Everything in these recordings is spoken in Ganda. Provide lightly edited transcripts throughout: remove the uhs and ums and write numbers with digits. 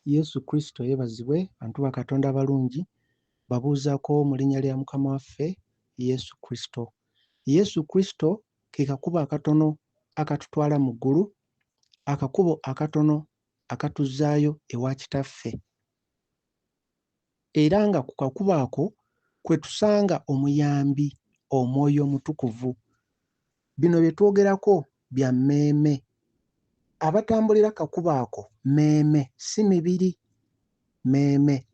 Yesu Kristo yebazibwe bantu ba Katonda abalungi babuuzako mu linnya lya Mukama waffe Yesu Kristo. Yesu Kristo ke kakubo akatono akatutwala mu ggulu, akakubo akatono akatuzzaayo ewa Kitaffe. Era nga ku kakubo ako kwe tusanga omuyambi, Omwoyo Omutukuvu. Bino bye twogerako bya mmeeme. Abatambulira kakubo ako mmeeme, si mibiri, mmeeme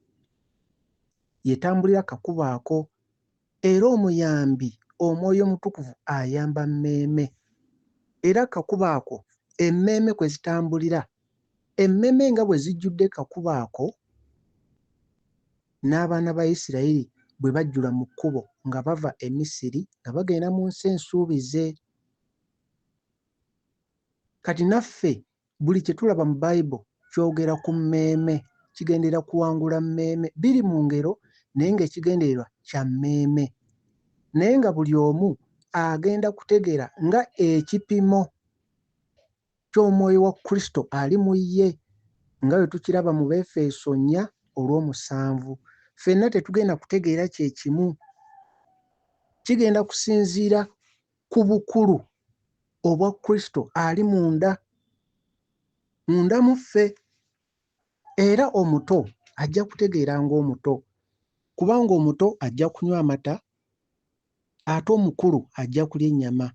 y'etambulira kakubo ako. Era omuyambi, Omwoyo Omutukuvu, ayamba mmeeme. Era kakubo ako emmeeme kwe zitambulira. Emmeeme nga bwe zijjudde kakubo ako, n'abaana ba Isirayiri bwe bajjula mu kkubo nga bava e Misiri nga bagenda mu nsi ensuubize. Kati naffe buli kye tulaba mu Bible kyogera ku mmeeme, kigenderera kuwangula mmeeme. Biri mu ngero naye ng'ekigendererwa kya mmeeme. Naye nga buli omu agenda kutegeera nga ekipimo ky'Omwoyo wa Kristo ali mu ye, nga bwe tukiraba mu Befeso nnya olw'omusanvu. Ffenna tetugenda kutegeera kye kimu. Kigenda kusinziira ku bukulu obwa Kristo ali munda, munda mu ffe. Era omuto ajja kutegeera ng'omuto, kubanga omuto ajja kunywa amata, ate omukulu ajja kulya ennyama.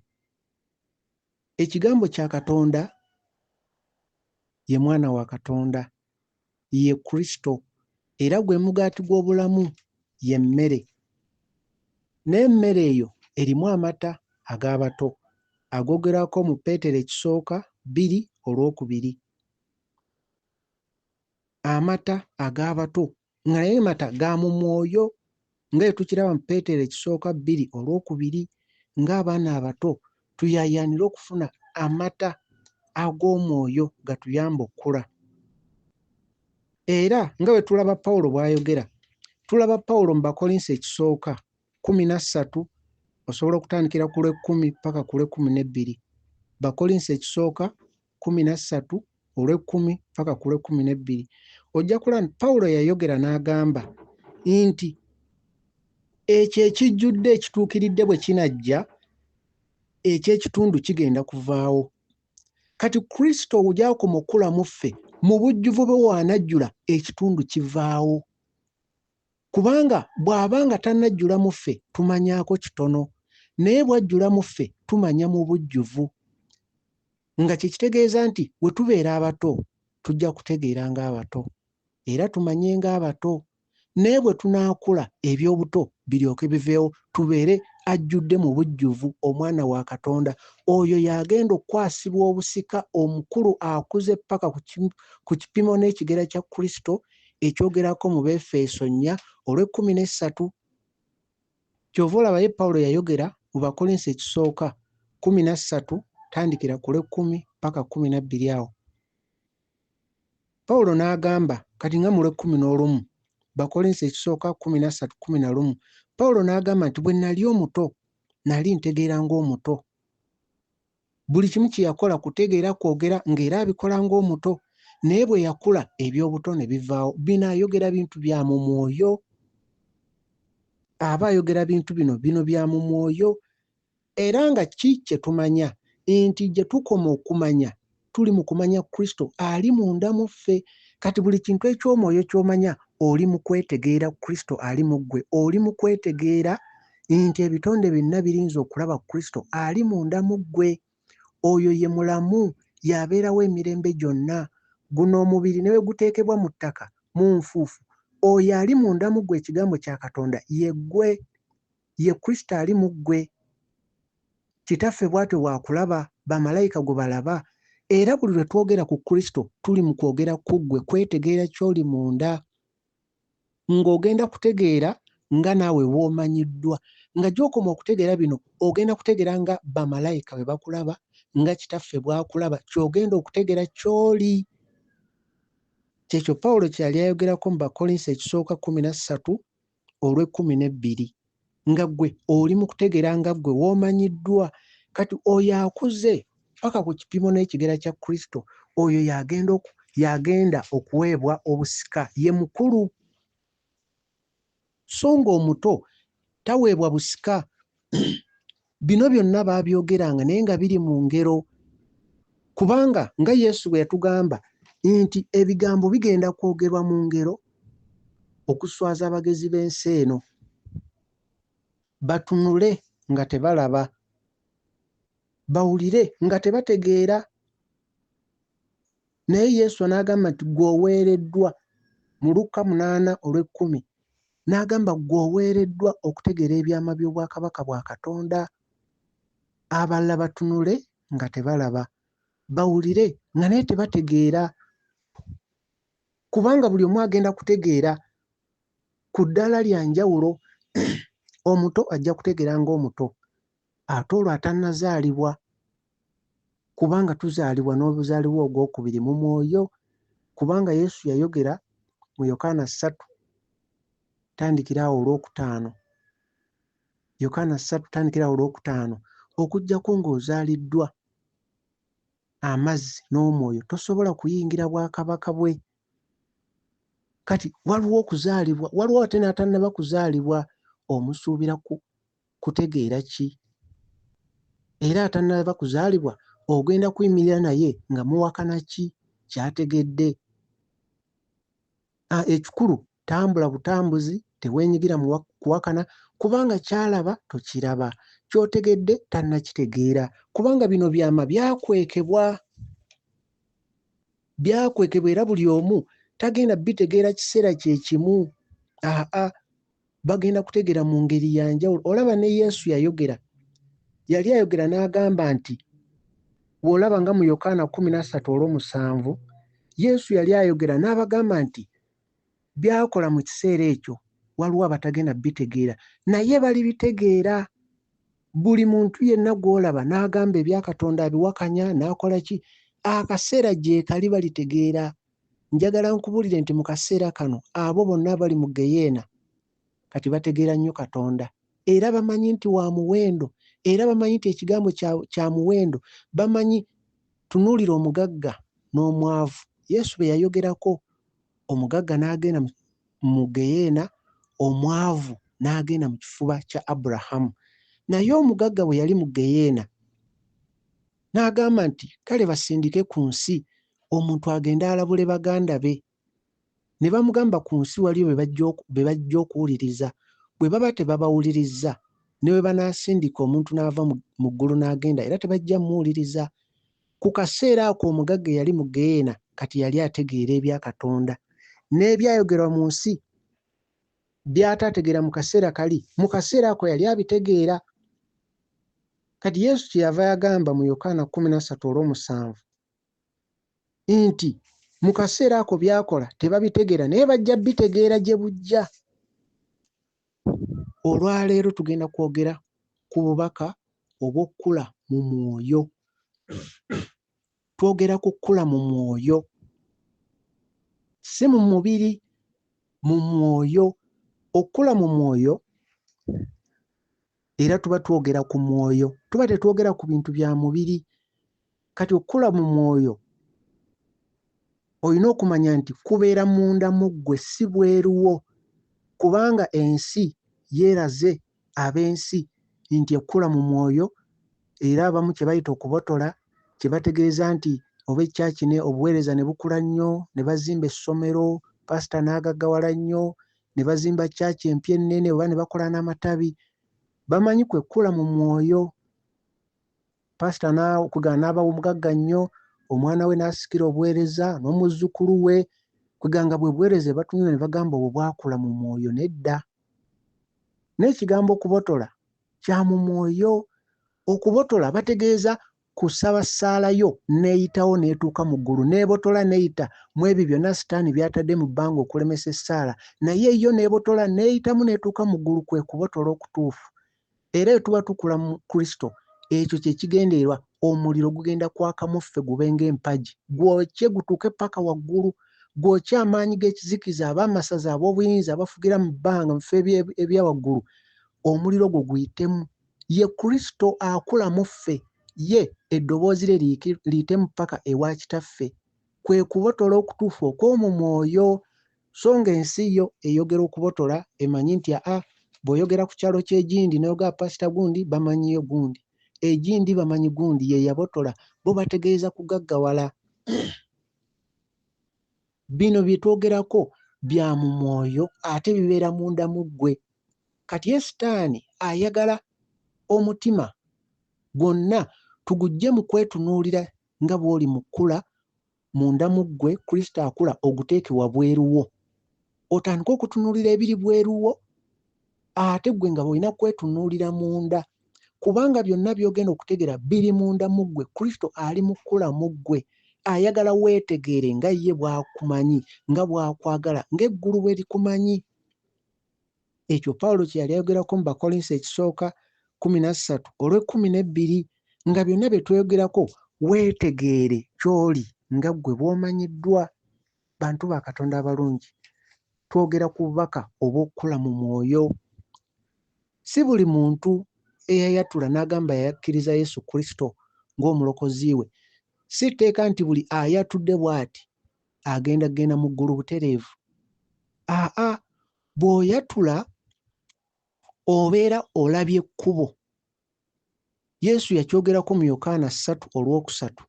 Ekigambo kya Katonda ye Mwana wa Katonda, ye Kristo, era gwe mugaati gw'obulamu, ye mmere. N'emmere eyo erimu amata ag'abato, agoogerwako mu Peetero ekisooka bbiri olwokubiri. Amata ag'abato, nga naye mata ga mu mwoyo, nga bwe tukiraba mu Peetero ekisooka bbiri olwokubiri, ng'abaana abato tuyaayaanire okufuna amata ag'omwoyo gatuyambe okukula. Era nga bwe tulaba Pawulo bw'ayogera, tulaba Pawulo mu Bakkolinso ekisooka 13, osobola okutandikira ku lw'ekkumi paka ku lw'ekkumi n'ebbiri. Bakkolinso ekisooka 13 olw'ekkumi paka ku lw'ekkumi n'ebbiri. Ojja kulaba nti Pawulo yayogera n'agamba nti ekyo ekijjudde ekituukiridde bwe kinajja, eky'ekitundu kigenda kuvaawo. Kati Kristo gy'akoma okukula mu ffe, mu bujjuvu bwe w'anajjula, ekitundu kivaawo. Kubanga bw'aba nga tannajjula mu ffe, tumanyaako kitono, naye bw'ajjula mu ffe, tumanya mu bujjuvu. Nga kye kitegeeza nti bwe tubeera abato, tujja kutegeera ng'abato, era tumanye ng'abato. Naye bwe tunaakula, eby'obuto biryoke biveewo, tubeere ajjudde mu bujjuvu, Omwana wa Katonda. Oyo y'agenda okukwasibwa obusika, omukulu akuze ppaka ku kipimo n'ekigera kya Kristo, ekyogerako mu Befeso nnya olw'ekkumi n'essatu. Ky'ova olaba ye Pawulo yayogera mu Bakkolinso ekisooka 13, tandikira ku lw'ekkumi ppaka 12 awo. Pawulo n'agamba, kati nga mu lw'ekkumi n'olumu, Bakkolinso ekisooka 13, 11, Pawulo n'agamba nti bwe nnali omuto, nnali ntegeera ng'omuto. Buli kimu kye yakola kutegeera kwogera ng'era abikola ng'omuto. Naye bwe yakula eby'obuto ne bivaawo. Bino ayogera bintu bya mu mwoyo. Aba ayogera bintu bino, bino bya mu mwoyo. Era nga ki kye tumanya? Nti gye tukoma okumanya, tuli mu kumanya Kristo ali munda mu ffe. Kati buli kintu eky'omwoyo ky'omanya, oli mu kwetegeera Kristo ali mu ggwe. Oli mu kwetegeera nti ebitonde byonna birinze okulaba Kristo ali munda mu ggwe. Oyo ye mulamu, y'abeerawo emirembe gyonna. Guno omubiri ne bwe guteekebwa mu ttaka, mu nfuufu, oyo ali munda mu ggwe, Ekigambo kya Katonda, ye ggwe. Ye Kristo ali mu ggwe. Kitaffe bw'atyo bw'akulaba, bamalayika gwe balaba. Era buli lwe twogera ku Kristo, tuli mu kwogera ku ggwe, kwetegeera ky'oli munda. Ng'ogenda kutegeera nga naawe bw'omanyiddwa. Nga gy'okoma okutegeera bino, ogenda kutegeera nga bamalayika bwe bakulaba, nga Kitaffe bw'akulaba, ky'ogenda okutegeera ky'oli. Ky'ekyo Pawulo kye yali ayogerako mu Bakkolinso ekisooka 13 olw'ekkumi n'ebbiri. Nga ggwe oli mu kutegeera nga ggwe w'omanyiddwa. Kati oyo akuze paka ku kipimo n'ekigera kya Kristo, oyo y'agenda y'agenda okuweebwa obusika, ye mukulu. So ng'omuto taweebwa busika. Bino byonna baabyogeranga naye nga biri mu ngero, kubanga nga Yesu bwe yatugamba nti ebigambo bigenda kwogerwa mu ngero okuswaza abagezi b'ensi eno, batunule nga tebalaba, bawulire nga tebategeera. Naye Yesu n'agamba nti ggwe oweereddwa, mu Lukka 8 olw'ekkumi, n'agamba ggwe oweereddwa okutegeera ebyama by'obwakabaka bwa Katonda. Abalala batunule nga tebalaba, bawulire nga naye tebategeera, kubanga buli omu agenda kutegeera ku ddaala lya njawulo. Omuto ajja kutegeera ng'omuto, ate olwo atannazaalibwa, kubanga tuzaalibwa n'obuzaalibwa ogwokubiri mu mwoyo, kubanga Yesu yayogera mu Yokaana 3 tandikira awo olwokutaano, Yokaana 3 tandikira awo olwokutaano, okuggyako ng'ozaaliddwa amazzi n'omwoyo tosobola kuyingira bwakabaka bwe. Kati waliwo okuzaalibwa, waliwo ate n'atannaba kuzaalibwa, omusuubira kutegeera ki? Era atannaba kuzaalibwa ogenda kuyimirira naye nga muwakana ki ky'ategedde? Ekikulu tambula butambuzi, teweenyigira mu kuwakana, kubanga ky'alaba tokiraba, ky'otegedde tannakitegeera, kubanga bino byama byakwekebwa, byakwekebwa era buli omu tagenda bitegeera kiseera kye kimu. Aa, bagenda kutegeera mu ngeri ya njawulo. Olaba ne Yesu yayogera, yali ayogera n'agamba nti, bw'olaba nga mu Yokaana 13 olw'omusanvu, Yesu yali ayogera n'abagamba nti by'akola mu kiseera ekyo waliwo abatagenda bitegeera, naye balibitegeera. Buli muntu yenna gw'olaba n'agamba ebya Katonda abiwakanya n'akola ki, akaseera gye kali balitegeera. Njagala nkubuulire nti mu kaseera kano abo bonna abali mu ggeyeena kati bategeera nnyo Katonda, era bamanyi nti wa muwendo, era bamanyi nti ekigambo kya muwendo. Bamanyi, tunuulira omugagga n'omwavu. Yesu bwe yayogerako, omugagga n'agenda mu ggeyeena, omwavu n'agenda mu kifuba kya Aburahamu. Naye omugagga bwe yali mu ggeyeena n'agamba nti kale basindike ku nsi omuntu agende alabule baganda be. Ne bamugamba ku nsi waliyo be bajja okuwuliriza. Bwe baba tebabawulirizza, ne bwe banaasindika omuntu n'ava mu ggulu n'agenda, era tebajja mmuwuliriza. Ku kaseera ako omugagga eyali mu ggeyeena kati yali ategeera ebya Katonda. N'ebyayogerwa mu nsi by'ataategeera mu kaseera kali, mu kaseera ako yali abitegeera. Kati Yesu kyeyava yagamba mu Yokaana 13 olw'omusanvu nti mu kaseera ako by'akola tebabitegeera, naye bajja bitegeera gye bujja. Olwaleero tugenda kwogera ku bubaka obw'okukula mu mwoyo. Twogera ku kukula mu mwoyo, si mu mubiri, mu mwoyo. Okukula mu mwoyo era tuba twogera ku mwoyo, tuba tetwogera ku bintu bya mubiri. Kati okukula mu mwoyo olina okumanya nti kubeera munda mu ggwe, si bweruwo, kubanga ensi yeeraze ab'ensi nti ekkula mu mwoyo, era abamu kye bayita okubotola, kye bategeeza nti oba ekyaki ne obuweereza ne bukula nnyo, ne bazimba essomero, paasita n'agaggawala nnyo, ne bazimba kyaki empya ennene oba ne bakola n'amatabi. Bamanyi kwe kkula mu mwoyo. Paasita kwegamba n'aba omugagga nnyo, omwana we n'asikira obuweereza n'omuzzukulu we, kwegamba bwe buweereza batunula ne bagamba obwo bwakula mu mwoyo. Nedda. N'ekigambo okubotola kya mu mwoyo. Okubotola bategeeza kusaba ssaala yo n'eyitawo n'etuuka mu ggulu, n'ebotola n'eyita mu ebyo byonna Sitaani by'atadde mu bbanga okulemesa essaala, naye yo n'ebotola n'eyitamu n'etuuka mu ggulu, kwe kubotola okutuufu. Era bwe tuba tukula mu Kristo, ekyo kye kigendererwa. Omuliro gugenda kwaka mu ffe gube ng'empagi, gwokye gutuuke paka waggulu, gwokye amaanyi g'ekizikiza, ab'amasaza, ab'obuyinza, abafugira mu bbanga, mu bifo ebya waggulu, omuliro gwo guyitemu. Ye Kristo akula mu ffe, ye eddoboozi lye liyitemu paka ewa Kitaffe. Kwe kubotola okutuufu okw'omu mwoyo. So ng'ensi yo eyogera okubotola emanyi nti aa bw'oyogera ku kyalo ky'egindi n'oyogera pasita gundi bamanyiyo gundi, egindi bamanyi gundi ye yabotola, bo bategeeza kugaggawala. Bino bye twogerako bya mu mwoyo ate bibeera munda mu ggwe. Kati ye sitaani ayagala omutima gwonna tuguggye mu kwetunuulira nga bw'oli mu kkula munda mu ggwe, Kristo akula oguteeke wabweru wo. Otandike okutunuulira ebiri bweru wo ate ggwe nga bw'olina kwetunuulira munda, kubanga byonna by'ogenda okutegeera biri munda mu ggwe. Kristo ali mu kkula mu ggwe. Ayagala weetegeere nga ye bw'akumanyi, nga bw'akwagala, ng'eggulu bwe likumanyi. Ekyo Pawulo kye yali ayogerako mu Bakkolinso ekisooka 13 olw'ekkumi n'ebbiri, nga byonna bye twogerako weetegeere ky'oli nga ggwe bw'omanyiddwa. Bantu ba Katonda abalungi, twogera ku bubaka obw'okukula mu mwoyo. Si buli muntu eyayatula n'agamba yakkiriza Yesu Kristo ng'omulokozi we. Si tteeka nti buli ayatudde bw'ati agenda kugenda mu ggulu butereevu. Aa, bw'oyatula obeera olabye kkubo. Yesu yakyogerako mu Yokaana 3 olwokusatu.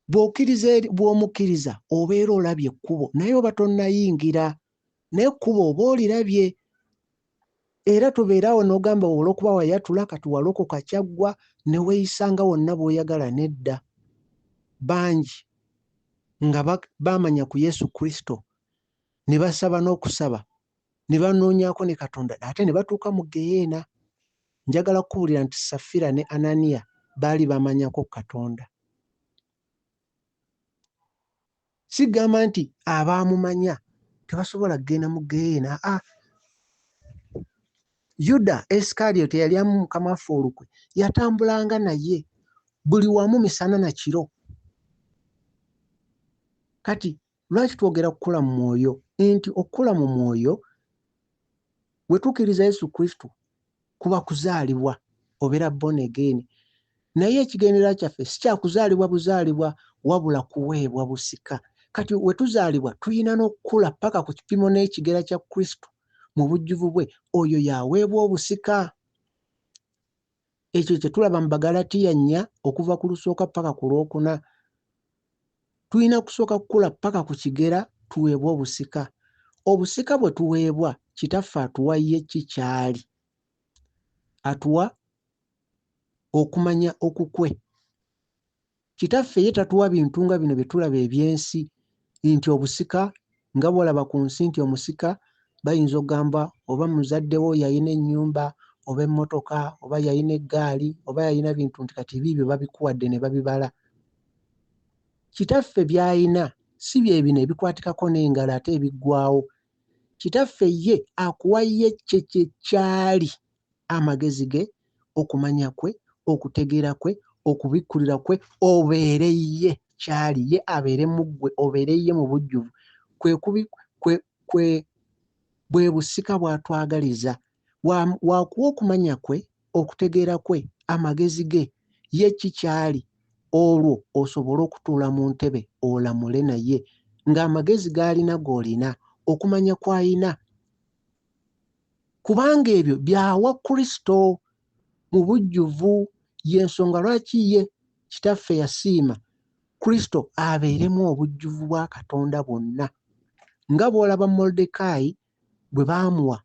Bw'okkiriza eri, bw'omukkiriza obeera olabye ekkubo, naye oba tonnayingira, naye ekkubo oba olirabye. Era tobeera awo n'ogamba olw'okuba wayatula kati walokoka kyaggwa ne weeyisa nga wonna bw'oyagala. Nedda. Bangi nga baamanya ku Yesu Kristo ne basaba n'okusaba ne banoonyaako ne Katonda ate ne batuuka mu ggeyeena. Njagala kukubuulira nti Safira ne Ananiya baali bamanyako ku Katonda. Sigamba nti abaamumanya tebasobola kugenda mu ggeyeena. Aa, Yuda Isikarioti eyalyamu Mukama waffe olukwe yatambulanga naye buli wamu misana na kiro. Kati lwaki twogera kukula mu mwoyo? Nti okukula mu mwoyo bwe tukkiriza Yesu Kristo kuba kuzaalibwa, obeera born again. Naye ekigendererwa kyaffe si kya kuzaalibwa buzaalibwa wabula kuweebwa busika. Kati we tuzaalibwa tulina n'okukula paka ku kipimo n'ekigera kya Kristo mu bujjuvu bwe, oyo y'aweebwa obusika. Ekyo kye tulaba mu Bagalatiya 4 okuva ku lusooka paka ku lwokuna. Tulina kusooka kukula paka ku kigera tuweebwe obusika. Obusika bwe tuweebwa, Kitaffe atuwa ye ki ky'ali. Atuwa okumanya okukwe. Kitaffe ye tatuwa bintu nga bino bye tulaba eby'ensi nti obusika nga bw'olaba ku nsi nti omusika bayinza okugamba oba muzadde wo yalina ennyumba oba emmotoka oba yalina eggaali oba yalina bintu nti kati biibyo babikuwadde ne babibala. Kitaffe by'alina si bye bino ebikwatikako n'engalo ate ebiggwaawo. Kitaffe ye akuwa ye kye kye ky'ali, amagezi ge, okumanya kwe, okutegeera kwe, okubikkulirwa kwe, obeere ye ky'ali, ye abeere mu ggwe, obeere ye mu bujjuvu. Kwe kubi, kwe, kwe, bwe busika bw'atwagaliza. W'akuwa okumanya kwe, okutegeera kwe, amagezi ge, ye ki ky'ali, olwo osobole okutuula mu ntebe olamule naye, ng'amagezi g'alina g'olina, okumanya kw'alina. Kubanga ebyo by'awa Kristo mu bujjuvu. Y'ensonga lwaki ye Kitaffe yasiima Kristo abeeremu obujjuvu bwa Katonda bwonna. Nga bw'olaba Moluddekaayi bwe baamuwa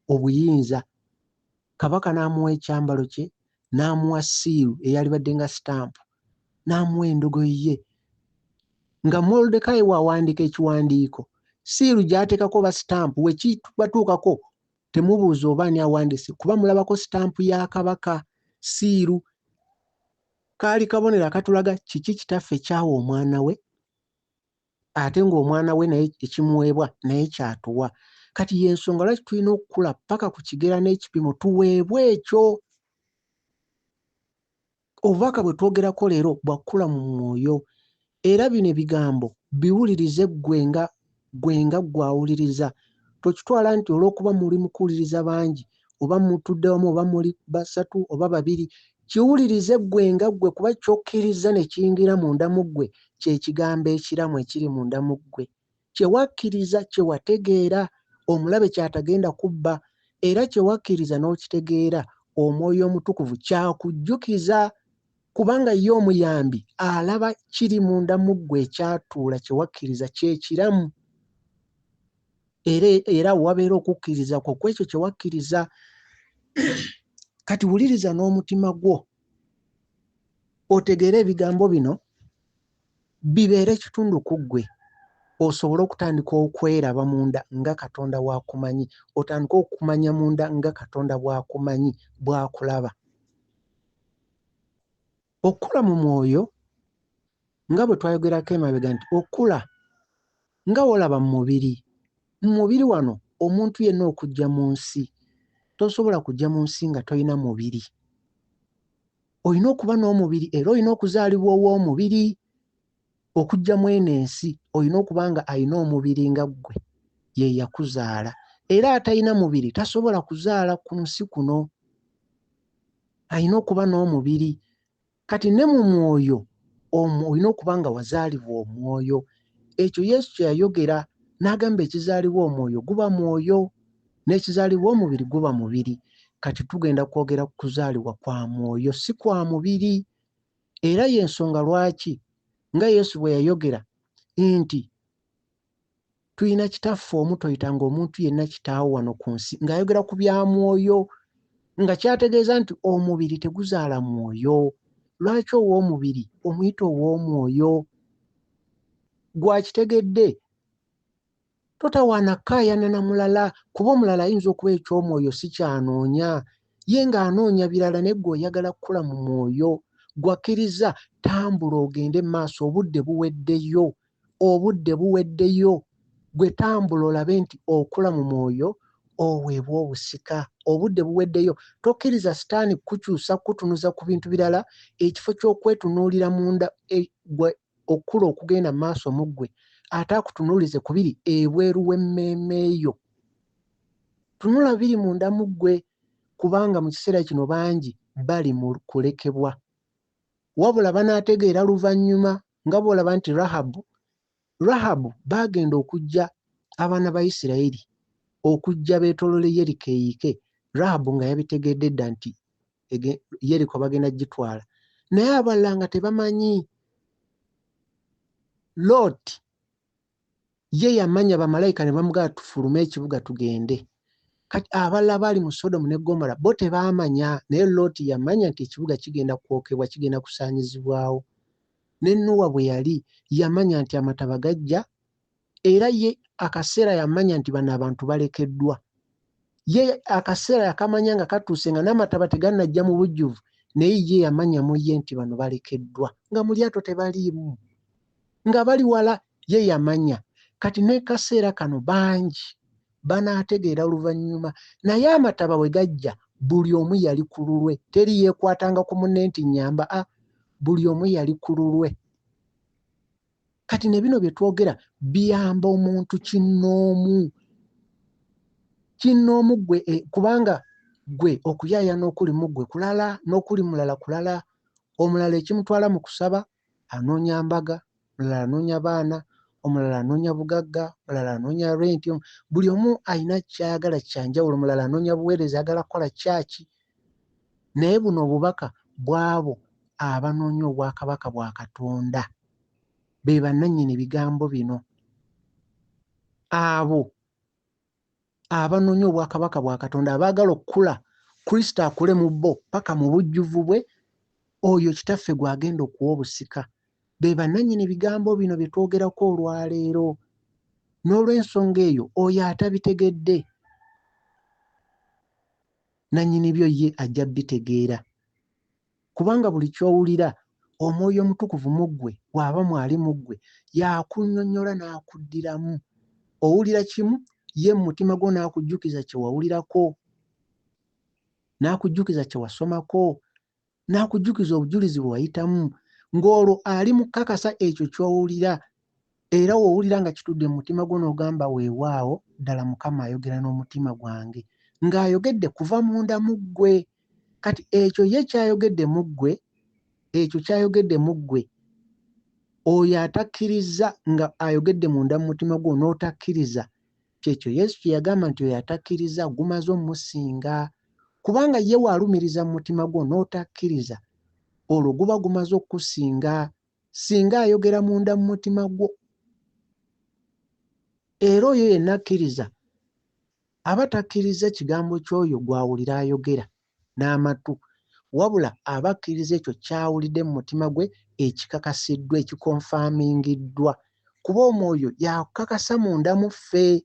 obuyinza, kabaka n'amuwa ekyambalo kye, n'amuwa siiru eyalibadde nga sitampu, n'amuwa endogoyi ye. Nga Moluddekaayi bw'awandiika ekiwandiiko, siiru gy'ateekako oba sitampu we kibatuukako temubuuza oba ani awandiise, kuba mulabako sitampu ya kabaka, siiru. Kaali kabonero akatulaga kiki Kitaffe ky'awa omwana we, ate ng'omwana we naye ekimuweebwa naye ky'atuwa. Kati y'ensonga lwaki tulina okukula paka ku kigera n'ekipimo tuweebwe ekyo. Obubaka bwe twogerako leero bwa kukula mu mwoyo, era bino ebigambo biwulirize ggwe nga ggwe nga ggwe awuliriza. Tokitwala nti olw'okuba muli mu kuwuliriza bangi, oba mutudde wamu oba muli basatu oba babiri, Kiwulirize ggwe nga ggwe, kuba ky'okkirizza ne kiyingira munda mu ggwe kye kigambo ekiramu ekiri munda mu ggwe. Kye wakkiriza, kye wategeera, omulabe ky'atagenda kubba, era kye wakkiriza n'okitegeera, Omwoyo Omutukuvu ky'akujjukiza, kubanga ye Omuyambi alaba kiri munda mu ggwe ekyatuula kye wakkiriza kye kiramu. Era, era wabeera okukkiriza kwo ku ekyo kye wakkiriza. Kati wuliriza n'omutima gwo, otegeere ebigambo bino bibeere kitundu ku ggwe, osobole okutandika okweraba munda nga Katonda bw'akumanyi, otandike okumanya munda nga Katonda bw'akumanyi, bw'akulaba. Okukula mu mwoyo, nga bwe twayogerako emabega nti okula nga w'olaba mu mubiri. Mu mubiri wano omuntu yenna okujja mu nsi, tosobola kujja mu nsi nga tolina mubiri. Olina okuba n'omubiri era olina okuzaalibwa ow'omubiri. Okujja mu eno ensi olina okuba nga alina omubiri nga ggwe, ye yakuzaala. Era atalina mubiri tasobola kuzaala ku nsi kuno. Alina okuba n'omubiri. Kati ne mu mwoyo omwo olina okuba nga wazaalibwa omwoyo. Ekyo Yesu kye yayogera n'agamba ekizaalibwa omwoyo guba mwoyo, n'ekizaalibwa omubiri guba mubiri. Kati tugenda kwogera ku kuzaalibwa kwa mwoyo, si kwa mubiri. Era y'ensonga lwaki nga Yesu bwe yayogera nti tulina Kitaffe omu, toyitanga omuntu yenna kitaawo wano ku nsi, ng'ayogera ku bya mwoyo, nga ky'ategeeza nti omubiri teguzaala mwoyo. Lwaki ow'omubiri omuyita ow'omwoyo? Ggwe akitegedde? Totawaana kukaayana na mulala, kuba omulala ayinza okuba eky'omwoyo si ky'anoonya. Ye ng'anoonya birala naye ggwe oyagala kukula mu mwoyo. Ggwe akkirizza, tambula ogende mu maaso, obudde buweddeyo. Obudde buweddeyo. Ggwe tambula olabe nti okula mu mwoyo, oweebwe obusika. Obudde buweddeyo. Tokkiriza sitaani kukukyusa kukutunuza ku bintu birala, ekifo ky'okwetunuulira munda e, ggwe okukula okugenda mu maaso mu ggwe, ate akutunuulize ku biri ebweru w'emmeeme yo. Tunula biri munda mu ggwe, kubanga mu kiseera kino bangi bali mu kulekebwa. Wabula banaategeera luvannyuma, nga bw'olaba nti Rahabu, Rahabu baagenda okujja abaana ba Isiraeri okujja beetooloole Yeriko eyiike, Rahabu nga yabitegedde dda nti Yeriko bagenda kugitwala. Naye abalala nga tebamanyi. Lot ye yamanya, bamalayika ne bamugamba tufulume ekibuga tugende. Kati abalala baali mu Sodomu ne Gomora bo tebaamanya, naye Lot yamanya nti ekibuga kigenda kwokebwa, kigenda kusaanyizibwawo. Ne Nuwa bwe yali yamanya nti amataba gajja, era ye akaseera yamanya nti bano abantu balekeddwa. Ye akaseera yakamanya nga katuuse nga n'amataba tegannajja mu bujjuvu, naye ye yamanya mu ye nti bano balekeddwa, nga mu lyato tebaliimu, nga bali wala, ye yamanya. Kati n'ekaseera kano bangi banaategeera oluvannyuma, naye amataba bwe gajja buli omu yali ku lulwe, teri yeekwatanga ku munne nti nnyamba, a buli omu yali ku lulwe. Kati ne bino bye twogera biyamba omuntu kinnoomu, kinnoomu ggwe, kubanga ggwe okuyaayana okuli mu ggwe kulala n'okuli mulala kulala. Omulala ekimutwala mu kusaba anoonya mbaga, omulala anoonya baana, omulala anoonya bugagga, omulala anoonya renti, buli omu alina ky'ayagala kya njawulo, omulala anoonya buweereza, ayagala kukola kyaki. Naye buno obubaka bw'abo abanoonya obwakabaka bwa Katonda. Be bannannyini bigambo bino. Abo abanoonya obwakabaka bwa Katonda, abaagala okukula, Kristo akule mu bo paka mu bujjuvu bwe, oyo Kitaffe gw'agenda okuwa obusika. Be bannannyini bigambo bino bye twogerako olwaleero. N'olw'ensonga eyo, oyo atabitegedde, nannyini byo ye ajja bitegeera. Kubanga buli ky'owulira, Omwoyo Omutukuvu mu ggwe, bw'aba mwali mu ggwe, y'akunnyonnyola n'akuddiramu. Owulira kimu, ye mu mutima gwo n'akujjukiza kye wawulirako, n'akujjukiza kye wasomako, n'akujjukiza obujulizi bwe wayitamu, ng'olwo ali mu kukakasa ekyo ky'owulira. Era w'owulira nga kitudde mu mutima gwo n'ogamba, weewaawo, ddala Mukama ayogera n'omutima gwange. Ng'ayogedde kuva munda mu ggwe. Kati ekyo ye ky'ayogedde mu ggwe, ekyo ky'ayogedde mu ggwe, oyo atakkirizza nga ayogedde munda mu mutima gwo n'otakkiriza, kyekyo Yesu kye yagamba nti oyo atakkiriza gumaze omusinga. Kubanga ye w'alumiriza mu mutima gwo n'otakkiriza, olwo guba gumaze okukusinga singa ayogera munda mu mutima gwo. Era oyo yenna akkiriza aba takkirizza kigambo ky'oyo gw'awulira ayogera n'amatu, wabula aba akkiriza ekyo ky'awulidde mu mutima gwe ekikakasiddwa, ekikonfaamingiddwa. Kuba Omwoyo y'akakasa munda mu ffe.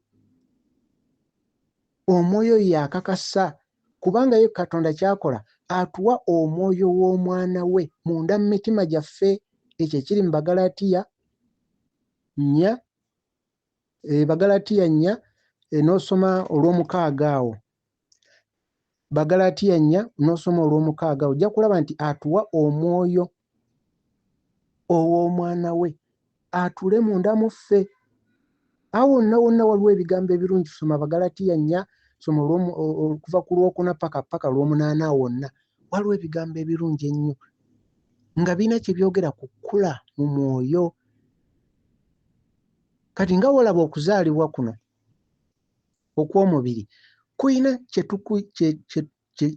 Omwoyo oyo y'akakasa, kubanga ye Katonda ky'akola, atuwa Omwoyo w'Omwana we munda mu mitima gyaffe. Ekyo ekiri mu Bagalatiya nnya, Bagalatiya nnya, n'osoma olw'omukaaga awo. Bagalatiya nnya n'osoma olw'omukaaga awo, ojja kulaba nti atuwa Omwoyo ow'Omwana we atuule munda mu ffe. Awo wonna wonna waliwo ebigambo ebirungi. Soma Bagalatiya nnya, soma okuva ku lwokuna paka paka lw'omunaana, awo wonna waliwo ebigambo ebirungi ennyo nga birina kye byogera ku kkula mu mwoyo. Kati nga w'olaba okuzaalibwa kuno okw'omubiri kulina kye tuku, kye, kye, kye,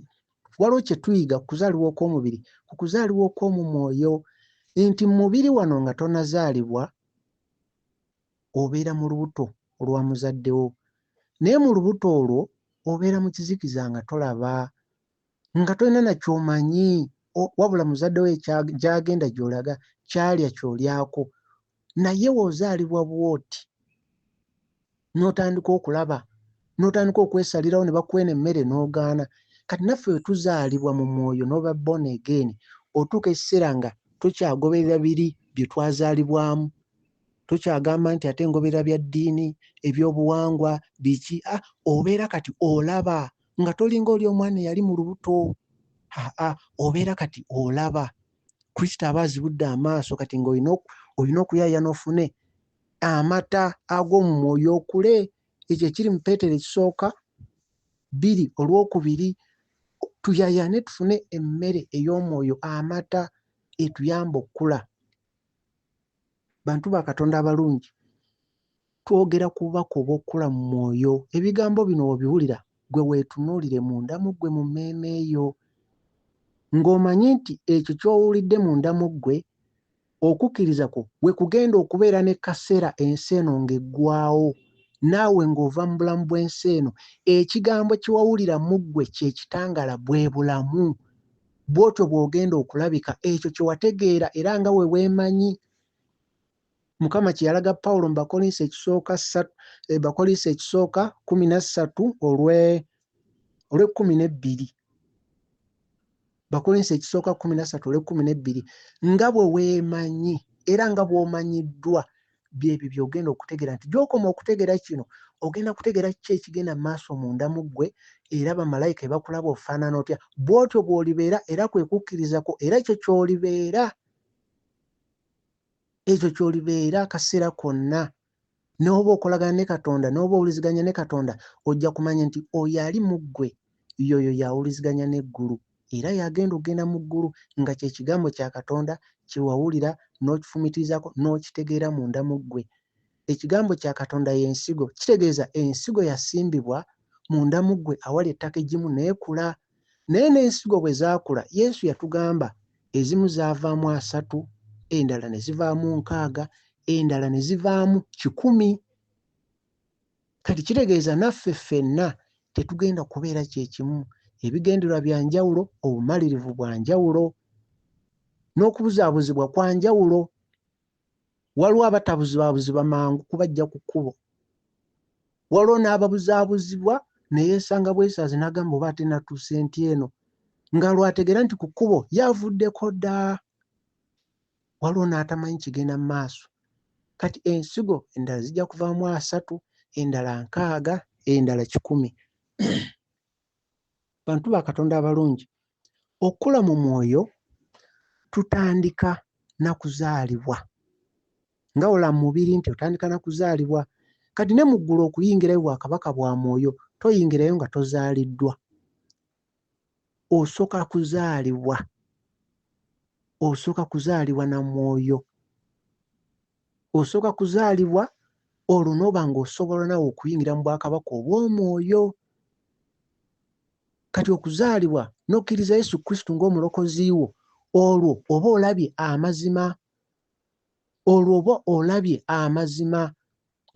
waliwo kye tuyiga ku kuzaalibwa okw'omubiri, ku kuzaalibwa okw'omu mwoyo, nti mu mubiri wano nga tonazaalibwa obeera mu lubuto olwa muzadde wo, naye mu lubuto olwo obeera mu kizikiza nga tolaba, nga tolina na ky'omanyi, wabula muzadde wo gy'agenda gy'olaga, ky'alya ky'olyako. Naye w'ozaalibwa bw'oti n'otandika okulaba, n'otandika okwesalirawo ne bakuwa emmere n'ogaana. Kati naffe bwe tuzaalibwa mu mwoyo n'oba born again, otuuka ekiseera nga tokyagoberera biri bye twazaalibwamu. Tokyagamba nti ate ngoberera bya ddiini, ebyobuwangwa, biki. Obeera kati olaba nga tolinga oli omwana eyali mu lubuto. Obeera kati olaba. Kristo aba azibudde amaaso kati ng'olina okuyaayana ofune amata ag'omu mwoyo okule. Ekyo ekiri mu Peetero ekisooka bbiri olwokubiri, tuyaayane tufune emmere ey'omwoyo, amata etuyamba okukula. Bantu ba Katonda abalungi, twogera ku bubaka obw'okukula mu mwoyo. Ebigambo bino w'obiwulira, ggwe weetunuulire munda mu ggwe mu mmeeme yo, ng'omanyi nti ekyo ky'owulidde munda mu ggwe, okukkiriza kwo we kugenda okubeera ne kaseera ensi eno ng'eggwaawo, naawe ng'ova mu bulamu bw'ensi eno. Ekigambo kye wawulira mu ggwe kye kitangaala, bwe bulamu. Bw'otyo bw'ogenda okulabika ekyo kye wategeera era nga we weemanyi. Mukama kye yalaga Pawulo mu Bakolinso ekisooka ssatu, Bakolinso ekisooka kkumi na ssatu olw'ekkumi n'ebbiri. Bakolinso ekisooka kkumi na ssatu olw'ekkumi n'ebbiri, nga bwe weemanyi era nga bw'omanyiddwa, byebyo by'ogenda okutegeera nti gy'okoma okutegeera kino, ogenda kutegeera kiki ekigenda mu maaso munda mu ggwe, era bamalayika bwe bakulaba ofaanana otya. Bw'otyo bw'olibeera era kwe kukkiriza kwo, era ekyo ky'olibeera, ekyo ky'olibeera akaseera konna. N'oba okolagana ne Katonda, n'oba owuliziganya ne Katonda, ojja kumanya nti oyo ali mu ggwe y'oyo y'awuliziganya n'eggulu, era y'agenda okugenda mu ggulu, nga kye kigambo kya Katonda kye wawulira n'okifumiitirizaako n'okitegeera munda mu ggwe. Ekigambo kya Katonda y'ensigo. Kitegeeza ensigo yasimbibwa munda mu ggwe awali ettaka eggimu n'ekula. Naye n'ensigo bwe zaakula, Yesu yatugamba ezimu zaavaamu 30, endala ne zivaamu 60, endala ne zivaamu 100. Kati kitegeeza naffe ffenna tetugenda kubeera kye kimu. Ebigendererwa bya njawulo, obumalirivu bwa njawulo, n'okubuzaabuzibwa kwa njawulo. Waliwo abatabuzaabuzibwa mangu kubajja ku kkubo. Waliwo n'ababuzaabuzibwa ne yeesanga bwesaazi n'agamba oba ate natuuse nti eno, nga lw'ategeera nti ku kkubo yavuddeko dda. Waliwo n'atamanyi kigenda mu maaso. Kati ensigo endala zijja kuvaamu 30, endala 60, endala 100. Bantu ba Katonda abalungi, okukula mu mwoyo tutandika na kuzaalibwa. Nga ola mu mubiri nti otandika na kuzaalibwa. Kati ne mu ggulu okuyingirayo bwakabaka bwa mwoyo, toyingirayo nga tozaaliddwa. Osooka kuzaalibwa, osooka kuzaalibwa na mwoyo, osooka kuzaalibwa olwo n'oba ng'osobola naawe okuyingira mu bwakabaka obw'omwoyo. Kati okuzaalibwa n'okkiriza Yesu Kristo ng'omulokozi wo, olwo oba olabye amazima, olwo oba olabye amazima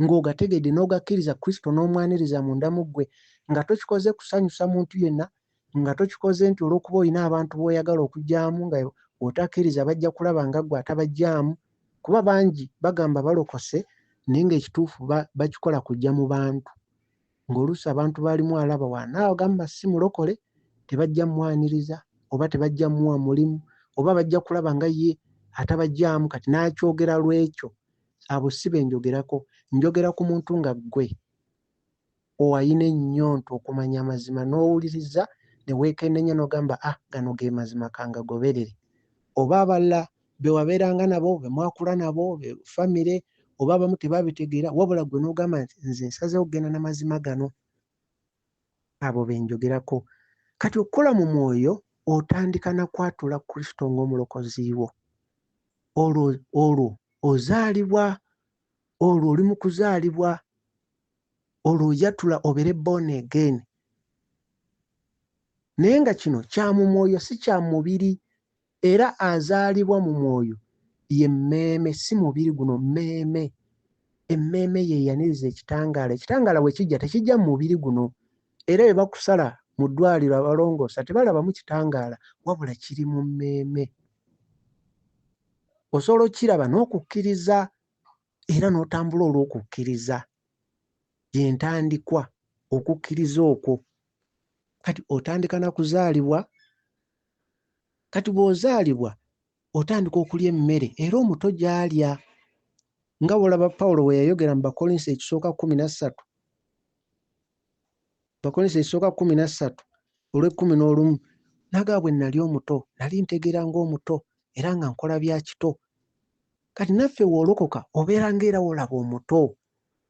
ng'ogategedde n'ogakkiriza Kristo n'omwaniriza munda mu ggwe, nga tokikoze kusanyusa muntu yenna, nga tokikoze nti olw'okuba olina abantu b'oyagala okugyamu nga bw'otakkiriza bajja kulaba nga ggwe atabagyamu, kuba bangi bagamba balokose naye ng'ekituufu bakikola kujja mu bantu, ng'oluusi abantu b'alimu alaba bw'anaagamba si mulokole tebajja mmwaniriza oba tebajja mmuwa mulimu oba bajja kulaba nga ye atabagyamu kati n'akyogera lw'ekyo. Abo si be njogerako, njogera ku muntu nga ggwe owalina ennyonta okumanya amazima n'owuliriza ne weekenneenya n'ogamba, ah, gano ge mazima kangagoberere. Oba abalala be wabeeranga nabo, be mwakula nabo, be famire, oba abamu tebabitegeera, wabula ggwe n'ogamba nti nze nsazeewo kugenda na mazima gano. Abo be njogerako. Kati okukula mu mwoyo otandika na kwatula Kristo ng'omulokozi wo. Olwo, olwo ozaalibwa, olwo oli mu kuzaalibwa, olwo oyatula obeere born again. Naye nga kino kya mu mwoyo si kya mu mubiri, era azaalibwa mu mwoyo ye mmeeme, si mubiri guno, mmeeme. Emmeeme ye yaniriza ekitangaala. Ekitangaala bwe kijja tekijja mu mubiri guno, era bwe bakusala mu ddwaliro abalongoosa tebalabamu kitangaala, wabula kiri mu mmeeme. Osobola okukiraba n'okukkiriza era n'otambula olw'okukkiriza. Ye ntandikwa, okukkiriza okwo. Kati otandika na kuzaalibwa. Kati bw'ozaalibwa otandika okulya emmere era omuto gy'alya. Nga bw'olaba Pawulo bwe yayogera mu Bakkolinso ekisooka 13, Bakkolinso ekisooka 13 olw'ekkumi n'olumu, n'agamba bwe nnali omuto nali ntegeera ng'omuto era nga nkola bya kito. Kati naffe w'olokoka obeera ng'era w'olaba omuto,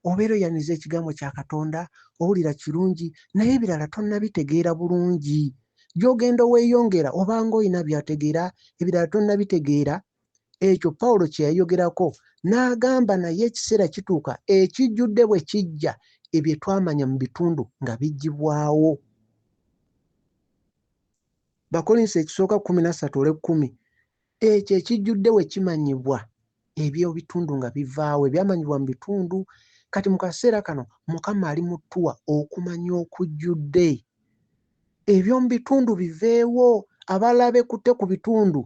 obeera oyaniriza ekigambo kya Katonda, owulira kirungi, naye ebirala tonnabitegeera bulungi. Gy'ogenda weeyongera obanga olina by'otegeera, ebirala tonnabitegeera. Ekyo Pawulo kye yayogerako n'agamba naye ekiseera kituuka ekijjudde bwe kijja ebye twamanya mu bitundu nga biggyibwawo. Bakkolinso ekisooka 13 olw'ekkumi, ekyo ekijjudde bwe kimanyibwa eby'ebitundu nga bivaawo, ebyamanyibwa mu bitundu. Kati mu kaseera kano Mukama ali mu ttuwa okumanya okujjudde. Eby'omu bitundu biveewo, abalala beekutte ku bitundu.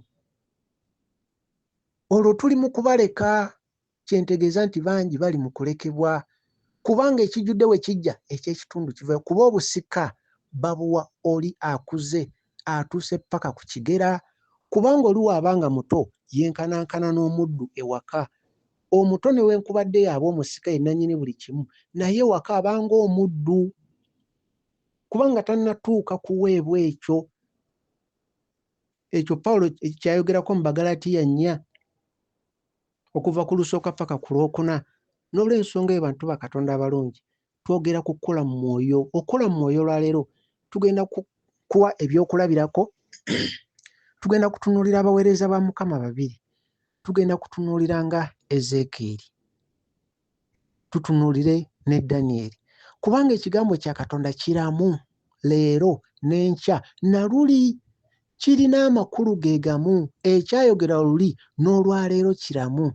Olwo tuli mu kubaleka, kye ntegeeza nti bangi bali mu kulekebwa, kubanga ekijjudde we kijja eky'ekitundu kivayo, kuba obusika babuwa oli akuze atuuse ppaka ku kigera, kubanga oli w'aba nga muto yenkanankana n'omuddu ewaka. Omuto newankubadde y'aba omusika ye nnannyini buli kimu, naye ewaka aba ng'omuddu, kubanga tannatuuka kuweebwa ekyo. Ekyo Pawulo kyayogerako mu Bagalatiya 4 okuva ku lusooka paka ku lwokuna. N'olw'ensonga eyo bantu ba Katonda abalungi, twogera ku kukula mu mwoyo. Okukula mu mwoyo olwaleero tugenda kuwa ebyokulabirako, tugenda kutunuulira abaweereza ba Mukama babiri, tugenda kutunuulira nga Ezeekyeri, tutunuulire ne Danyeri, kubanga ekigambo kya Katonda kiramu leero n'enkya na luli, kirina amakulu ge gamu, ekyayogera luli n'olwaleero kiramu.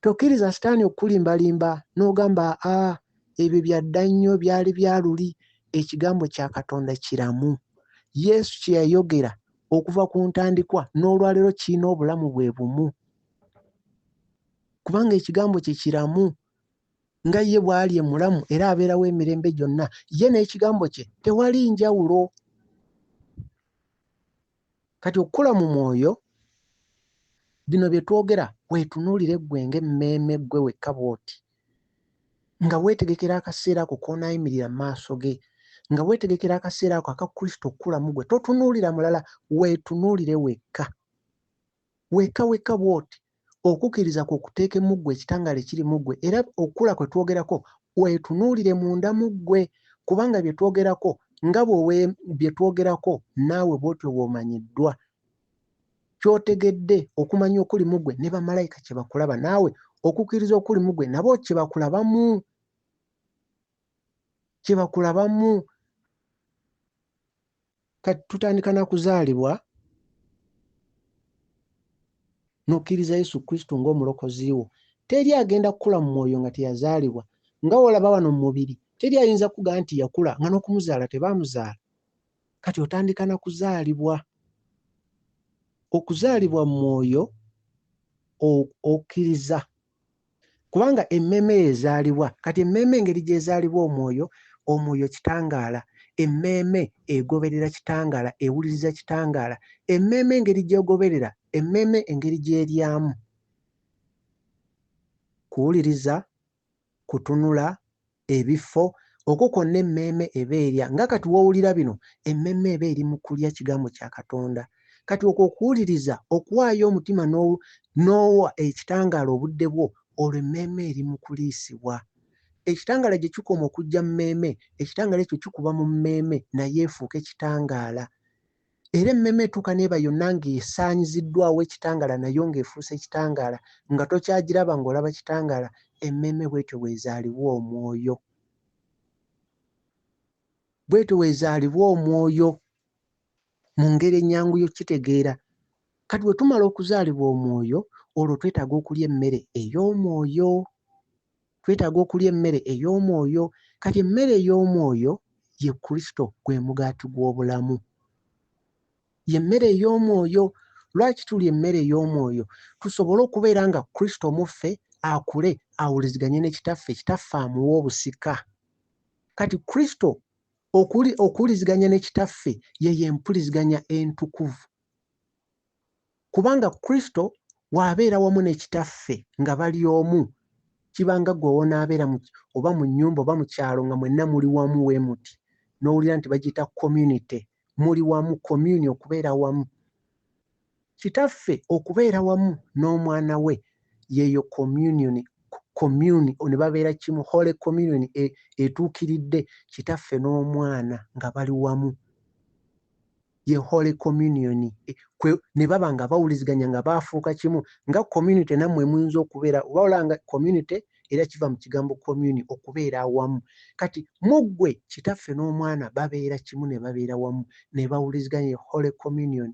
Tokkiriza Sitaani okukulimbalimba n'ogamba, a ebyo bya dda nnyo, byali bya luli. Ekigambo kya Katonda kiramu. Yesu kye yayogera okuva ku ntandikwa n'olwaleero kirina obulamu bwe bumu, kubanga ekigambo kye kiramu. Nga ye bw'ali emulamu era abeerawo emirembe gyonna, ye n'ekigambo kye tewali njawulo. Kati okukula mu mwoyo, bino bye twogera, weetunuulire ggwe ng'emmeeme ggwe wekka bw'oti, nga weetegekera akaseera ako k'onaayimirira mu maaso ge, nga weetegekera akaseera ako aka Kristo okukula mu ggwe. Totunuulira mulala, weetunuulire wekka. Wekka wekka bw'oti, okukkiriza kwo okuteeke mu ggwe, ekitangaala ekiri mu ggwe, era okukula kwe twogerako, weetunuulire munda mu ggwe, kubanga bye twogerako Nga bwe bye twogerako naawe bw'otyo bw'omanyiddwa. Ky'otegedde, okumanya okuli mu ggwe ne bamalayika kye bakulaba naawe okukkiriza okuli mu ggwe nabo kye bakulabamu. Kye bakulabamu. Kati tutandika na kuzaalibwa n'okkiriza Yesu Kristo ng'omulokozi wo. Teri agenda kukula mu mwoyo nga teyazaalibwa. Nga w'olaba wano mu mubiri, teri ayinza kukugamba nti yakula nga n'okumuzaala tebaamuzaala. Kati otandika na kuzaalibwa. Okuzaalibwa mu mwoyo okkiriza Kubanga emmeeme eyo ezaalibwa. Kati emmeeme engeri gy'ezaalibwa omwoyo, omwoyo kitangaala. Emmeeme egoberera kitangaala, ewuliriza kitangaala. Emmeeme engeri gy'egoberera, emmeeme engeri gy'eryamu. Kuwuliriza, kutunula, ebifo, okwo kwonna emmeeme eba erya. Nga kati w'owulira bino, emmeeme eba eri mu kulya Kigambo kya Katonda. Kati okwo okuwuliriza, okuwaayo omutima n'owa ekitangaala obudde bwo, olwo emmeeme eri mu kuliisibwa. Ekitangaala gye kikoma okujja mu mmeeme, ekitangaala ekyo kikuba mu mmeeme nayo efuuke kitangaala. Era emmeeme etuuka n'eba yonna ng'esaanyiziddwawo ekitangaala nayo ng'efuuse kitangaala, nga tokyagiraba ng'olaba kitangaala, emmeeme bw'etyo bw'ezaalibwa Omwoyo. Bw'etyo bw'ezaalibwa Omwoyo mu ngeri ennyangu y'okukitegeera. Kati bwe tumala okuzaalibwa Omwoyo, olwo twetaaga okulya emmere ey'omwoyo. Twetaaga okulya emmere ey'omwoyo. Kati emmere ey'omwoyo ye Kristo, gwe mugaati gw'obulamu. Ye mmere ey'omwoyo. Lwaki tulya emmere ey'omwoyo? Tusobole okubeera nga Kristo mu ffe akule awuliziganye ne Kitaffe, Kitaffe amuwe obusika. Kati Kristo okuwuliziganya ne Kitaffe ye y'empuliziganya entukuvu. Kubanga Kristo bw'abeera wamu ne Kitaffe nga bali omu, kiba nga ggwe w'onaabeera mu, oba mu nnyumba oba mu kyalo nga mwenna muli wamu we muti, n'owulira nti bagiyita community, muli wamu, commune, okubeera wamu. Kitaffe okubeera wamu n'Omwana we y'eyo communion, commune, ne babeera kimu, holy communion e, etuukiridde, Kitaffe n'Omwana nga bali wamu. Ye Holy Communion, kwe, ne baba nga bawuliziganya nga baafuuka kimu, nga community nammwe muyinza okubeera, oba olaba nga community era kiva mu kigambo commune, okubeera awamu. Kati mu ggwe Kitaffe n'Omwana babeera kimu ne babeera wamu ne bawuliziganya, ye Holy Communion.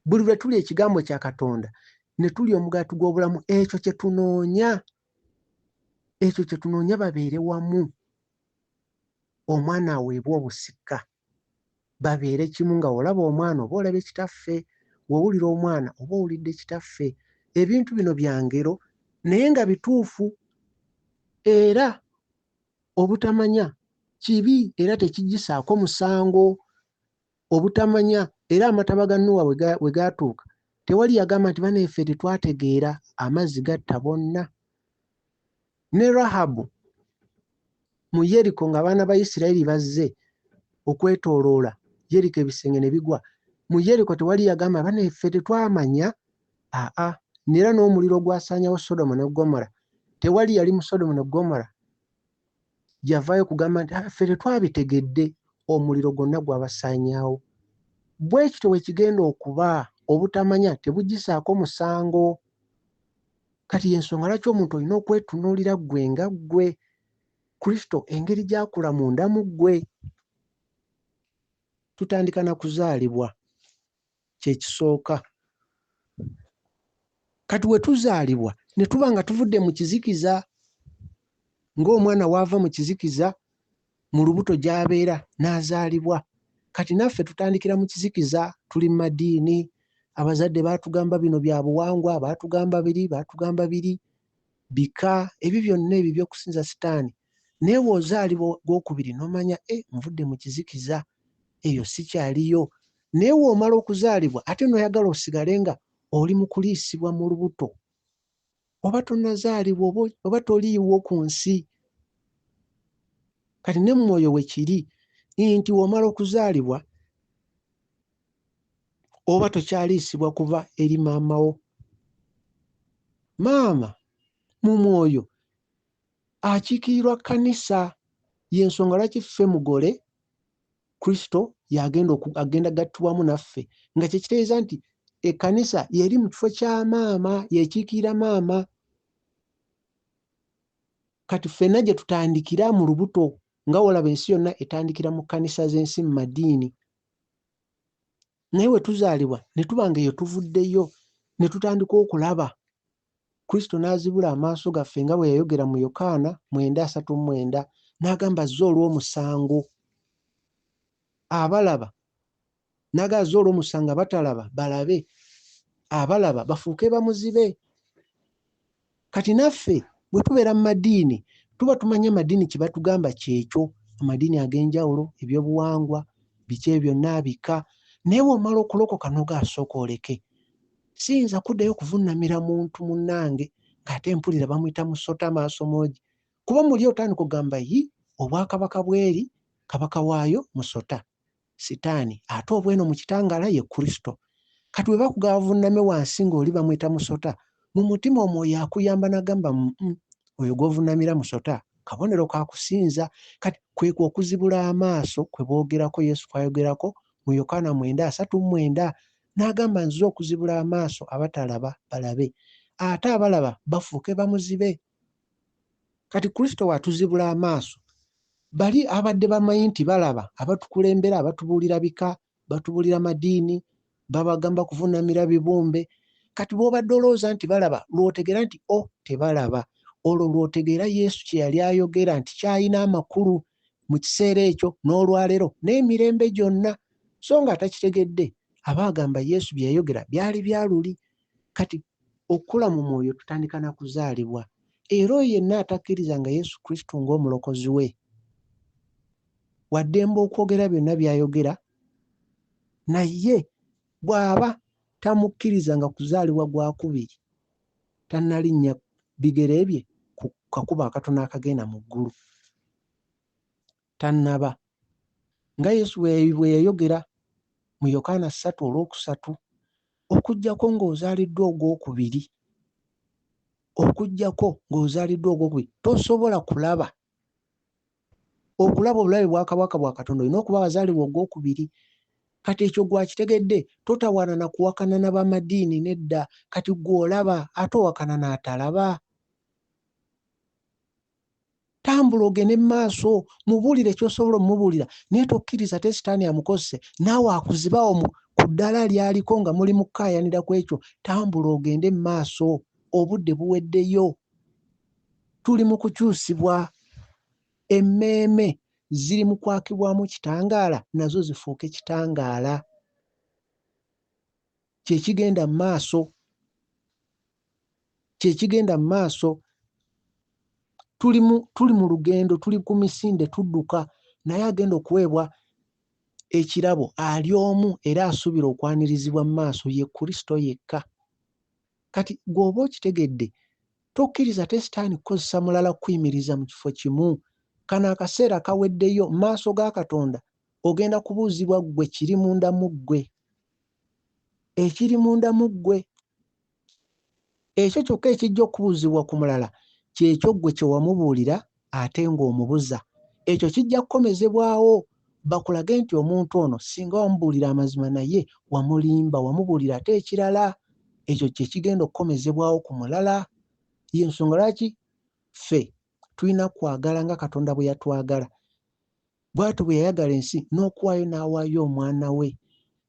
Buli lwe tulya ekigambo kya Katonda ne tulya omugaati gw'obulamu, ekyo kye tunoonya, ekyo kye tunoonya babeere wamu. Omwana aweebwe obusika babeere kimu nga olaba omwana oba olabye kitaffe, w'owulira omwana oba owulidde kitaffe. Ebintu bino bya ngero naye nga bituufu era obutamanya kibi era tekigisaako musango. Obutamanya era amataba ga Nuuwa we gaatuuka tewali yagamba nti bane ffe tetwategeera amazzi gatta bonna. Ne Rahabu mu Yeriko ng'abaana ba Isirayiri bazze okwetooloola Yeriko ebisenge ne bigwa. Mu Yeriko tewali yagamba bane ffe tetwamanya aa nera n'omuliro ogwasaanyawo Sodomu ne Gomora tewali yali mu Sodomu ne Gomora yavaayo kugamba nti ah, ffe tetwabitegedde omuliro gwonna gwabasaanyaawo. Bwe kityo bwe kigenda okuba obutamanya tebugisaako musango. Kati y'ensonga lwaki omuntu olina okwetunuulira ggwe nga ggwe, Kristo engeri gy'akula munda mu ggwe. Tutandika na kuzaalibwa, kye kisooka. Kati we tuzaalibwa ne tuba nga tuvudde mu kizikiza, ng'omwana w'ava mu kizikiza mu lubuto gy'abeera n'azaalibwa. Kati naffe tutandikira mu kizikiza, tuli mu madiini, abazadde baatugamba bino bya buwangwa, baatugamba biri, baatugamba biri, bika, ebyo byonna ebyo eby'okusinza sitaani. Naye bw'ozaalibwa ogw'okubiri n'omanya, e, nvudde mu kizikiza, eyo sikyaliyo. Naye bw'omala okuzaalibwa ate n'oyagala osigale nga oli mu kuliisibwa mu lubuto, oba tonnazaalibwa oba toliiwo ku nsi. Kati ne mu mwoyo we kiri nti w'omala okuzaalibwa oba tokyaliisibwa kuva eri maama wo. Maama mu mwoyo akiikirirwa kkanisa, y'ensonga lwaki ffe mugole. Kristo y'agenda agenda gattibwamu naffe, nga kye kitegeeza nti ekkanisa y'eri mu kifo kya maama, y'ekiikirira maama. Kati ffenna gye tutandikira mu lubuto, nga w'olaba ensi yonna etandikira mu kkanisa z'ensi mu madiini. Naye bwe tuzaalibwa ne tuba ng'eyo tuvuddeyo ne tutandika okulaba, Kristo n'azibula amaaso gaffe nga bwe yayogera mu Yokaana 9:39, n'agamba azze olw'omusango abalaba, n'agamba azze olw'omusango abatalaba balabe, abalaba bafuuke bamuzibe. Kati naffe bwe tubeera mu madiini tuba tumanyi amadiini kye batugamba kyekyo, amadiini ag'enjawulo, ebyobuwangwa, biki ebyo byonna bika, naye bw'omala okulokoka n'ogamba sooka oleke. Siyinza kuddayo kuvunnamira muntu munnange ng'ate mpulira bamuyita musota maaso moogi. Kuba muli otandika okugamba yi obwakabaka bw'eri kabaka waayo musota, sitaani, ate obw'eno mu kitangaala ye Kristo. Kati bwe bakugamba bavunname wansi ng'oli bamuyita musota, mu mutima omwoyo akuyamba n'agamba oyo gw'ovunnamira musota, kabonero ka kusinza. Kati kwe kwo okuzibula amaaso kwe boogerako Yesu kw'ayogerako mu Yokaana 9:39 n'agamba nzize okuzibula amaaso abatalaba balabe, ate abalaba bafuuke bamuzibe. Kati Kristo bw'atuzibula amaaso, bali abadde bamanyi nti balaba, abatukulembera, abatubuulira bika, batubuulira madiini, babagamba kuvunnamira bibumbe. Kati bw'obadde olowooza nti balaba, lw'otegeera nti o tebalaba. Olwo lw'otegeera Yesu kye yali ayogera nti kyalina amakulu mu kiseera ekyo n'olwaleero n'emirembe gyonna. So nga atakitegedde aba agamba Yesu bye yayogera byali bya luli. Kati okukula mu mwoyo tutandika na kuzaalibwa. Era oyo yenna atakkirizanga Yesu Kristo ng'omulokozi we, wa ddembe okwogera byonna by'ayogera, naye bw'aba tamukkirizanga kuzaalibwa gwa kubiri, tannalinnya bigere bye ku kakubo akatono akagenda mu ggulu. Tannaba. Nga Yesu bwe yayogera mu Yokaana 3:3, okuggyako ng'ozaaliddwa ogw'okubiri, okuggyako ng'ozaaliddwa ogw'okubiri, tosobola kulaba. Okulaba obulabe bwakabaka bwa Katonda olina okuba wazaalibwa ogw'okubiri. Kati ekyo gwakitegedde, totawaana na kuwakana na b'amadiini nedda. Kati ggwe olaba ate owakana n'atalaba. Tambula ogende mu maaso, mubuulire ky'osobola omubuulira, naye tokkiriza ate sitaani amukozese naawe akuzibawo ku ddaala ly'aliko nga muli mu kukaayanira ku ekyo. Tambula ogende mu maaso, obudde buweddeyo. Tuli mu kukyusibwa. Emmeeme ziri mu kwakibwamu kitangaala, nazo zifuuke kitangaala. Kye kigenda mu maaso. Kye kigenda mu maaso. Tuli mu, tuli mu lugendo, tuli ku misinde tudduka, naye agenda okuweebwa ekirabo ali omu era asuubira okwanirizibwa mu maaso ye Kristo yekka. Kati ggwe oba okitegedde, tokkiriza ate sitaani kukozesa mulala kukuyimiriza mu kifo kimu. Kano akaseera kaweddeyo, mu maaso ga Katonda ogenda kubuuzibwa ggwe kiri munda mu ggwe. Ekiri munda mu ggwe. Ekyo kyokka ekijja okubuuzibwa ku mulala ky'ekyo ggwe kye wamubuulira ate ng'omubuza. Ekyo kijja kukomezebwawo bakulage nti omuntu ono singa wamubuulira amazima naye wamulimba, wamubuulira ate ekirala. Ekyo kye kigenda okukomezebwawo ku mulala. Y'ensonga lwaki ffe tulina kwagala nga Katonda bwe yatwagala. Bw'atyo bwe yayagala ensi n'okuwaayo n'awaayo Omwana we,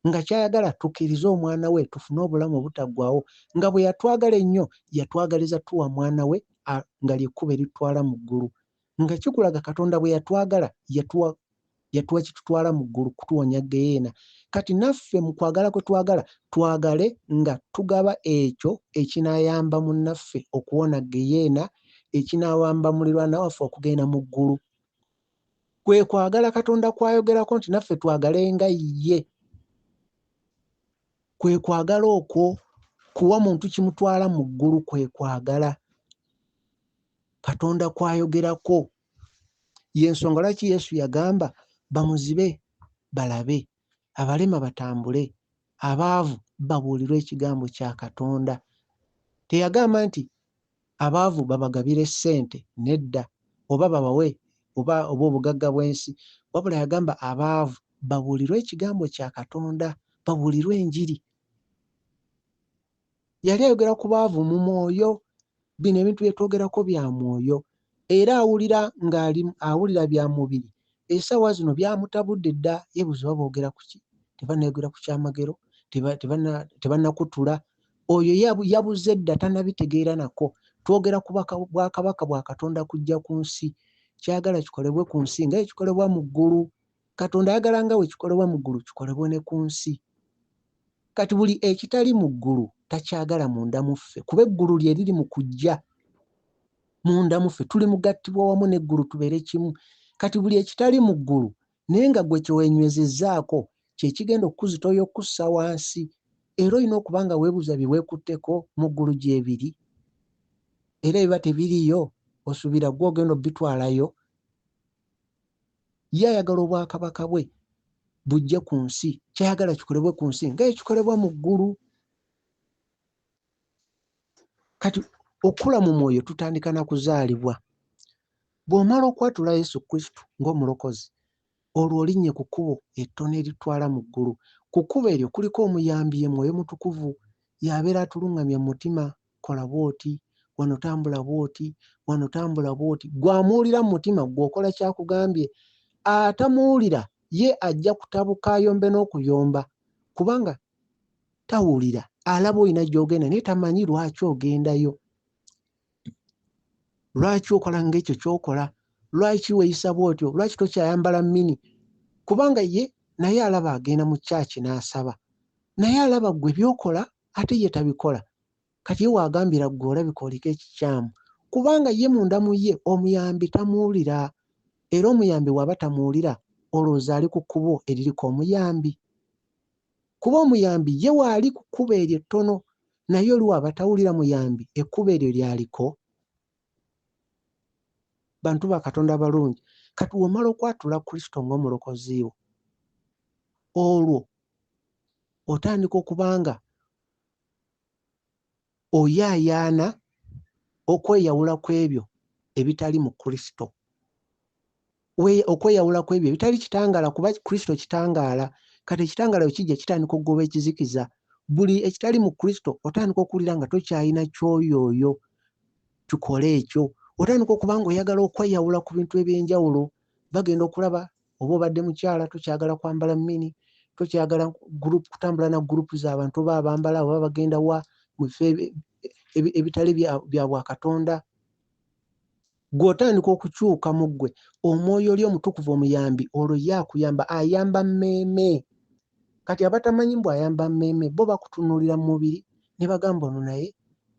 nga ky'ayagala tukkirize Omwana we tufune obulamu obutaggwaawo. Nga bwe yatwagala ennyo, yatwagaliza tuwa Mwana we a, nga lye kkubo eritutwala mu ggulu. Nga kikulaga Katonda bwe yatwagala, yatuwa, yatuwa kitutwala mu ggulu kutuwonya ggeyeena. Kati naffe mu kwagala kwe twagala, twagale nga tugaba ekyo ekinaayamba munnaffe okuwona ggeyeena, ekinaayamba mulirwana waffe okugenda mu ggulu. Kwe kwagala Katonda kw'ayogerako nti naffe twagale nga ye. Kwe kwagala okwo kuwa muntu kimutwala mu ggulu, kwe kwagala Katonda kw'ayogerako. Y'ensonga lwaki Yesu yagamba bamuzibe balabe, abalema batambule, abaavu babuulirwe ekigambo kya Katonda. Teyagamba nti abaavu babagabire ssente, nedda, oba babawe oba obugagga bw'ensi, wabula yagamba abaavu Babuulirwe ekigambo kya Katonda, babuulirwe enjiri. Yali ayogera ku baavu mu mwoyo. Bino ebintu bye twogerako bya mwoyo. Era awulira ng'ali awulira bya mubiri. Essaawa zino byamutabudde dda, yeebuuza oba boogera ku ki? Tebannayogera ku kyamagero, tebannakutula. Oyo yabuze dda tannabitegeera nako. Twogera ku bwakabaka bwa Katonda kujja ku nsi. Ky'ayagala kikolebwe ku nsi nga bwe kikolebwa mu ggulu. Katonda ayagala nga bwe kikolebwa mu ggulu kikolebwe ne ku nsi. Kati buli ekitali mu ggulu takyagala munda mu ffe, kuba eggulu lye liri mu kujja munda mu ffe. Tuli mugattibwa wamu n'eggulu tubeere kimu. Kati buli ekitali mu ggulu naye nga ggwe kye weenywezezzaako kye kigenda okukuzitoya okukussa wansi. Era olina okuba nga weebuuza bye weekutteko mu ggulu gyebiri? Era biba tebiriiyo osuubira ggwe ogenda obitwalayo? Ye ayagala obwakabaka bwe bujje ku nsi, ky'ayagala kikolebwe ku nsi nga ekikolebwa mu ggulu. Kati okukula mu mwoyo tutandika na kuzaalibwa. Bw'omala okwatula Yesu Kristo ng'Omulokozi, olwo olinnye ku kkubo ettono eritwala mu ggulu. Ku kkubo eryo kuliko omuyambi, ye Mwoyo Mutukuvu. Y'abeera atuluŋŋamya mu mutima, kola bw'oti, wano tambula bw'oti, wano tambula bw'oti. Ggwe amuwulira mu mutima, ggwe okola ky'akugambye. Atamuwulira ye ajja kutabuka ayombe n'okuyomba, kubanga tawulira. Alaba olina gy'ogenda naye tamanyi lwaki ogendayo. Lwaki okola ng'ekyo ky'okola? Lwaki weeyisa bw'otyo? Lwaki tokyayambala mmini? Kubanga ye naye alaba agenda mu church n'asaba, naye alaba ggwe by'okola ate ye tabikola. Kati ye w'agambira ggwe olabika oliko ekikyamu, kubanga ye munda mu ye omuyambi tamuwulira. Era omuyambi bw'aba tamuwulira, olowooza ali ku kkubo eririko omuyambi? Kuba omuyambi ye waali ku kkubo eryo ettono, naye oli w'aba tawulira muyambi, ekkubo eryo ly'aliko? Bantu ba Katonda abalungi, kati w'omala okwatula Kristo ng'Omulokozi wo, olwo otandika okuba nga oyaayaana okweyawula ku ebyo ebitali mu Kristo. Okweyawula ku ebyo ebitali kitangaala, kuba Kristo kitangaala. Kati ekitangaala bwe kijja kitandika okugoba ekizikiza. Buli ekitali mu Kristo otandika okuwulira nga tokyalina kyoyooyo kikole ekyo. Otandika okuba ng'oyagala okweyawula ku bintu eby'enjawulo. Bagenda okulaba oba obadde mukyala tokyagala kwambala mmini, tokyagala group, kutambula na group z'abantu oba abambala oba bagenda wa mu bifo ebitali bya bwakatonda. Ggwe otandika okukyuka mu ggwe. Omwoyo oli omutukuvu omuyambi olwo ye akuyamba, ayamba mmeeme. Kati abatamanyi mbu ayamba mmeeme bo bakutunuulira mu mubiri ne bagamba ono naye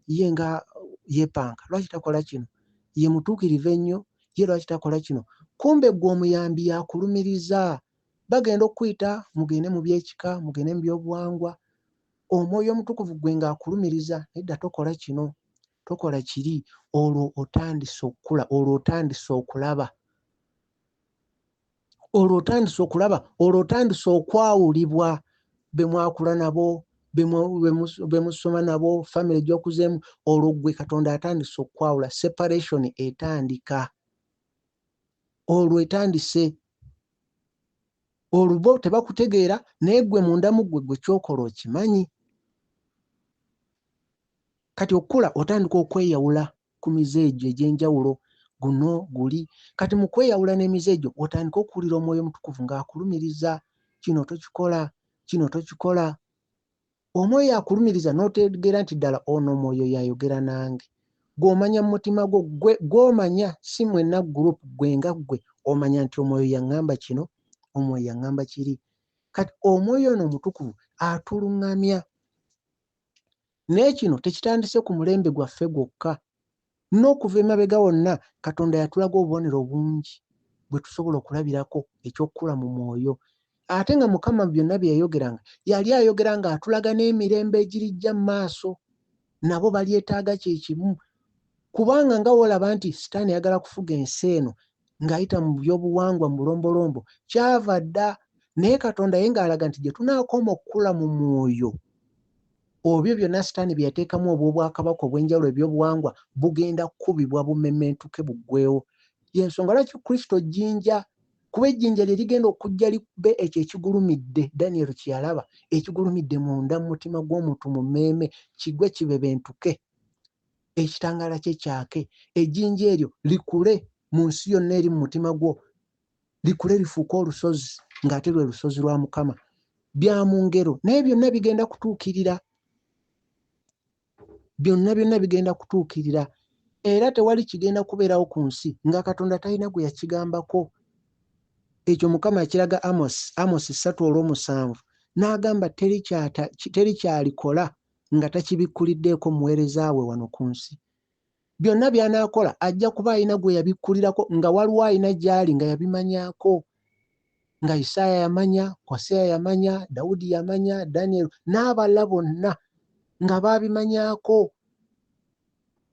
ye nga yeepanka, lwaki takola kino? Ye mutuukirivu ennyo, ye lwaki takola kino? Kumbe ggwe omuyambi y'akulumiriza. Bagenda okukuyita mugende mu by'ekika, mugende mu by'obuwangwa, Omwoyo Omutukuvu ggwe ng'akulumiriza, nedda tokola kino, tokola kiri, olwo otandise okukula, olwo otandise okulaba. Olwo otandise okulaba, olwo otandise okwawulibwa be mwakula nabo, be musoma nabo, famire gy'okuzeemu, olwo ggwe Katonda atandise okukwawula, separation etandika. Olwo etandise. Olwo bo tebakutegeera, naye ggwe munda mu ggwe, ggwe ky'okola okimanyi. Kati okukula otandika okweyawula ku mize egyo egy'enjawulo, guno, guli. Kati mu kweyawula n'emize egyo, otandika okuwulira Omwoyo Omutukuvu ng'akulumiriza, kino tokikola, kino tokikola. Omwoyo akulumiriza n'otegeera nti ddala ono Omwoyo y'ayogera nange. Ggwe omanya mu mutima gwo, ggwe, ggwe omanya, si mwenna group, ggwe nga ggwe omanya nti Omwoyo yaŋŋamba kino, Omwoyo yaŋŋamba kiri. Kati Omwoyo ono Omutukuvu atuluŋŋamya. Naye kino tekitandise ku mulembe gwaffe gwokka. N'okuva emabega wonna Katonda yatulaga obubonero bungi bwe tusobola okulabirako eky'okukula mu mwoyo. Ate nga Mukama mu byonna bye yayogeranga, yali ayogera ng'atulaga n'emirembe egirijja mu maaso, nabo balyetaaga kye kimu. Kubanga nga w'olaba nti Sitaani ayagala kufuga ensi eno ng'ayita mu by'obuwangwa, mu bulombolombo, kyava dda. Naye Katonda ye ng'alaga nti gye tunaakoma okukula mu mwoyo, obyo byonna Sitaani bye yateekamu obw'obwakabaka obw'enjawulo eby'obuwangwa bugenda kukubibwa bumementuke buggweewo. Y'ensonga lwaki Kristo jjinja. Kuba ejjinja lye ligenda okujja likube ekyo ekigulumidde, Danyeri kye yalaba, ekigulumidde munda mu mutima gw'omuntu mu mmeeme, kigwe kibebentuke, ekitangaala kye kyake, ejjinja eryo likule mu nsi yonna eri mu mutima gwo, likule lifuuke olusozi, ng'ate lwe lusozi lwa Mukama. Bya mu ngero, naye byonna bigenda kutuukirira. Byonna byonna bigenda kutuukirira. Era tewali kigenda kubeerawo ku nsi nga Katonda talina gwe yakigambako. Ekyo Mukama yakiraga Amosi, Amosi 3 olw'omusanvu, n'agamba teri ky'alikola nga takibikkuliddeeko muweereza we wano ku nsi. Byonna by'anaakola ajja kuba alina gwe yabikkulirako, nga waliwo alina gy'ali nga yabimanyaako. Nga Isaaya yamanya, Koseya yamanya, Dawudi yamanya, Daniel n'abalala bonna nga baabimanyaako.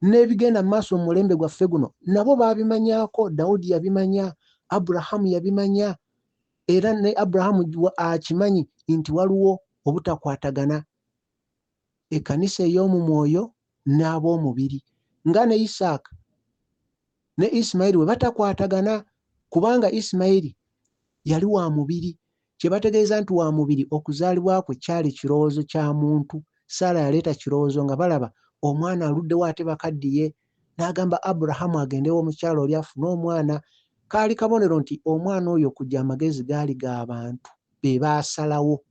N'ebigenda mu maaso mu mulembe gwaffe guno nabo baabimanyaako. Dawudi yabimanya, Aburahamu yabimanya, era ne Aburahamu akimanyi nti waliwo obutakwatagana ekkanisa ey'omu mwoyo n'ab'omubiri, nga ne Isaaka ne Isimayiri bwe batakwatagana, kubanga Isimayiri yali wa mubiri. Kye bategeeza nti wa mubiri, okuzaalibwa kwe kyali kirowoozo kya muntu. Saala yaleeta kirowoozo nga balaba omwana aluddewo ate bakaddiye, n'agamba Aburahamu agendewo omukyala oli afune omwana. Kaali kabonero nti omwana oyo okujja amagezi gaali ga bantu be baasalawo,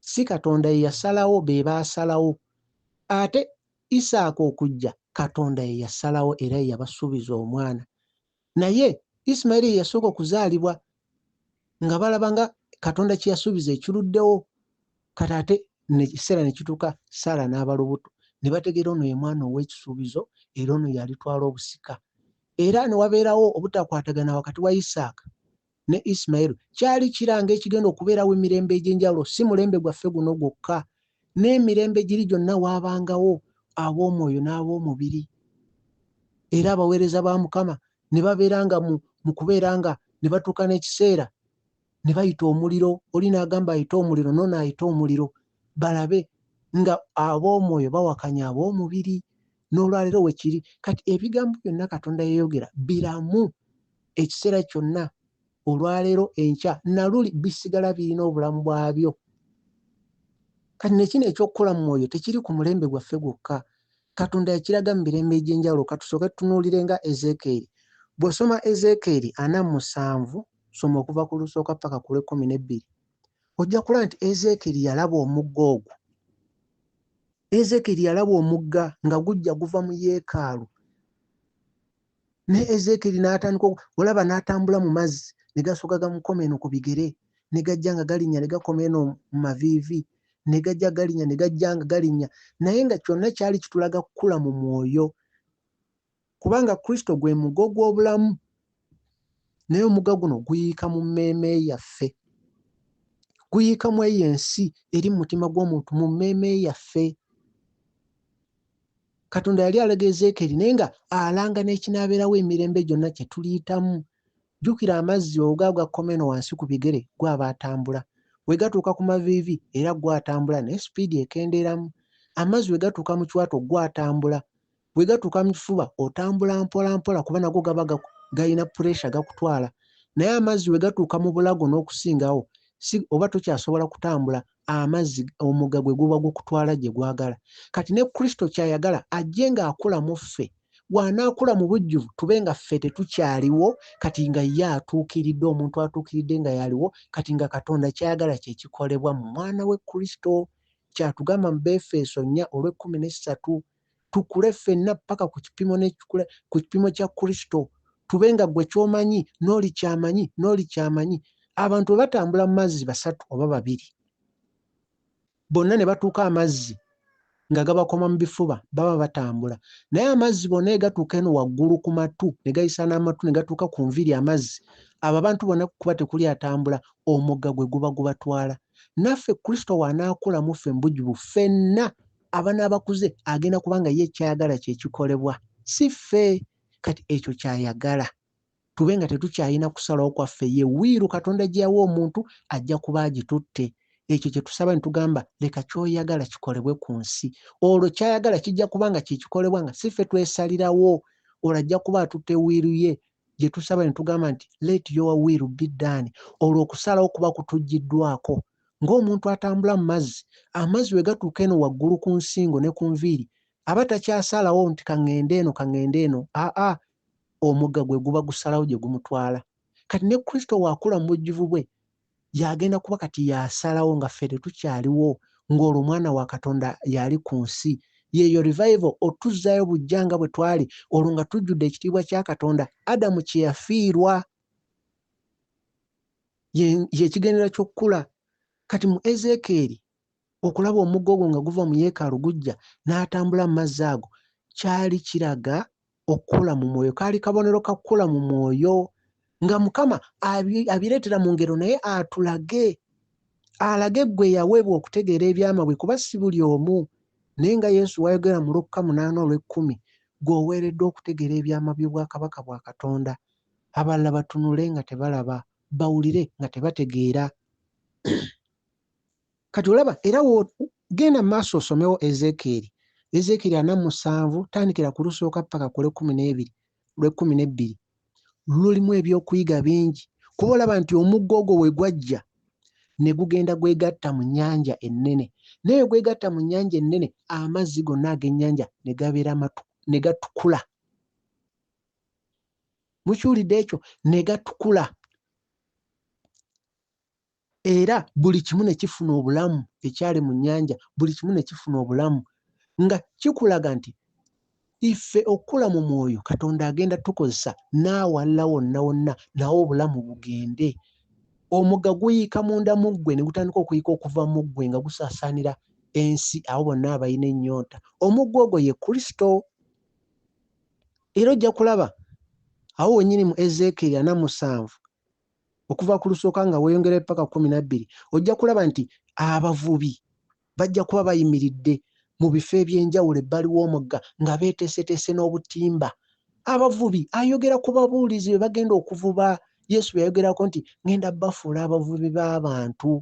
si Katonda ye yasalawo, be baasalawo. Ate Isaaka okujja Katonda ye yasalawo era ye yabasuubiza omwana. Naye Isimayiri ye yasooka okuzaalibwa nga balaba nga Katonda kye yasuubiza ekiruddewo. Kati ate ekiseera ne kituuka Saala n'aba lubuto, ne bategeera ono ye mwana ow'ekisuubizo era ono y'alitwala obusika. Era ne wabeerawo obutakwatagana wakati wa Isaaka ne Isimaeri. Kyali kiranga ekigenda okubeerawo emirembe egy'enjawulo, si mulembe gwaffe guno gwokka, n'emirembe giri gyonna waabangawo ab'omwoyo n'ab'omubiri. Era abaweereza ba Mukama ne babeera nga mu kubeera nga ne batuuka n'ekiseera ne bayita omuliro, oli n'agamba ayite omuliro, n'ono ayite omuliro, balabe nga ab'omwoyo bawakanya ab'omubiri. N'olwaleero we kiri. Kati ebigambo byonna Katonda yayogera biramu ekiseera kyonna, olwaleero, enkya, na luli, bisigala birina obulamu bwabyo. Kati ne kino eky'okukula mu mwoyo tekiri ku mulembe gwaffe gwokka. Katonda yakiraga mu mirembe egy'enjawulo. Ka tusooke tutunuulire nga Ezeekeeri. Bw'osoma Ezeekeeri 47, soma okuva ku lusooka paka ku lw'ekkumi n'ebbiri, ojja kulaba nti Ezeekeeri yalaba omugga ogwo. Ezeekeeri yalaba omugga nga gujja guva mu yeekaalu. Ne Ezeekeeri n'atandika olaba n'atambula mu mazzi, ne gasooka gamukoma eno ku bigere, ne gajja nga galinnya ne gakoma eno mu maviivi, ne gajja galinnya ne gajja nga galinnya. Naye nga kyonna kyali kitulaga kukula mu mwoyo, kubanga Kristo gwe mugga ogw'obulamu, naye omugga guno guyiika mu mmeeme yaffe, guyiika mu eyo ensi eri mu mutima gw'omuntu, mu mmeeme yaffe. Katonda yali alaga Ezeekeeri naye nga alanga n'ekinaabeerawo emirembe gyonna kye tuliyitamu. Jjukira amazzi oga gakoma eno wansi ku bigere, gwe aba atambula. We gatuuka ku maviivi era gwe atambula, naye sipiidi ekendeeramu. Amazzi we gatuuka mu kiwato gwe atambula. Bwe gatuuka mu kifuba otambula mpola mpola kuba nago gaba galina puresha gakutwala. Naye amazzi we gatuuka mu bulago n'okusingawo, si oba tokyasobola kutambula, amazzi omugga gwe guba gukutwala gye gwagala. Kati ne Kristo ky'ayagala ajje ng'akula mu ffe. Bw'anaakula mu bujjuvu tube nga ffe tetukyaliwo, kati nga ye atuukiridde, omuntu atuukiridde nga y'aliwo, kati nga Katonda ky'ayagala kye kikolebwa mu mwana we Kristo. Ky'atugamba mu Beefeso 4 olw'ekkumi n'essatu, tukule ffenna paka ku kipimo n'ekikula, ku kipimo kya Kristo, tube nga ggwe ky'omanyi n'oli ky'amanyi n'oli ky'amanyi. Abantu bwe batambula mu mazzi basatu oba babiri, bonna ne batuuka amazzi nga gabakoma mu bifuba, baba batambula. Naye amazzi bonna ne gatuuka eno waggulu ku matu, ne gayisa n'amatu ne gatuuka ku nviiri amazzi, abo abantu bonna kuba tekuli atambula, omugga gwe guba gubatwala. Naffe Kristo w'anaakula mu ffe mu bujjuvu, ffenna abanaabakuze agenda kuba nga ye ky'ayagala kye kikolebwa, si ffe. Kati ekyo ky'ayagala, tube nga tetukyalina kusalawo kwaffe. Ye wiiru Katonda gye yawa omuntu ajja kuba agitutte. Ekyo kye tusaba ne tugamba, leka ky'oyagala kikolebwe ku nsi. Olwo ky'ayagala kijja kuba nga kye kikolebwa, nga si ffe twesalirawo. Olwo ajja kuba atutte wiiru ye. gye tusaba ne tugamba nti let your will be done, olwo okusalawo kuba kutuggyiddwako. Ng'omuntu atambula mu mazzi, amazzi we gatuuka eno waggulu ku nsingo ne ku nviiri, aba takyasalawo nti ka ŋŋende eno, ka ŋŋende eno. Aa, omugga gwe guba gusalawo gye gumutwala. Kati ne Kristo waakula mu bujjuvu bwe, y'agenda kuba kati y'asalawo nga ffe tetukyaliwo, ng'olwo Omwana wa Katonda y'ali ku nsi. Yeeyo revival, otuzzaayo buggya nga bwe twali, olwo nga tujjudde ekitiibwa kya Katonda Adamu kye yafiirwa. Ye, ye kigendererwa ky'okukula. Kati mu Ezeekyeri, okulaba omugga ogwo nga guva mu yeekaalu gujja n'atambula mu mazzi ago, kyali kiraga okukula mu mwoyo. Kaali kabonero ka kukula mu mwoyo, nga Mukama abireetera mu ngero naye atulage, alage ggwe eyaweebwa okutegeera ebyama bwe, kuba si buli omu. Naye nga Yesu wayogera mu Lukka munaana olw'ekkumi, ggwe oweereddwa okutegeera ebyama by'obwakabaka bwa Katonda. Abalala batunule nga tebalaba, bawulire nga tebategeera. Kati olaba, era genda mu maaso osomewo Ezeekyeri. Ezeekyeri 47, tandikira ku lusooka ppaka ku lw'ekkumi n'ebiri, lw'ekkumi n'ebbiri. Lulimu ebyokuyiga bingi. Kuba olaba nti omugga ogwo we gwajja ne gugenda gwegatta mu nnyanja ennene. Naye we gwegatta mu nnyanja ennene, amazzi gonna ag'ennyanja ne gabeera matu, ne gatukula. Mukiwulidde ekyo? Ne gatukula. Era buli kimu ne kifuna obulamu ekyali mu nnyanja, buli kimu ne kifuna obulamu. Nga kikulaga nti iffe okukula mu mwoyo Katonda agenda tukozesa n'awalala wonna wonna, nawo obulamu bugende. Omugga guyiika munda mu ggwe ne gutandika okuyiika okuva mu ggwe nga gusaasaanira ensi abo bonna abalina ennyonta. Omugga ogwo ye Kristo. Era ojja kulaba awo wennyini mu Ezeekyeri 47, okuva ku lusooka nga weeyongerayo ppaka 12, ojja kulaba nti abavubi bajja kuba bayimiridde mu bifo eby'enjawulo ebbali w'omugga nga beeteeseteese n'obutimba. Abavubi ayogera ku babuulizi be bagenda okuvuba. Yesu bwe yayogerako nti ŋŋenda bafuula abavubi b'abantu,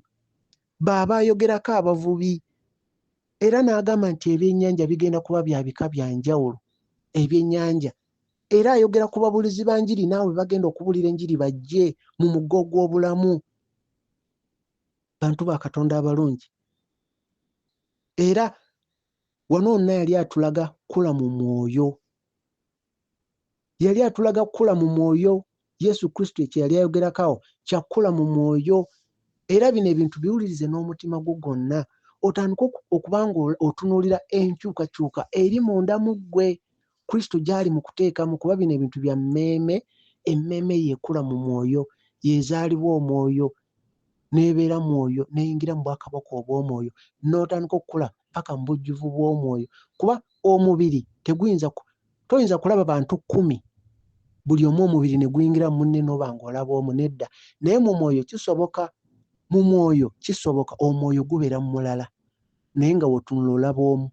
b'aba ayogerako abavubi. Era n'agamba nti ebyennyanja bigenda kuba bya bika bya njawulo, ebyennyanja. Era ayogera ku babuulizi ba njiri, naawe bagenda okubuulira enjiri bajje mu mugga ogw'obulamu. Bantu ba Katonda abalungi. Era wano wonna yali atulaga kukula mu mwoyo. Yali atulaga kukula mu mwoyo. Yesu Kristo kye yali ayogerako awo kya kukula mu mwoyo. Era bino ebintu biwulirize n'omutima gwo gwonna. Otandike okuba nga otunuulira enkyukakyuka eri munda mu ggwe. Kristo gy'ali mu kuteekamu, kuba bino ebintu bya mmeeme. Emmeeme yeekula mu mwoyo, yeezaalibwa omwoyo, n'ebeera mwoyo, n'eyingira mu bwakabaka obw'omwoyo, n'otandika okukula paka mu bujjuvu bw'omwoyo. Kuba omubiri teguyinza toyinza kulaba bantu 10 buli omu omubiri ne guyingira munne n'oba ng'olaba omu, nedda. Naye mu mwoyo kisoboka, mu mwoyo kisoboka, omwoyo gubeera mu mulala, naye nga w'otunula olaba omu.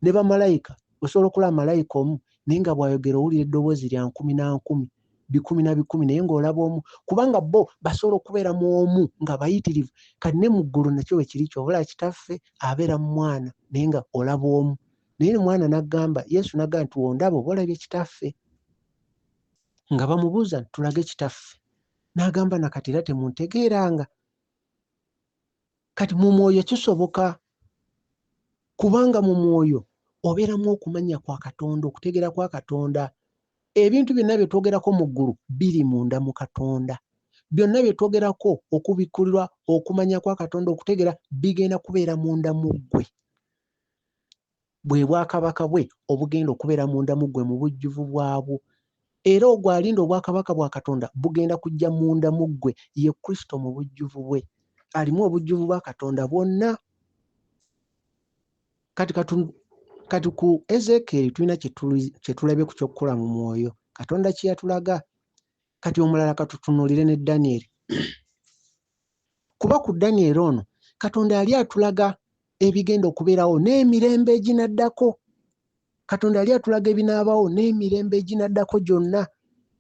Ne bamalayika, osobola okulaba malayika omu, naye nga bw'ayogera owulira eddoboozi lya nkumi na nkumi, bikumi na bikumi, naye ng'olaba omu, kubanga bo basobola okubeera mu omu nga bayitirivu. Kati ne mu ggulu nakyo bwe kiri ky'oba Kitaffe abeera mu mwana, naye nga olaba omu. Naye omwana n'agamba, Yesu n'agamba nti w'ondaba oba olabye Kitaffe. Nga bamubuuza nti tulage Kitaffe. N'agamba na kati era temuntegeeranga. Kati mu mwoyo kisoboka, kubanga mu mwoyo obeeramu okumanya kwa Katonda, okutegeera kwa Katonda. Ebintu byonna bye twogerako mu ggulu biri munda mu Katonda. Byonna bye twogerako, okubikkulirwa, okumanya kwa Katonda, okutegeera, bigenda kubeera munda mu ggwe. Bwe bwakabaka bwe obugenda okubeera munda mu ggwe mu bujjuvu bwabwo. Era ogwo alinda obwakabaka bwa Katonda bugenda kujja munda mu ggwe, ye Kristo mu bujjuvu bwe. Alimu obujjuvu bwa Katonda bwonna. Kati ku Ezeekyeri tulina kye tulabye ku ky'okukula mu mwoyo. Katonda kye yatulaga. Kati omulala katutunuulire ne Danyeri. Kuba ku Danyeri ono, Katonda yali atulaga ebigenda okubeerawo n'emirembe eginaddako. Katonda yali atulaga ebinaabaawo n'emirembe eginaddako gyonna.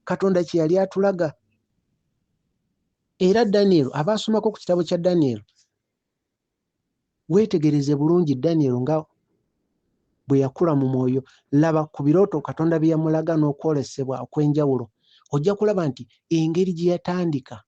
Katonda kye yali atulaga. Era Danyeri, abaasomako ku kitabo kya Danyeri, weetegereze bulungi Danyeri nga bwe yakula mu mwoyo. Laba ku birooto Katonda bye yamulaga n'okwolesebwa okw'enjawulo. Ojja kulaba nti engeri gye yatandika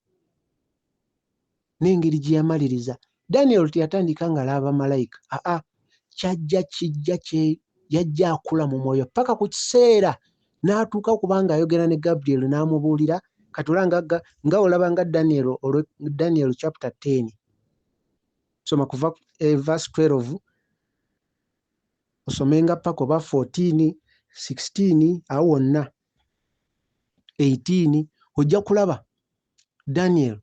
n'engeri gye yamaliriza. Daniel teyatandika ng'alaba bamalayika, aa, kyajja kijja kye yajja akula mu mwoyo paka ku kiseera n'atuuka kubanga ayogera ne Gabriel n'amubuulira. Kati olaba nga olaba nga Daniel, olwe Daniel chapter 10, soma kuva verse 12 osomenga paka oba 14, 16, awo wonna 18, ojja kulaba Daniel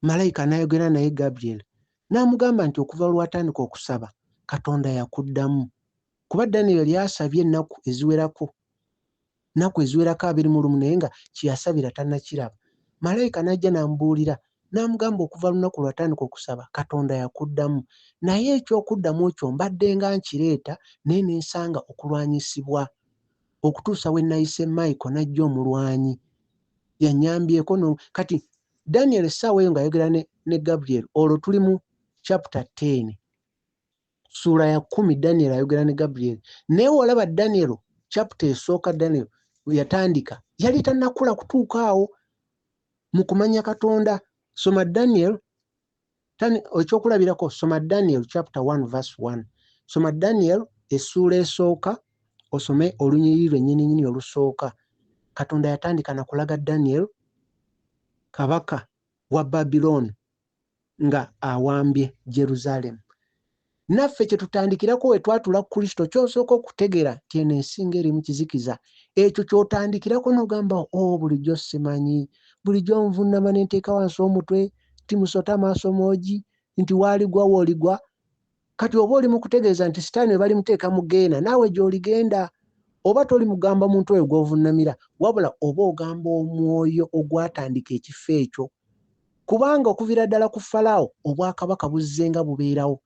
malayika n'ayogera naye Gabriel n'amugamba nti okuva lw'atandika okusaba Katonda yakuddamu. Kuba Daniel yali asabye ennaku eziwerako, nnaku eziwerako 21, naye nga kye yasabira tannakiraba. Malayika n'ajja n'amubuulira n'amugamba okuva lunaku lw'atandika okusaba Katonda yakuddamu, naye eky'okuddamu kyo mbadde nga nkireeta naye ne nsanga okulwanyisibwa okutuusa we nayise Michael n'ajja omulwanyi yannyambyeko. No kati Daniel essaawa eyo ng'ayogera ne Gabriel, olwo tuli mu chapter 10, ssuula ya 10, Daniel ayogera ne Gabriel. Naye olaba Daniel chapter esooka, Daniel yatandika yali tannakula kutuuka awo mu kumanya Katonda. Soma Daniel, ekyokulabirako, soma Daniel chapter 1 verse 1. Soma Daniel essuula esooka, osome olunyiriri lwennyininyini olusooka. Katonda yatandika na kulaga Daniel kabaka wa Babiloni nga awambye Jerusalem. Naffe kye tutandikirako we twatula Kristo, ky'osooka okutegeera nti eno ensi ng'eri mu kizikiza. Ekyo ky'otandikirako n'ogamba, o bulijjo simanyi, bulijjo nvunnama ne nteeka wansi omutwe nti musota maaso moogi, nti waaligwa w'oligwa. Kati oba oli mu kutegeeza nti sitaani we balimuteeka mu geena, naawe gy'oligenda. Oba toli mugamba muntu oyo gw'ovunnamira, wabula oba ogamba omwoyo ogwatandika ekifo ekyo. Kubanga okuviira ddala ku Falaawo obwakabaka buzzenga bubeerawo.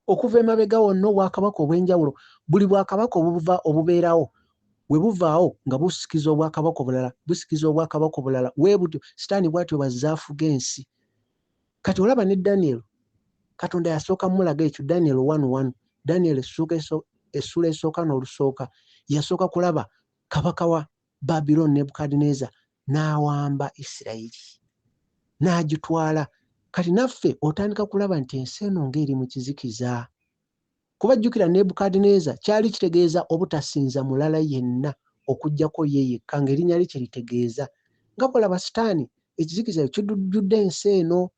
Okuva emabega wonna obwakabaka obw'enjawulo, buli bwakabaka obuva obubeerawo, we buvaawo nga busikiza obwakabaka obulala, busikiza obwakabaka obulala. We butyo sitaani bw'atyo bw'azze afuga ensi. Kati olaba ne Daniel, Katonda yasooka mulaga ekyo. Daniel 1:1, Daniel essuula esooka n'olusooka, yasooka kulaba kabaka wa Babiloni Nebukadduneeza n'awamba Isirayiri n'agitwala. Kati naffe otandika kulaba nti ensi eno ng'eri mu kizikiza. Kuba jjukira Nebukadduneeza kyali kitegeeza obutasinza mulala yenna okuggyako ye yekka, ng'erinnya lye kye litegeeza. Nga bw'olaba sitaani ekizikiza kijjudde ensi eno,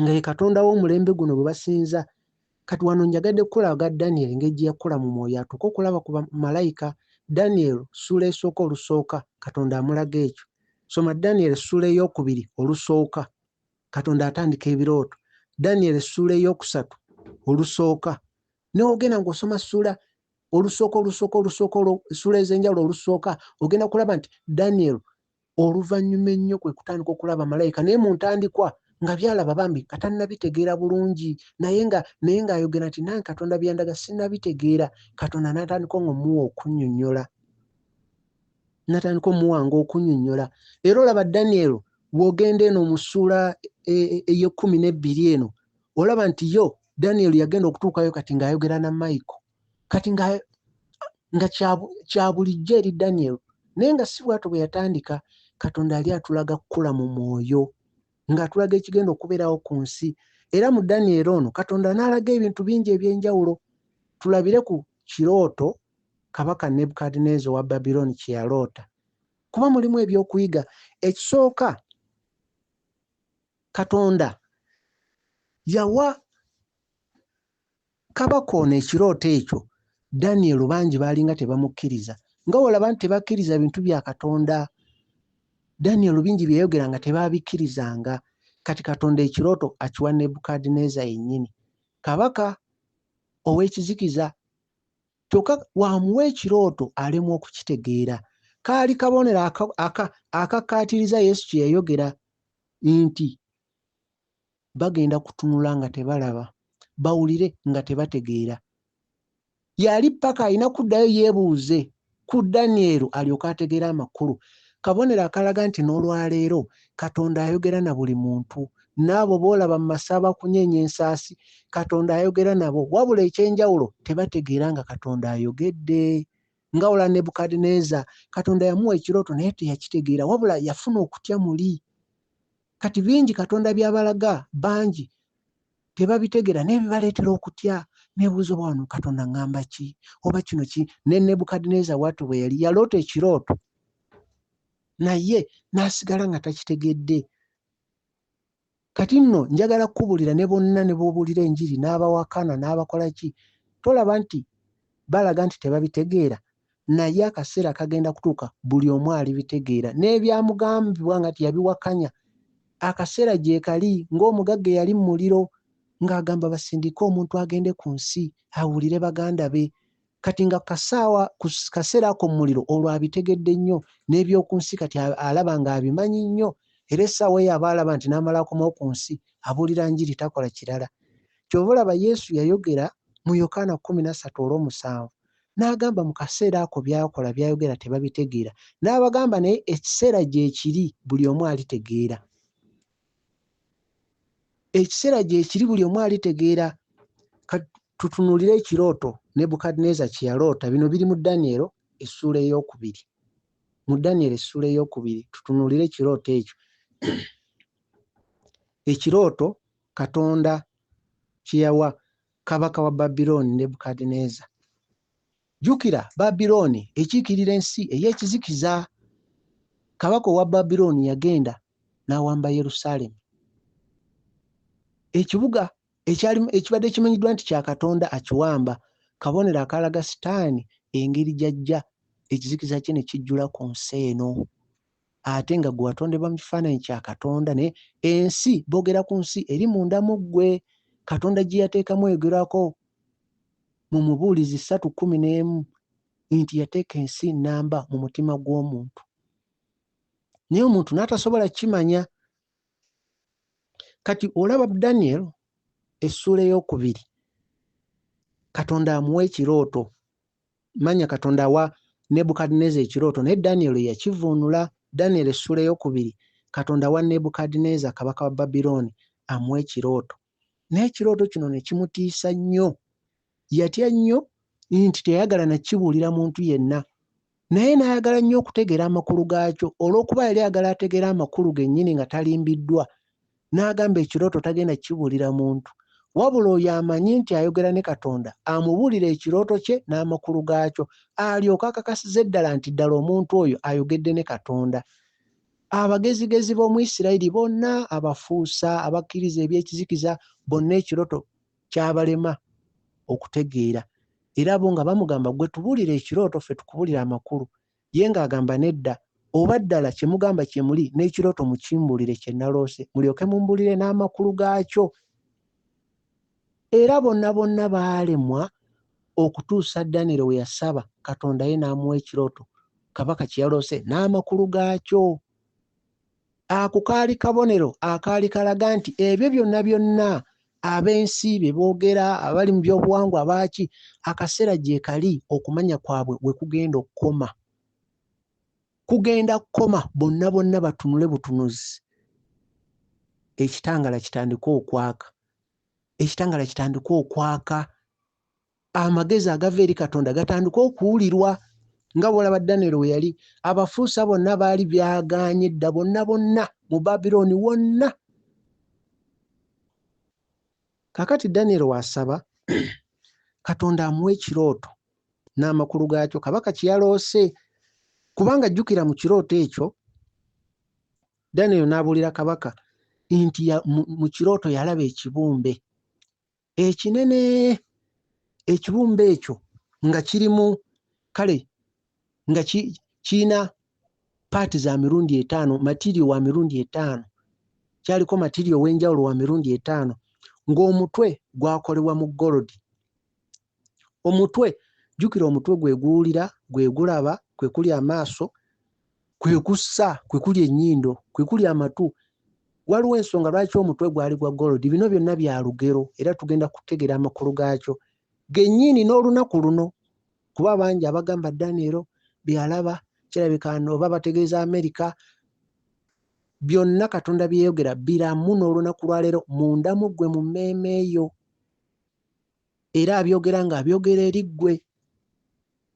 nga ye katonda w'omulembe guno gwe basinza. Kati wano njagadde kukulaga Daniel engeri gye yakula mu mwoyo atuuke okulaba ku malayika. Daniel ssuula esooka olusooka, Katonda amulaga ekyo. Soma Daniel ssuula ey'okubiri olusooka, Katonda atandika ebirooto. Daniel ssuula ey'okusatu olusooka, n'ogenda ng'osoma ssuula olusooka olusooka olusooka, essuula ez'enjawulo olusooka, ogenda kulaba nti Daniel oluvannyuma ennyo kwe kutandika okulaba malayika. Naye mu ntandikwa nga byalaba bambi nga tannabitegeera bulungi, naye nga naye ng'ayogera nti nange Katonda byandaga sinnabitegeera. Katonda n'atandika ng'omuwa okunnyonnyola, n'atandika omuwanga okunnyonnyola. Era olaba Daniel bw'ogenda eno mu ssuula ey'e12 eno, olaba nti yo Daniel yagenda okutuukayo kati ng'ayogera na Michael. Kati nga kya bulijjo eri Daniel, naye nga si bw'atyo bwe yatandika. Katonda yali atulaga kukula mu mwoyo, ng'atulaga ekigenda okubeerawo ku nsi. Era mu Daniel ono Katonda n'alaga ebintu bingi eby'enjawulo. Tulabire ku kirooto kabaka Nebukadduneeza owa Babiloni kye yaloota, kuba mulimu ebyokuyiga. Ekisooka, Katonda yawa kabaka ono ekirooto ekyo. Daniel bangi baalinga tebamukkiriza, nga olaba nti tebakkiriza bintu bya Katonda. Daniel bingi bye yayogera nga tebaabikkirizanga. Kati Katonda ekirooto akiwa Nebukadduneeza yennyini, kabaka ow'ekizikiza. Kyokka wamuwa ekirooto alemwa okukitegeera. Kaali kabonero akakkaatiriza Yesu kye yayogera nti bagenda kutunula nga tebalaba, bawulire nga tebategeera. Yali paka alina kuddayo yeebuuze ku Daniel alyoke ategeere amakulu. Kabonero akalaga nti n'olwaleero Katonda ayogera na buli muntu. N'abo b'olaba mu masabo akunyeenya ensaasi, Katonda ayogera nabo. Wabula eky'enjawulo tebategeera nga Katonda ayogedde. Nga ola Nebukadduneeza, Katonda yamuwa ekirooto naye teyakitegeera, wabula yafuna okutya muli. Kati bingi Katonda by'abalaga bangi tebabitegeera naye bibaleetera okutya. Neebuuza oba wano Katonda ŋŋamba ki, oba kino ki? Ne Nebukadduneeza bw'atyo bwe yali, yaloota ekirooto naye n'asigala nga takitegedde. Kati nno njagala kukubuulira ne bonna ne b'obuulira enjiri n'abawakana n'abakola ki, tolaba nti balaga nti tebabitegeera, naye akaseera kagenda kutuuka buli omu alibitegeera. N'ebyamugambibwa nga tiyabiwakanya, akaseera gyekali ng'omugagga eyali mu muliro ng'agamba basindike omuntu agende ku nsi awulire baganda be. Kati nga kasaawa ku kaseera ako mu muliro olwo abitegedde nnyo, n'eby'oku nsi kati alaba ng'abimanyi nnyo, era essaawa eyo aba alaba nti n'amala akomawo ku nsi abuulira njiri takola kirala. Ky'ova olaba Yesu yayogera mu Yokaana 13 olw'omusanvu n'agamba mu kaseera ako by'akola by'ayogera tebabitegeera, n'abagamba naye ekiseera gyekiri buli omu alitegeera. Ekiseera gyekiri buli omu alitegeera. Tutunuulire ekirooto Nebukadduneeza kye yaloota. Bino biri mu Danyeri essuula ey'okubiri. Mu Danyeri essuula ey'okubiri tutunuulire ekirooto ekyo. Ekirooto Katonda kye yawa kabaka wa Babirooni Nebukadduneeza. Jjukira Babirooni ekiikirira ensi ey'ekizikiza. Kabaka owa Babirooni yagenda n'awamba Yerusaalemi, ekibuga ekibadde kimanyiddwa nti kya Katonda akiwamba, kabonero akalaga Sitaani engeri gy'ajja ekizikiza kye ne kijjula ku nsi eno. Ate nga gwe watondebwa mu kifaananyi kya Katonda, naye ensi, boogera ku nsi eri munda mu ggwe, Katonda gye yateekamu eyogerwako mu Mubuulizi 3:11 nti yateeka ensi nnamba mu mutima gw'omuntu. Naye omuntu n'atasobola kukimanya. Kati olaba Daniel essuula ey'okubiri, Katonda amuwa ekirooto. Manya Katonda awa Nebukadduneeza ekirooto, naye Daniel yakivuunula. Daniel essuula ey'okubiri, Katonda awa Nebukadduneeza kabaka wa Babirooni amuwa ekirooto. Naye ekirooto kino ne kimutiisa nnyo. Yatya nnyo nti teyayagala na kukibuulira muntu yenna. Naye n'ayagala nnyo okutegeera amakulu gaakyo. Olw'okuba yali ayagala ategeere amakulu gennyini nga talimbiddwa, n'agamba ekirooto tagenda kukibuulira muntu. Wabula oyo amanyi nti ayogera ne Katonda amubuulire ekirooto kye n'amakulu gaakyo, alyoke akakasize ddala nti ddala omuntu oyo ayogedde ne Katonda. Abagezigezi b'omu Isirayiri bonna, abafuusa, abakkiriza eby'ekizikiza, bonna ekirooto kyabalema okutegeera. Era bo nga bamugamba, ggwe tubuulire ekirooto ffe tukubuulire amakulu. Ye ng'agamba nedda, oba ddala kye mugamba kye muli, n'ekirooto mukimbuulire kye naloose, mulyoke mumbuulire n'amakulu gaakyo. Era bonna bonna baalemwa okutuusa Danyeri we yasaba Katonda ye n'amuwa ekirooto kabaka kye yaloose n'amakulu gaakyo. Ako kaali kabonero akaali kalaga nti ebyo byonna byonna ab'ensi bye boogera, abali mu by'obuwangwa abaaki, akaseera gye kali okumanya kwabwe we kugenda okukoma. Kugenda kukoma bonna bonna batunule butunuzi. Ekitangala kitandike okwaka. Ekitangala kitandike okwaka. Amagezi agava eri Katonda gatandike okuwulirwa. Nga bw'olaba Danyeri we yali, abafuusa bonna baali byagaanye dda bonna bonna mu Babirooni wonna. Kaakati Danyeri w'asaba, Katonda amuwa ekirooto n'amakulu gaakyo, kabaka kye yaloose. Kubanga jjukira mu kirooto ekyo, Danyeri n'abuulira kabaka nti mu kirooto yalaba ekibumbe ekinene. Ekibumbe ekyo nga kirimu, kale nga kirina paati za mirundi etaano, matiiriyo wa mirundi etaano. Kyaliko matiiriyo ow'enjawulo wa mirundi etaano, ng'omutwe gwakolebwa mu golodi. Omutwe, jjukira omutwe gwe guwulira, gwe gulaba, kwe kuli amaaso, kwe kussa, kwe kuli ennyindo, kwe kuli amatu. Waliwo ensonga lwaki omutwe gwali gwa golodi. Bino byonna bya lugero era tugenda kutegeera amakulu gaakyo gennyini n'olunaku luno. Kuba bangi abagamba Danyeri by'alaba kirabika oba bategeeza Amerika. Byonna Katonda bye yayogera biramu n'olunaku lwa leero munda mu ggwe mu mmeeme yo. Era abyogera ng'abyogera eri ggwe.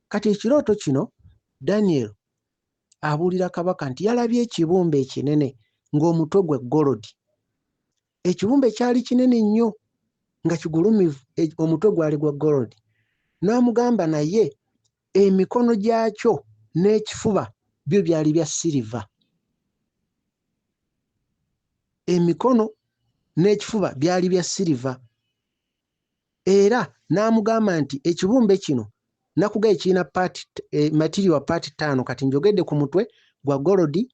Kati ekirooto kino Daniel abuulira kabaka nti yalabye ekibumbe ekinene ng'omutwe gwe golodi. Ekibumbe kyali kinene nnyo nga kigulumivu, omutwe gwali gwa golodi. N'amugamba naye emikono gyakyo n'ekifuba byo byali bya siriva. Emikono n'ekifuba byali bya siriva. Era n'amugamba nti ekibumbe kino nakugaye kirina material part 5. Kati njogedde ku mutwe gwa golodi,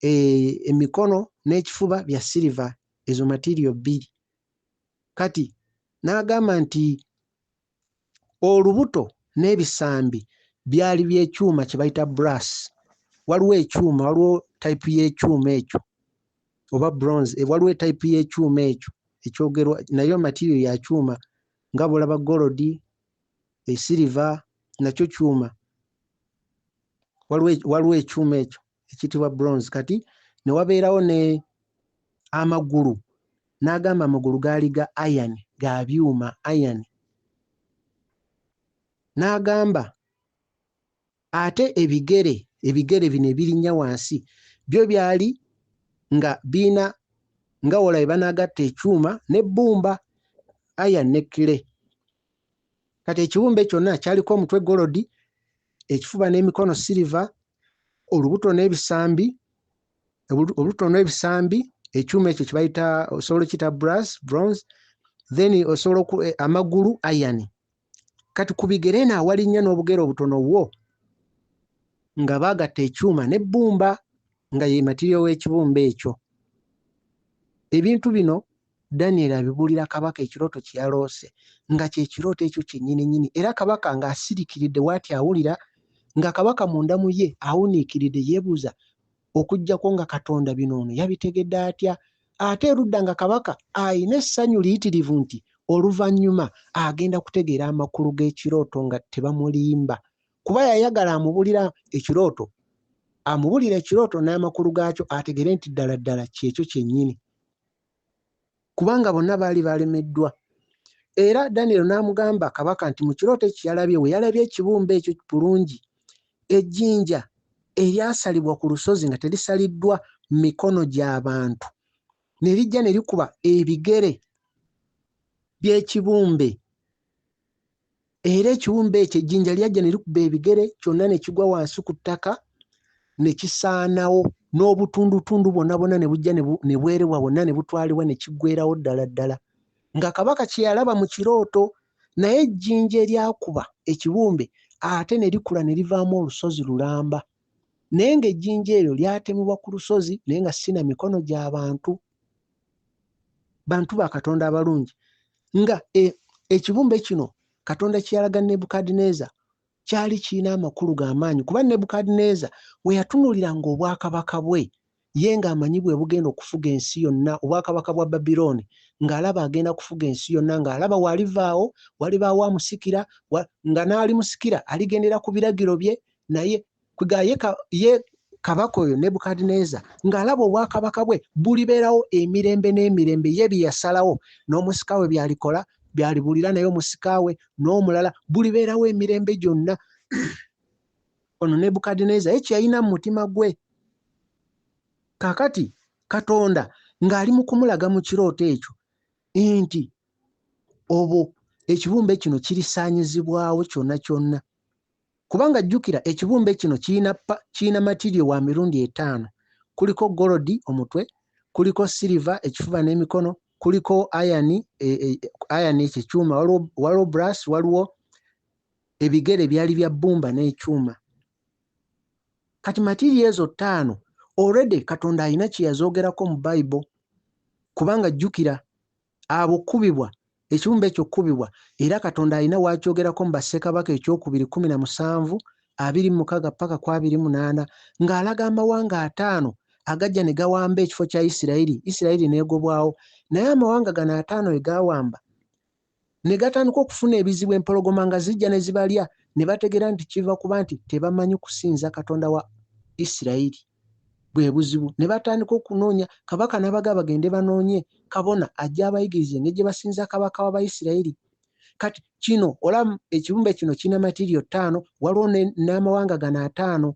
emikono n'ekifuba bya siriva, ezo material 2. Kati n'agamba nti olubuto n'ebisambi byali by'ekyuma kye bayita brass. Waliwo ekyuma, waliwo type y'ekyuma ekyo oba bronze, waliwo type y'ekyuma ekyo ekyogerwa nayo material ya kyuma, nga bw'olaba golodi, esiriva nakyo kyuma. Waliwo ekyuma ekyo ekiyitibwa bronze. Kati ne wabeerawo ne amagulu, n'agamba amagulu gaali ga iron, ga byuma, iron. N'agamba ate ebigere bino ebirinnya wansi byo byali nga birina nga wala bwe banaagatta ekyuma n'ebbumba, iron ne clay. Kati ekibumbe kyonna kyaliko omutwe golodi, ekifuba n'emikono siriva, olubuto n'ebisambi, olubuto n'ebisambi, ekyuma ekyo kye bayita, osobola okiyita brass, bronze, then osobola amagulu iron. Kati ku bigere eno awalinnya n'obugere obutono bwo nga baagatta ekyuma n'ebbumba nga ye material w'ekibumbe ekyo. Ebintu bino Daniel abibuulira kabaka ekirooto kye yaloose nga kye kirooto ekyo kyennyini nnyini. Era kabaka ng'asirikiridde bw'ati awulira nga kabaka munda mu ye awuniikiridde, yeebuuza okuggyako nga Katonda bino ono yabitegedde atya. Ate erudda nga kabaka ayina essanyu liyitirivu nti oluvannyuma agenda kutegeera amakulu g'ekirooto nga tebamulimba, kuba yayagala amubulira ekirooto, amubulira ekirooto n'amakulu gaakyo ategere nti ddala ddala kyekyo kyennyini, kubanga bonna baali balemeddwa. Era Daniel n'amugamba kabaka nti mu kirooto ekyo yalabye, we yalabye ekibumbe ekyo bulungi, ejjinja eryasalibwa ku lusozi nga terisaliddwa mikono gy'abantu, ne lijja ne likuba ebigere by'ekibumbe. Era ekibumbe ekyo ejjinja lyajja ne likuba ebigere kyonna ne kigwa wansi ku ttaka ne kisaanawo, n'obutundutundu bwonna bwonna ne bujja ne bwerebwa bwonna ne butwalibwa ne kiggweerawo ddala ddala. Nga kabaka kye yalaba mu kirooto, naye ejjinja eryakuba ekibumbe ate ne likula ne livaamu olusozi lulamba. Naye ng'ejjinja eryo lyatemebwa ku lusozi naye nga si na mikono gy'abantu. Bantu ba Katonda abalungi, nga ekibumbe kino Katonda kye yalaga Nebukadduneeza kyali kirina amakulu ga maanyi, kuba Nebukadduneeza we yatunuuliranga obwakabaka bwe, ye ng'amanyi bwe bugenda okufuga ensi yonna, obwakabaka bwa Babilooni, ng'alaba agenda kufuga ensi yonna, ng'alaba w'alivaawo walibaawo amusikira, nga n'alimusikira aligendera ku biragiro bye. Naye ye kabaka oyo Nebukadduneeza ng'alaba obwakabaka bwe bulibeerawo emirembe n'emirembe, ye bye yasalawo n'omusika we by'alikola, by'alibuulira naye omusika we n'omulala, bulibeerawo emirembe gyonna. Ono Nebukadduneeza ye kye yalina mu mutima gwe. Kaakati Katonda ng'ali mu kumulaga mu kirooto ekyo nti obwo ekibumbe kino kirisaanyizibwawo kyonna kyonna. Kubanga jjukira ekibumbe kino kirina material wa mirundi 5. Kuliko golodi omutwe, kuliko siliva ekifuba n'emikono, kuliko iron, iron ekyo ekyuma, waliwo brass, waliwo ebigere byali bya bbumba n'ekyuma. Kati material ezo 5 already Katonda alina kye yazoogerako mu Bible. Kubanga jjukira abo kkubibwa, ekibumbe ekyo kkubibwa, era Katonda alina w'akyogerako mu Bassekabaka ekyokubiri 17, 26 paka ku 28, ng'alaga amawanga 5 agajja ne gawamba ekifo kya Isirayiri, Isirayiri n'egobwawo. Naye amawanga gano 5 we gaawamba ne gatandika okufuna ebizibu, empologoma nga zijja ne zibalya, ne bategeera nti kiva kuba nti tebamanyi kusinza Katonda wa Isirayiri. Bwe buzibu. Ne batandika okunoonya kabaka, n'abagamba bagende banoonye kabona ajje abayigirize engeri gye basinza kabaka w'Abayisirayiri. Kati kino olaba ekibumbe kino kirina matiriyo ttaano, waliwo n'amawanga gano ataano,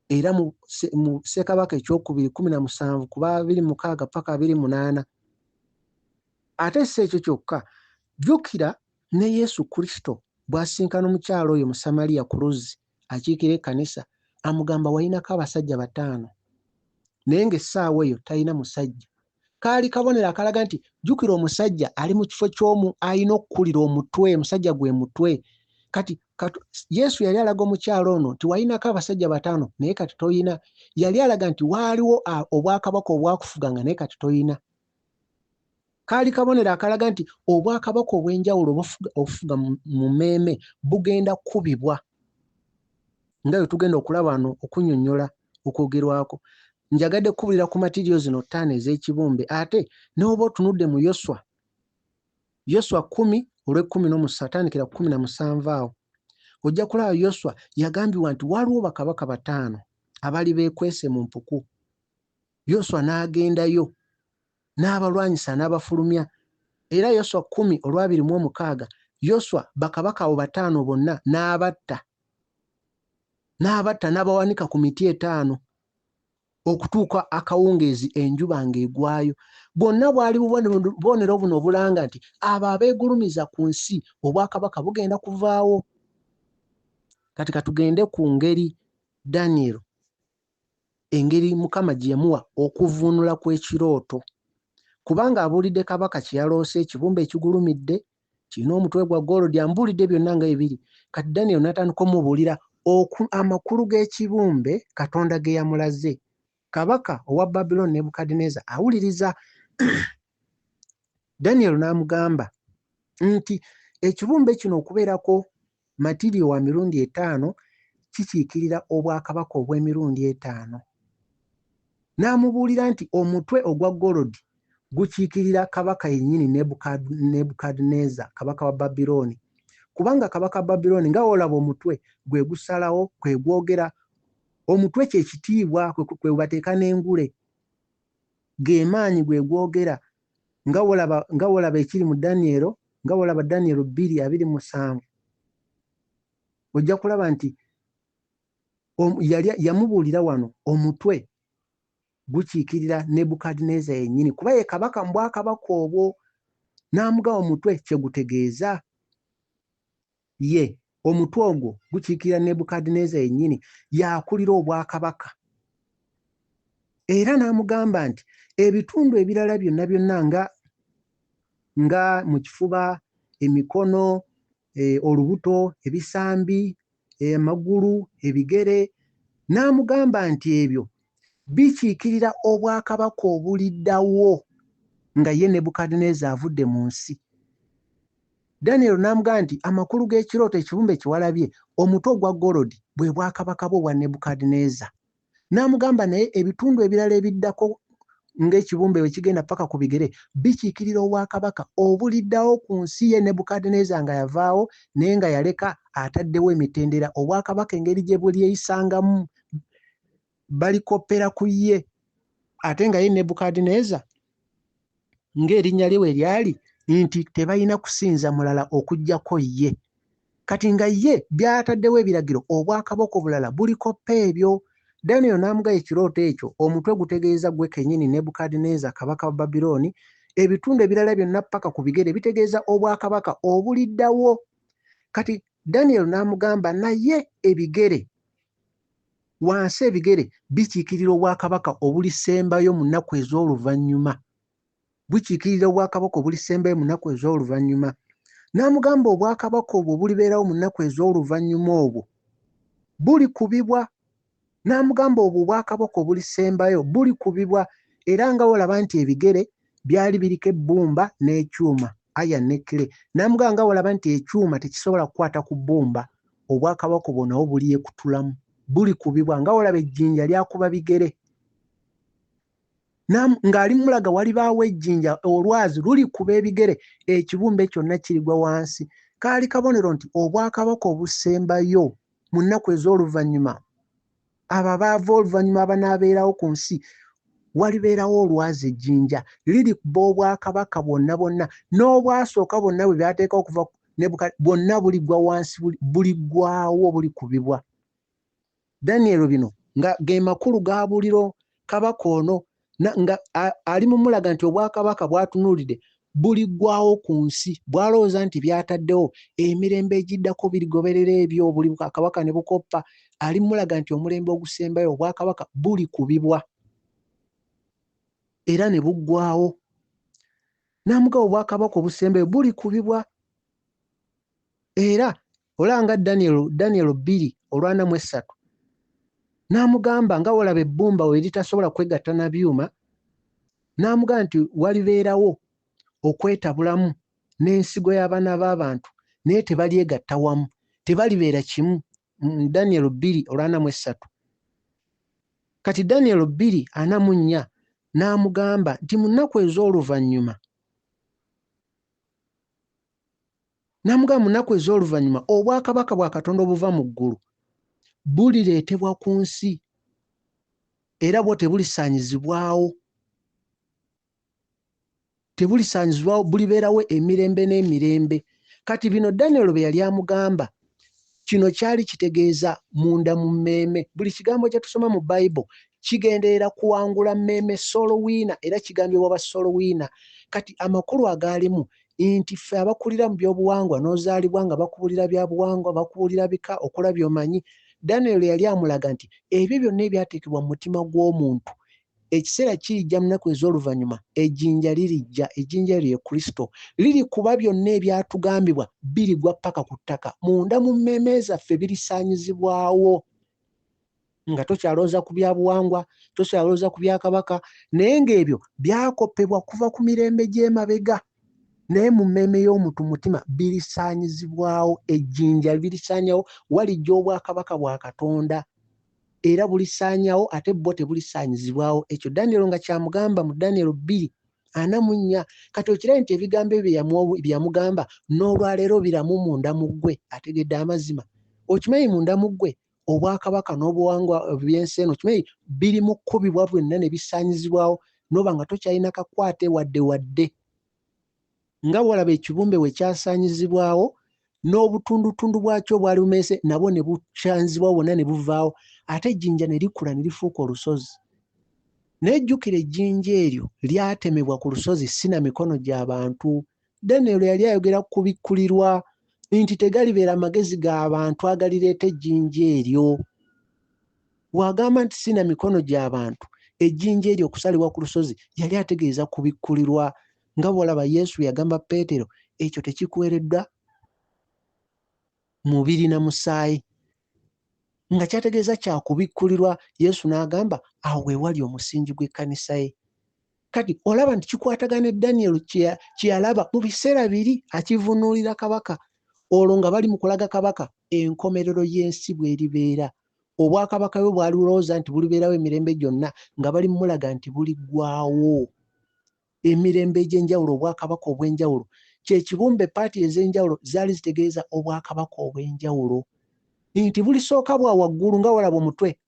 era mu Ssekabaka ekyokubiri 17 kuba 26 paka 28. Ate si ekyo kyokka, jjukira ne Yesu Kristo bw'asinkana omukyala oyo Musamaliya ku luzzi akiikira ekkanisa, amugamba walinako abasajja bataano, naye ng'essaawa eyo talina musajja. Kaali kabonero akalaga nti jjukira omusajja ali mu kifo ky'omu alina okukulira omutwe, omusajja gwe mutwe. Kati Yesu yali alaga omukyala ono nti walinako abasajja bataano naye kati toyina. Yali alaga nti waaliwo obwakabaka obwakufuganga naye kati toyina. Kaali kabonero akalaga nti obwakabaka obw'enjawulo obufuga mu mmeeme bugenda kukubibwa, nga bwe tugenda okulaba wano okunnyonnyola okwogerwako. Njagadde kukubulira ku matiriyo zino ttaano ez'ekibumbe, ate n'oba otunudde mu Yoswa, Yoswa 10 olw'ekkumi n'omusanvu, tandikira ku 17 awo, ojja kulaba Yoswa yagambibwa nti waliwo bakabaka bataano abali beekwese mu mpuku. Yoswa n'agendayo n'abalwanyisa n'abafulumya. Era Yoswa 10 olw'abiri mu omukaaga, Yoswa bakabaka abo bataano bonna n'abatta, n'abatta n'abawanika ku miti etaano okutuuka akawungeezi enjuba ng'egwayo. Bwonna bwali bubonero buno obulanga nti abo abeegulumiza ku nsi obwakabaka bugenda kuvaawo. Kati katugende ku ngeri Daniel, engeri Mukama gye yamuwa okuvvuunula kw'ekirooto. Kubanga abuulidde kabaka kye yaloose, ekibumbe ekigulumidde kirina omutwe gwa goolodi, amubuulidde byonna nga ebiri. Kati Daniel n'atandika omubuulira amakulu g'ekibumbe Katonda ge yamulaze. Kabaka owa Babulooni Nebukadduneeza awuliriza. Daniel n'amugamba nti ekibumbe kino okubeerako matiriyo wa mirundi etaano kikiikirira obwakabaka obw'emirundi etaano. N'amubuulira nti omutwe ogwa goolodi gukiikirira kabaka yennyini Nebukadduneeza, kabaka wa Babulooni. Kubanga kabaka wa Babulooni nga w'olaba omutwe gwe gusalawo, kwe gwogera, omutwe kye kitiibwa, kwe bateeka n'engule, ge maanyi gwe gwogera. Nga w'olaba ekiri mu Daniel, nga w'olaba Daniel 2:27, ojja kulaba nti yali yamubuulira wano omutwe gukiikirira Nebukadduneeza yennyini, kuba ye kabaka mu bwakabaka obwo. N'amugawa omutwe kye gutegeeza. Ye omutwe ogwo gukiikirira Nebukadduneeza yennyini, y'akulira obwakabaka. Era n'amugamba nti ebitundu ebirala byonna byonna nga mu kifuba, emikono, olubuto, ebisambi, amagulu, ebigere, n'amugamba nti ebyo bikiikirira obwakabaka obuliddawo nga ye Nebukadduneeza avudde mu nsi. Daniel n'amugamba nti amakulu g'ekirooto ekibumbe kye walabye, omutwe ogwa goolodi bwe bwakabaka bwo obwa Nebukadduneeza. N'amugamba naye ebitundu ebirala ebiddako ng'ekibumbe bwe kigenda paka ku bigere bikiikirira obwakabaka obuliddawo ku nsi ye Nebukadduneeza nga yavaawo, naye nga yaleka ataddewo emitendera obwakabaka engeri gye bulyeyisangamu, balikoppera ku ye. Ate nga ye Nebukadduneeza ng'erinnya lye we lyali nti tebalina kusinza mulala okuggyako ye. Kati nga ye by'ataddewo ebiragiro obwakabaka obulala bulikoppa ebyo. Daniel n'amugayo ekirooto ekyo, omutwe gutegeeza gwe kennyini Nebukadduneeza kabaka wa Babulooni, ebitundu ebirala byonna paka ku bigere bitegeeza obwakabaka obuliddawo. Kati Daniel n'amugamba naye ebigere wansi ebigere bikiikirira obwakabaka obulisembayo mu nnaku ez'oluvannyuma. Bukiikirira obwakabaka obulisembayo mu nnaku ez'oluvannyuma. N'amugamba obwakabaka obwo bulibeerawo mu nnaku ez'oluvannyuma obwo bulikubibwa. N'amugamba obwo obwakabaka obulisembayo bulikubibwa, era nga wolaba nti ebigere byali biriko ebbumba n'ekyuma, aya ne clay. N'amugamba nga wolaba nti ekyuma tekisobola kukwata ku bbumba, obwakabaka obwo nabwo bulyekutulamu, bulikubibwa, nga wolaba ejjinja lyakuba bigere. Ng'ali mulaga walibaawo ejjinja, olwazi lulikuba ebigere, ekibumbe kyonna kirigwa wansi. Kaali kabonero nti obwakabaka obusembayo mu nnaku ez'oluvannyuma, abo abaava oluvannyuma abanaabeerawo ku nsi, walibeerawo olwazi ejjinja lirikuba obwakabaka bwonna bwonna n'obwasooka bwonna bwe byateekawo okuva Bwonna buligwa wansi, buliggwawo, bulikubibwa. Daniel bino nga ge makulu g'abuulira kabaka ono, nga ali mumulaga nti obwakabaka bw'atunuulidde buliggwawo ku nsi, bw'alowooza nti by'ataddewo emirembe egiddako birigoberera ebyo, buli kabaka ne bukoppa. Ali mulaga nti omulembe ogusembayo obwakabaka bulikubibwa era ne buggwawo. N'amugamba obwakabaka obusembayo bulikubibwa. Era olaba nga Daniel 2:43 n'amugamba nga wolaba ebbumba we litasobola kwegatta na byuma, n'amugamba nti walibeerawo okwetabulamu n'ensigo y'abaana b'abantu, naye tebalyegatta wamu, tebalibeera kimu. Daniel 2:43. Kati Daniel 2:44 n'amugamba nti mu nnaku ez'oluvannyuma, n'amugamba mu nnaku ez'oluvannyuma obwakabaka bwa Katonda obuva mu ggulu bulireetebwa ku nsi, era bwo tebulisaanyizibwawo. Tebulisaanyizibwawo, bulibeerawo emirembe n'emirembe. Kati bino Daniel bye yali amugamba, kino kyali kitegeeza munda mu mmeeme. Buli kigambo kye tusoma mu Bible kigenderera kuwangula mmeeme solowiina, era kigambibwa ba solowiina. Kati amakulu agaalimu nti ffe abakulira mu byobuwangwa, n'ozaalibwa nga bakubuulira bya buwangwa, bakubuulira bika, okola by'omanyi. Daniel yali amulaga nti ebyo byonna ebyateekebwa mu mutima gw'omuntu, ekiseera kirijja mu nnaku ez'oluvannyuma, ejjinja lirijja, ejjinja eryo ye Kristo, lirikuba byonna ebyatugambibwa birigwa ppaka ku ttaka. Munda mu mmeeme zaffe birisaanyizibwawo, nga tokyalowooza ku bya buwangwa, tokyalowooza ku bya kabaka, naye ng'ebyo byakoppebwa kuva ku mirembe gy'emabega. Naye mu mmeeme y'omuntu mutima birisaanyizibwawo, ejjinja birisaanyawo, walijja obwakabaka bwa Katonda, era bulisaanyawo, ate bwo tebulisaanyizibwawo. Ekyo Daniel nga kyamugamba mu Daniel 2:44. Kati okirabe nti ebigambo ebyo bye yamugamba n'olwaleero biramu munda mu ggwe, ategedde amazima. Okimanyi munda mu ggwe obwakabaka n'obuwangwa by'ensi eno, okimanyi biri mu kkubibwa byonna ne bisaanyizibwawo, n'oba nga tokyalina kakwate wadde wadde. Nga bw'olaba ekibumbe we kyasaanyizibwawo, n'obutundutundu bwakyo obwali bumeese nabwo ne bukyanzibwa bwonna ne buvaawo, ate ejjinja ne likula ne lifuuka olusozi. Naye jjukira ejjinja eryo lyatemebwa ku lusozi si na mikono gy'abantu. Daniel yali ayogera ku kubikkulirwa nti tegalibeera magezi g'abantu agalireeta ejjinja eryo. Bw'agamba nti si na mikono gy'abantu, ejjinja eryo okusalibwa ku lusozi, yali ategeeza kubikkulirwa. Nga bw'olaba Yesu yagamba Peetero, ekyo tekikuweereddwa mubiri na musaayi, nga kyategeeza kya kubikkulirwa. Yesu n'agamba awo we wali omusingi gw'ekkanisa ye. Kati olaba nti kikwatagana ne Daniel kye yalaba mu biseera biri akivunuulira kabaka, olwo nga bali mu kulaga kabaka enkomerero y'ensi bw'eribeera. Obwakabaka bwe bwali bulowooza nti bulibeerawo emirembe gyonna, nga bali mulaga nti buliggwaawo. Emirembe egy'enjawulo, obwakabaka obw'enjawulo, kye kibumbe paati ez'enjawulo zaali zitegeeza obwakabaka obw'enjawulo. Nti bulisooka bwa waggulu nga walaba omutwe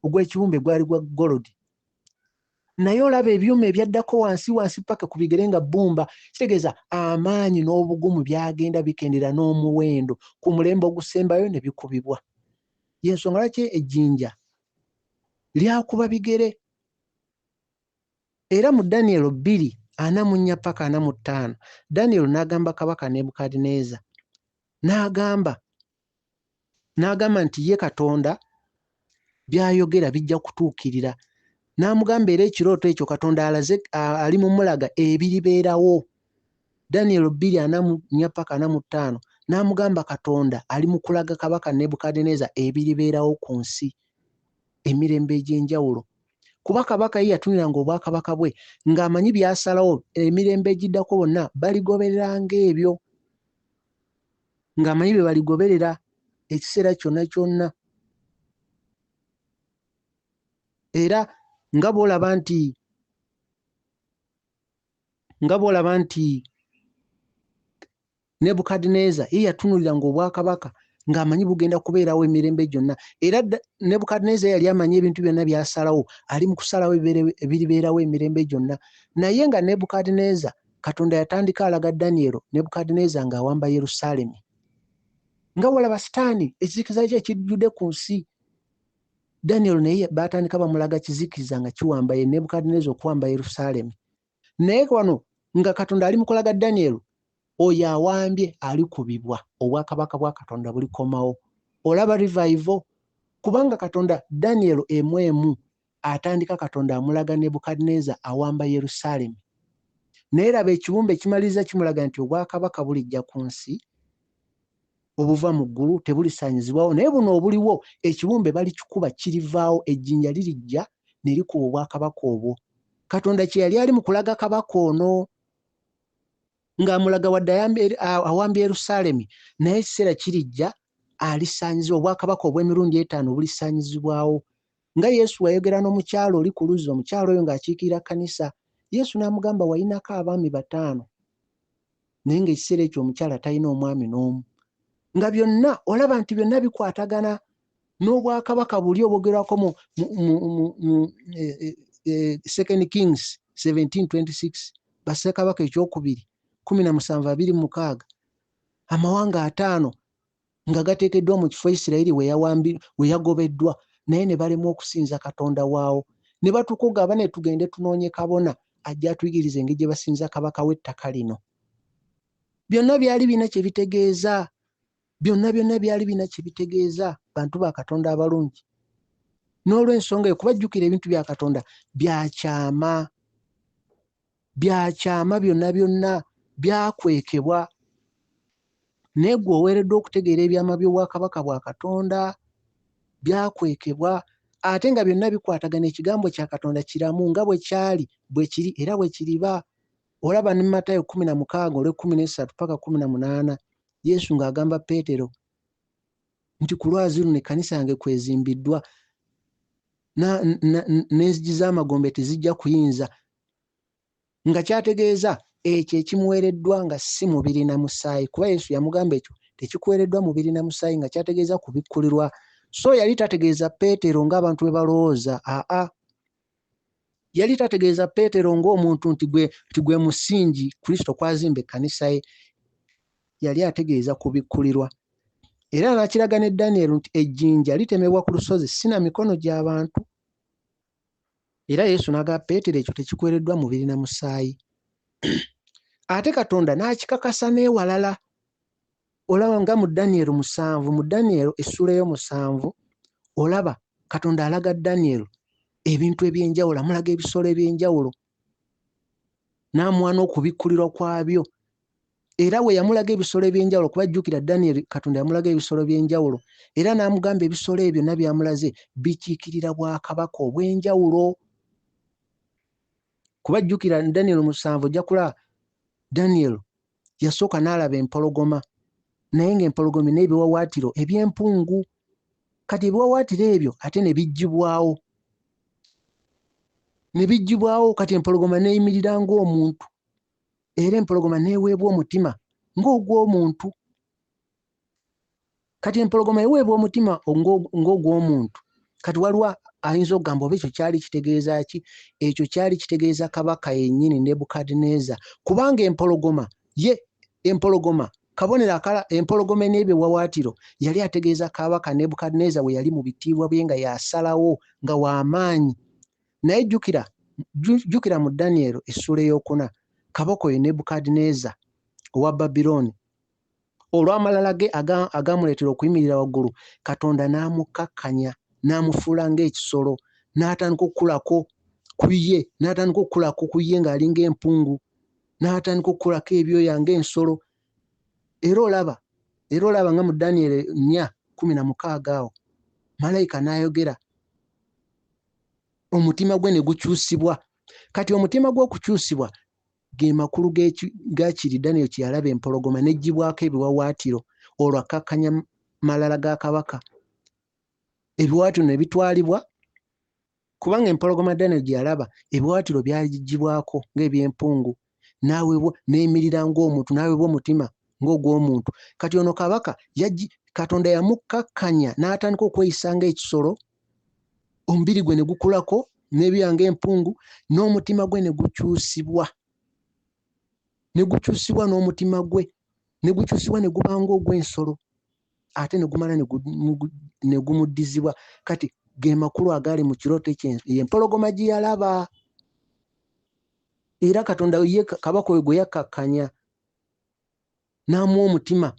ogw'ekibumbe gwali gwa golodi. Naye olaba ebyuma ebyaddako wansi wansi paka ku bigere nga bbumba, kitegeeza amaanyi n'obugumu byagenda bikendera n'omuwendo ku mulembe ogusembayo ne bikubibwa. Y'ensonga lwaki ejjinja lyakuba bigere. Era mu Daniel 2:44 paka 45, Daniel n'agamba kabaka Nebukadduneeza, n'agamba nti ye Katonda by'ayogera bijja kutuukirira. N'amugamba era ekirooto ekyo Katonda alaze, ali mu mulaga ebiribeerawo. Daniel 2:44 paka 45, n'amugamba Katonda ali mu kulaga kabaka Nebukadduneeza ebiribeerawo ku nsi emirembe egy'enjawulo. Kuba kabaka ye yatunulanga obwakabaka bwe ng'amanyi by'asalawo, emirembe egiddako bonna baligoberera ng'ebyo, ng'amanyi bye baligoberera ekiseera kyonna kyonna. Era nga bw'olaba nti Nebukadduneeza ye yatunuliranga obwakabaka ng'amanyi bugenda kubeerawo emirembe gyonna. Era Nebukadduneeza yali amanyi ebintu byonna by'asalawo, ali mu kusalawo ebiribeerawo emirembe gyonna. Naye nga Nebukadduneeza Katonda yatandika alaga Danyero Nebukadduneeza ng'awamba Yerusaalemi. Nga walaba Sitaani ekizikiza kye kijjudde ku nsi, Danyero naye baatandika bamulaga kizikiza nga kiwamba ye Nebukadduneeza okuwamba Yerusaalemi. Naye wano nga Katonda ali mu kulaga Danyero, oyo awambye alikubibwa, obwakabaka bwa Katonda bulikomawo. Olaba revival? Kubanga Katonda Danyero emu emu atandika Katonda amulaga Nebukadduneeza awamba Yerusaalemi. Naye laba ekibumbe ekimaliriza kimulaga nti obwakabaka bulijja ku nsi obuva mu ggulu tebulisaanyizibwawo, naye buno obuliwo ekibumbe balikikuba kirivaawo, ejjinja lirijja ne likuba obwakabaka obwo. Katonda kye yali ali mu kulaga kabaka ono ng'amulaga wadde awambye Yerusaalemi, naye ekiseera kirijja alisaanyizibwa, obwakabaka obw'emirundi etaano bulisaanyizibwawo. Nga Yesu wayogera n'omukyala oli ku luzzi, omukyala oyo ng'akiikirira kkanisa, Yesu n'amugamba wayinako abaami bataano, naye ng'ekiseera ekyo omukyala talina omwami n'omu. Nga byonna olaba nti byonna bikwatagana n'obwakabaka buli obwogerwako mu Second Kings 17:26, Bassekabaka ekyokubiri 17:26, amawanga ataano nga gateekeddwa mu kifo Isirayiri we yagobeddwa, naye ne balemwa okusinza Katonda waawo. Ne batuuka okugamba ne tugende tunoonye kabona ajja atuyigirize engeri gye basinza kabaka w'ettaka lino. Byonna byali birina kye bitegeeza. Byonna byonna byali birina kye bitegeeza, bantu ba Katonda abalungi. N'olw'ensonga eyo, kuba jjukira ebintu bya Katonda bya kyama. Bya kyama byonna byonna byakwekebwa. Naye ggwe oweereddwa okutegeera ebyama by'obwakabaka bwa Katonda, byakwekebwa, ate nga byonna bikwatagana. Ekigambo kya Katonda kiramu nga bwe kyali, bwe kiri, era bwe kiriba. Olaba ne Matayo 16 olw'ekkumi n'essatu paka 18, Yesu ng'agamba Peetero nti ku lwazi luno ekkanisa yange kwezimbiddwa, n'enzigi z'amagombe tezijja kuyinza. Nga kyategeeza ekyo ekimuweereddwa nga si mubiri na musaayi, kuba Yesu yamugamba ekyo tekikuweereddwa mubiri na musaayi, nga kyategeeza kubikkulirwa. So yali tategeeza Peetero ng'abantu bwe balowooza, aa. Yali tategeeza Peetero ng'omuntu nti gwe musingi Kristo kw'azimba ekkanisa ye. Yali ategeeza kubikkulirwa. Era n'akiraga ne Danyeri nti ejjinja litemebwa ku lusozi si na mikono gy'abantu. Era Yesu n'agamba Peetero ekyo tekikuweereddwa mubiri na musaayi. Ate Katonda n'akikakasa n'ewalala. Olaba nga mu Danyeri 7, mu Danyeri essuula ey'omusanvu, olaba Katonda alaga Danyeri ebintu eby'enjawulo, amulaga ebisolo eby'enjawulo, n'amuwa n'okubikkulirwa kwabyo. Era bwe yamulaga ebisolo eby'enjawulo, kuba jjukira Danyeri Katonda yamulaga ebisolo eby'enjawulo, era n'amugamba ebisolo ebyo byonna by'amulaze bikiikirira bwakabaka obw'enjawulo. Kuba jjukira Danyeri 7, ojja kulaba Danyeri yasooka n'alaba empologoma, naye ng'empologoma erina ebiwaawaatiro eby'empungu. Kati ebiwaawaatiro ebyo ate ne biggyibwawo, ne biggyibwawo, kati empologoma n'eyimirira ng'omuntu, era empologoma n'eweebwa omutima ng'ogw'omuntu. Kati empologoma eweebwa omutima ng'ogw'omuntu. Kati waliwo ayinza okugamba oba ekyo kyali kitegeeza ki? Ekyo kyali kitegeeza kabaka yennyini Nebukadduneeza, kubanga empologoma ye empologoma kabonero akala empologoma n'ebiwaawaatiro yali ategeeza kabaka Nebukadduneeza bwe yali mu bitiibwa bye nga yasalawo nga w'amaanyi. Naye jjukira mu Danyeri essuula ey'okuna, kabaka oyo Nebukadduneeza owa Babilooni olw'amalala ge agamuleetera okuyimirira waggulu, Katonda n'amukkakkanya, n'amufuula ng'ekisolo, n'atandika okukulako ku ye, n'atandika okukulako ku ye ng'alinga empungu, n'atandika okukulako ebyoya ng'ensolo. Era olaba nga mu Danyeri 4:16 awo, malayika n'ayogera, omutima gwe ne gukyusibwa. Kati omutima gwe okukyusibwa ge makulu ga kiri Danyeri kye yalaba empologoma n'eggyibwako ebiwaawaatiro, olwo akkakkanya malala ga kabaka. Ebiwaawaatiro ne bitwalibwa, kubanga empologoma Danyeri gye yalaba ebiwaawaatiro byagiggyibwako ng'eby'empungu, n'eyimirira ng'omuntu, n'aweebwa omutima ng'ogw'omuntu. Kati ono kabaka Katonda yamukkakkanya n'atandika okweyisa ng'ekisolo, omubiri gwe ne gukulako n'ebyoya ng'empungu, n'omutima gwe ne gukyusibwa. Ne gukyusibwa n'omutima gwe, ne gukyusibwa ne guba ng'ogw'ensolo, ate ne gumala ne gumuddizibwa. Kati ge makulu agaali mu kirooto ekyo, empologoma gye yalaba. Era Katonda ye kabaka oyo gwe yakkakkanya, n'amuwa omutima,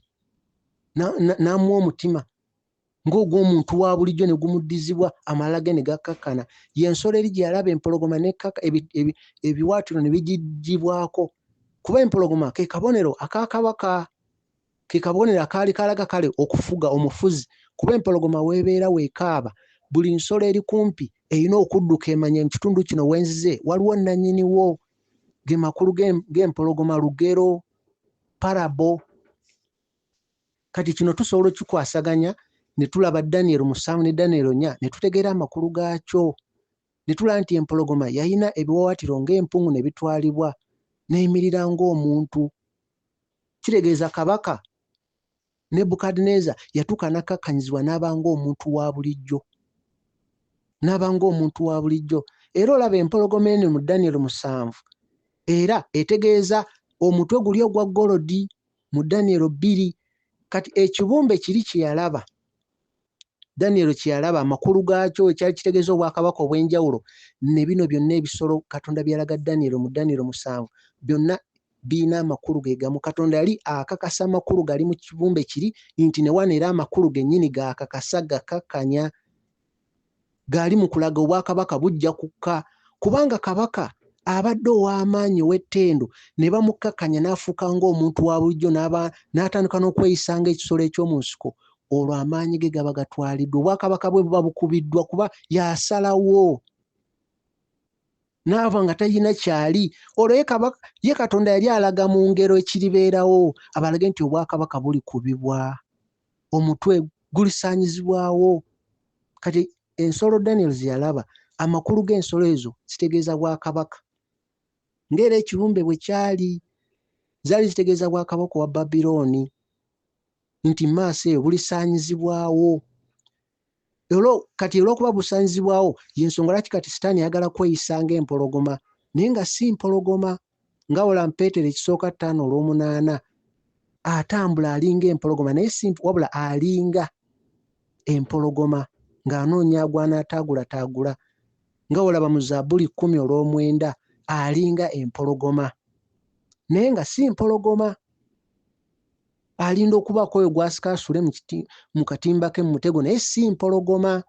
n'amuwa omutima ng'ogw'omuntu wa bulijjo, ne gumuddizibwa, amalala ge ne gakkakkana. Y'ensolo eri gye yalaba, empologoma n'ekkaka, ebiwaatiro ne bigiggyibwako. Kuba empologoma ke kabonero aka kabaka, ke kabonero akaali kalaga kale okufuga, omufuzi. Kuba empologoma weebeera weekaaba, buli nsolo eri kumpi erina okudduka emanye mu kitundu kino wenzize waliwo nnannyiniwo. Ge makulu g'empologoma, lugero, parable. Kati kino tusobola okukikwasaganya ne tulaba Daniel 7 ne Daniel 4, ne tutegeera amakulu gaakyo. Ne tulaba nti empologoma yalina ebiwaawaatiro ng'empungu ne bitwalibwa, n'eyimirira ng'omuntu. Kitegeeza kabaka Nebukadduneeza yatuuka n'akkakkanyizibwa n'aba ng'omuntu wa bulijjo. N'aba ng'omuntu wa bulijjo. Era olaba empologoma eno mu Daniel 7 era etegeeza omutwe guli ogwa golodi mu Daniel 2. Kati ekibumbe kiri kye yalaba, Daniel kye yalaba, amakulu gaakyo ekyali kitegeeza obwakabaka obw'enjawulo, ne bino byonna ebisolo Katonda by'alaga Daniel mu Daniel 7 byonna birina amakulu ge gamu. Katonda yali akakasa amakulu gali mu kibumbe kiri nti ne wano era amakulu gennyini gakakasa, gakakkanya, gali mu kulaga obwakabaka bujja kukka. Kubanga kabaka abadde ow'amaanyi ow'ettendo ne bamukkakkanya n'afuuka ng'omuntu wa bulijjo, n'atandika n'okweyisa ng'ekisolo eky'omu nsiko, olwo amaanyi ge gaba gatwaliddwa, obwakabaka bwe buba bukubiddwa, kuba yasalawo n'ava nga talina kyali. Olwo ye Katonda yali alaga mu ngero ekiribeerawo, abalage nti obwakabaka bulikubibwa, omutwe gulisaanyizibwawo. Kati ensolo Daniel ze yalaba, amakulu g'ensolo ezo zitegeeza bwakabaka. Ng'era ekibumbe bwe kyali, zaali zitegeeza bwakabaka wa Babilooni, nti maaso eyo bulisaanyizibwawo. Kati olw'okuba busaanyizibwawo, y'ensonga lwaki kati Sitaani ayagala kweyisa ng'empologoma, naye nga si mpologoma. Nga wola Peetero ekisooka 5 olw'omunaana, atambula alinga empologoma, naye si wabula alinga empologoma ng'anoonya agw'anaataagulataagula. Nga wolaba mu Zabbuli 10 olw'omwenda, alinga empologoma, naye nga si mpologoma. Alinda okubaako oyo gw'asika asule mu katimba ke mu mutego, naye si mpologoma.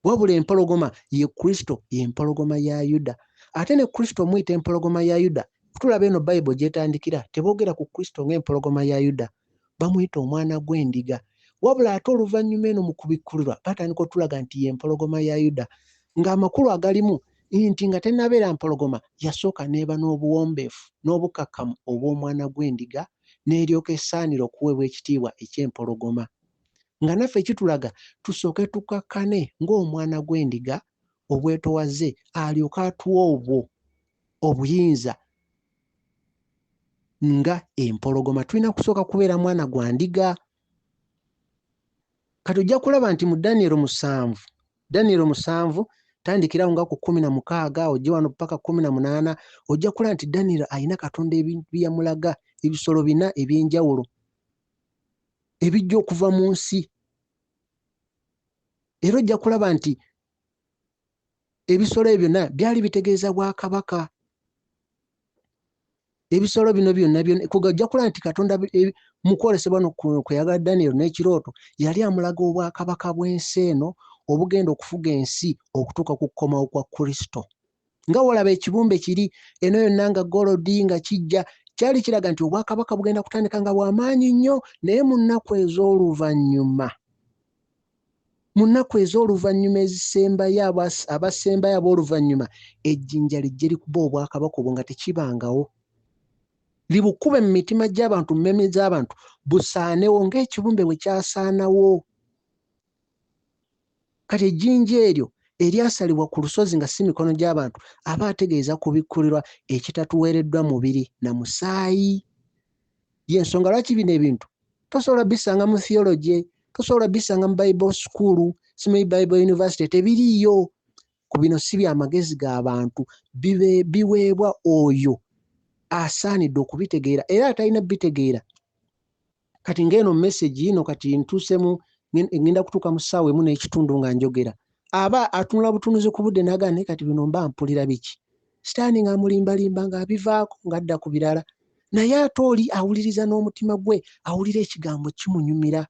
Wabula empologoma ye Kristo, ye empologoma ya Yuda. Ate ne Kristo omuyita empologoma ya Yuda. Tulaba eno Bayibuli gy'etandikira, teboogera ku Kristo ng'empologoma ya Yuda, bamuyita omwana gw'endiga. Wabula ate oluvannyuma eno mu kubikkulirwa batandika otulaga nti ye empologoma ya Yuda, ng'amakulu agalimu nti nga tennabeera mpologoma, yasooka n'eba n'obuwombeefu n'obukkakkamu obw'omwana gw'endiga, n'eryoka esaanira okuweebwa ekitiibwa eky'empologoma. Nga naffe kitulaga tusooke tukakkane ng'omwana gw'endiga obwetowaze, alyoke atuwe obwo obuyinza nga empologoma. Tulina kusooka kubeera mwana gwa ndiga. Kati ojja kulaba nti mu Daniel 7, Daniel 7 tandikirawo nga ku 16 ojje wano paka 18, ojja kulaba nti Daniel alina Katonda ebintu bye yamulaga, ebisolo 4 eby'enjawulo ebijja okuva mu nsi. Era ojja kulaba nti ebisolo ebyo byonna byali bitegeeza bwakabaka. Ebisolo bino byonna byonna, ojja kulaba nti Katonda mu kwolesebwa kwe yagala Daniel n'ekirooto, yali amulaga obwakabaka bw'ensi eno obugenda okufuga ensi okutuuka ku kukomawo kwa Kristo. Nga wolaba ekibumbe kiri eno yonna nga golodi nga kijja, kyali kiraga nti obwakabaka bugenda kutandika nga bw'amaanyi nnyo, naye mu nnaku ez'oluvannyuma, mu nnaku ez'oluvannyuma ezisembayo, abasembayo ab'oluvannyuma, ejjinja lijje likuba obwakabaka obwo nga tekibangawo. Libukube mu mitima gy'abantu, mu mmeeme z'abantu, busaanewo ng'ekibumbe bwe kyasaanawo. Kati ejjinja eryo eryasalibwa ku lusozi nga si mikono gy'abantu, aba ategeeza kubikkulirwa ekitatuweereddwa mubiri na musaayi. Y'ensonga lwaki bino ebintu tosobola bisanga mu theology, tosobola bisanga mu Bible school, simanyi Bible University, tebiriiyo. Ku bino si bya magezi ga bantu, biweebwa oyo Asaanidde okubitegeera era atalina bitegeera. Kati ng'eno message ino kati ntuusemu, ngenda kutuuka mu ssaawa emu n'ekitundu nga njogera. Aba atunula butunuzi ku budde n'agamba naye kati bino mba mpulira biki? Sitaani ng'amulimbalimba ng'abivaako ng'adda ku birala. Naye ate oli awuliriza n'omutima gwe, awulira ekigambo kimunyumira.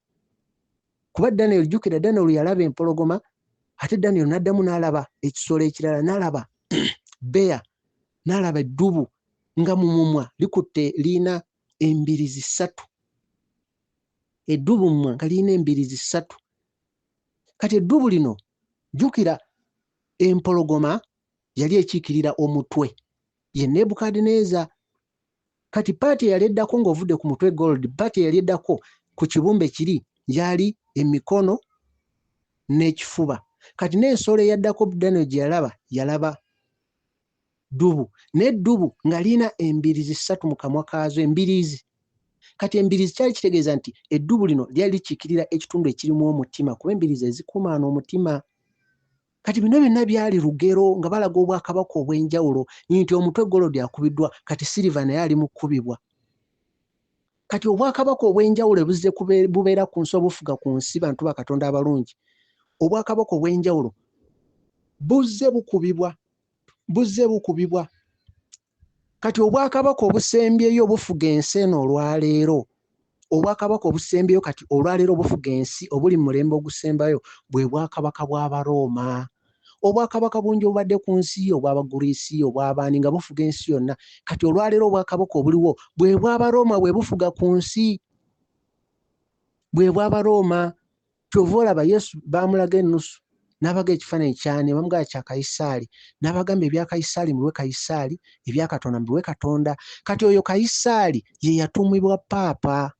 Kuba Daniel, jjukira Daniel yalaba empologoma, ate Daniel n'addamu n'alaba ekisolo ekirala, n'alaba bear, n'alaba eddubu nga mu mumwa likutte lirina embirizi ssatu. Eddubu mumwa nga lirina embirizi ssatu. Kati eddubu lino, jjukira empologoma yali ekiikirira omutwe, ye Nebukadduneeza. Kati paati eyali eddako ng'ovudde ku mutwe gold, paati eyali eddako ku kibumbe kiri yali emikono n'ekifuba. Kati n'ensolo eyaddako Daniel gye yalaba, yalaba ddubu. N'eddubu nga lirina embirizi ssatu mu kamwa kaazo, embirizi. Kati embirizi kyali kitegeeza nti eddubu lino lyali likiikirira ekitundu ekirimu omutima, kuba embirizi ezikumaana omutima. Kati bino byonna byali lugero nga balaga obwakabaka obw'enjawulo nti omutwe gold akubiddwa, kati silver naye ali mu kkubibwa. Kati obwakabaka obw'enjawulo buzze bubeera ku nsi, obufuga ku nsi bantu ba Katonda abalungi. Obwakabaka obw'enjawulo buzze bukubibwa, buzze bukubibwa. Kati obwakabaka obusembyeyo obufuga ensi eno olwaleero, obwakabaka obusembyeyo kati olwaleero obufuga ensi obuli mu mulembe ogusembayo bwe bwakabaka bw'Abarooma. Obwakabaka bungi obubadde ku nsi, obw'Abaguriisi, obw'abaani nga bufuga ensi yonna. Kati olwaleero obwakabaka obuliwo bwe bw'Abarooma, bwe bufuga ku nsi, bwe bw'Abarooma. Ky'ova olaba Yesu baamulaga ennusu, n'abaga ekifaananyi ky'ani, bamugamba kya Kayisaali, n'abagamba ebya Kayisaali mubiwe Kayisaali, ebya Katonda mubiwe Katonda. Kati oyo Kayisaali ye yatumibwa Paapa.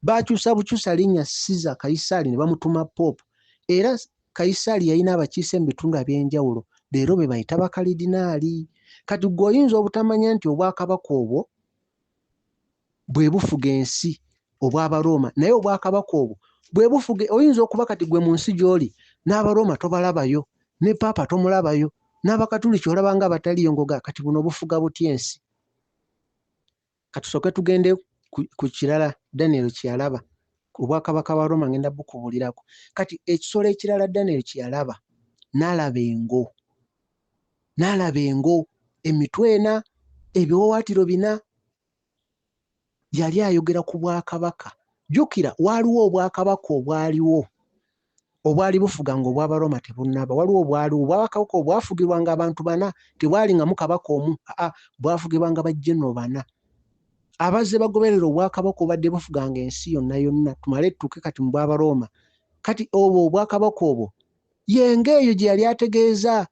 Baakyusa bukyusa linnya Caesar Kayisaali ne bamutuma Pope. Era Kayisaali yalina abakiise mu bitundu eby'enjawulo, leero be bayita bakalidinaali. Kati ggwe oyinza obutamanya nti obwakabaka obwo bwe bufuga ensi obw'Abarooma, naye obwakabaka obwo bwe bufuga. Oyinza okuba kati ggwe mu nsi gy'oli n'Abarooma tobalabayo, ne Paapa tomulabayo, n'Abakatuliki olaba nga abataliiyo, ng'oga kati buno bufuga butya ensi. Katusooke tugende ku kirala Daniel kye yalaba. Obwakabaka bwa Rooma ngenda bukubuulirako. Kati ekisolo ekirala Daniel kye yalaba, n'alaba engo. N'alaba engo, emitwe ena, ebiwaawaatiro bina. Yali ayogera ku bwakabaka. Jjukira waaliwo obwakabaka obwaliwo obwali bufuga nga obw'Abarooma tebunnaba. Waliwo obwaliwo obwakabaka obwafugibwanga abantu bana, tebwalingamu kabaka omu, aa bwafugibwanga bajjenero bana. Abazze bagoberera obwakabaka obadde bufuganga ensi yonna yonna, tumale tutuuke kati mu bw'Abarooma. Kati obwo obwakabaka obwo ye ng'eyo gye yali ategeeza,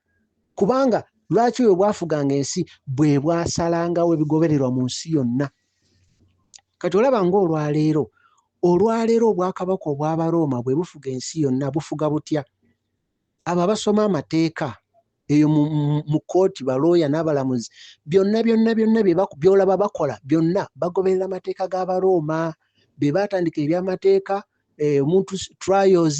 kubanga lwaki oyo bwafuganga ensi bwe bwasalangawo ebigobererwa mu nsi yonna. Kati olaba ng'olwaleero, olwaleero obwakabaka obw'Abarooma bwe bufuga ensi yonna, bufuga butya? Abo abasoma amateeka eyo mu kkooti, balooya n'abalamuzi, byonna byonna byonna by'olaba bakola byonna bagoberera amateeka g'Abarooma. Be baatandika eby'amateeka, omuntu trials,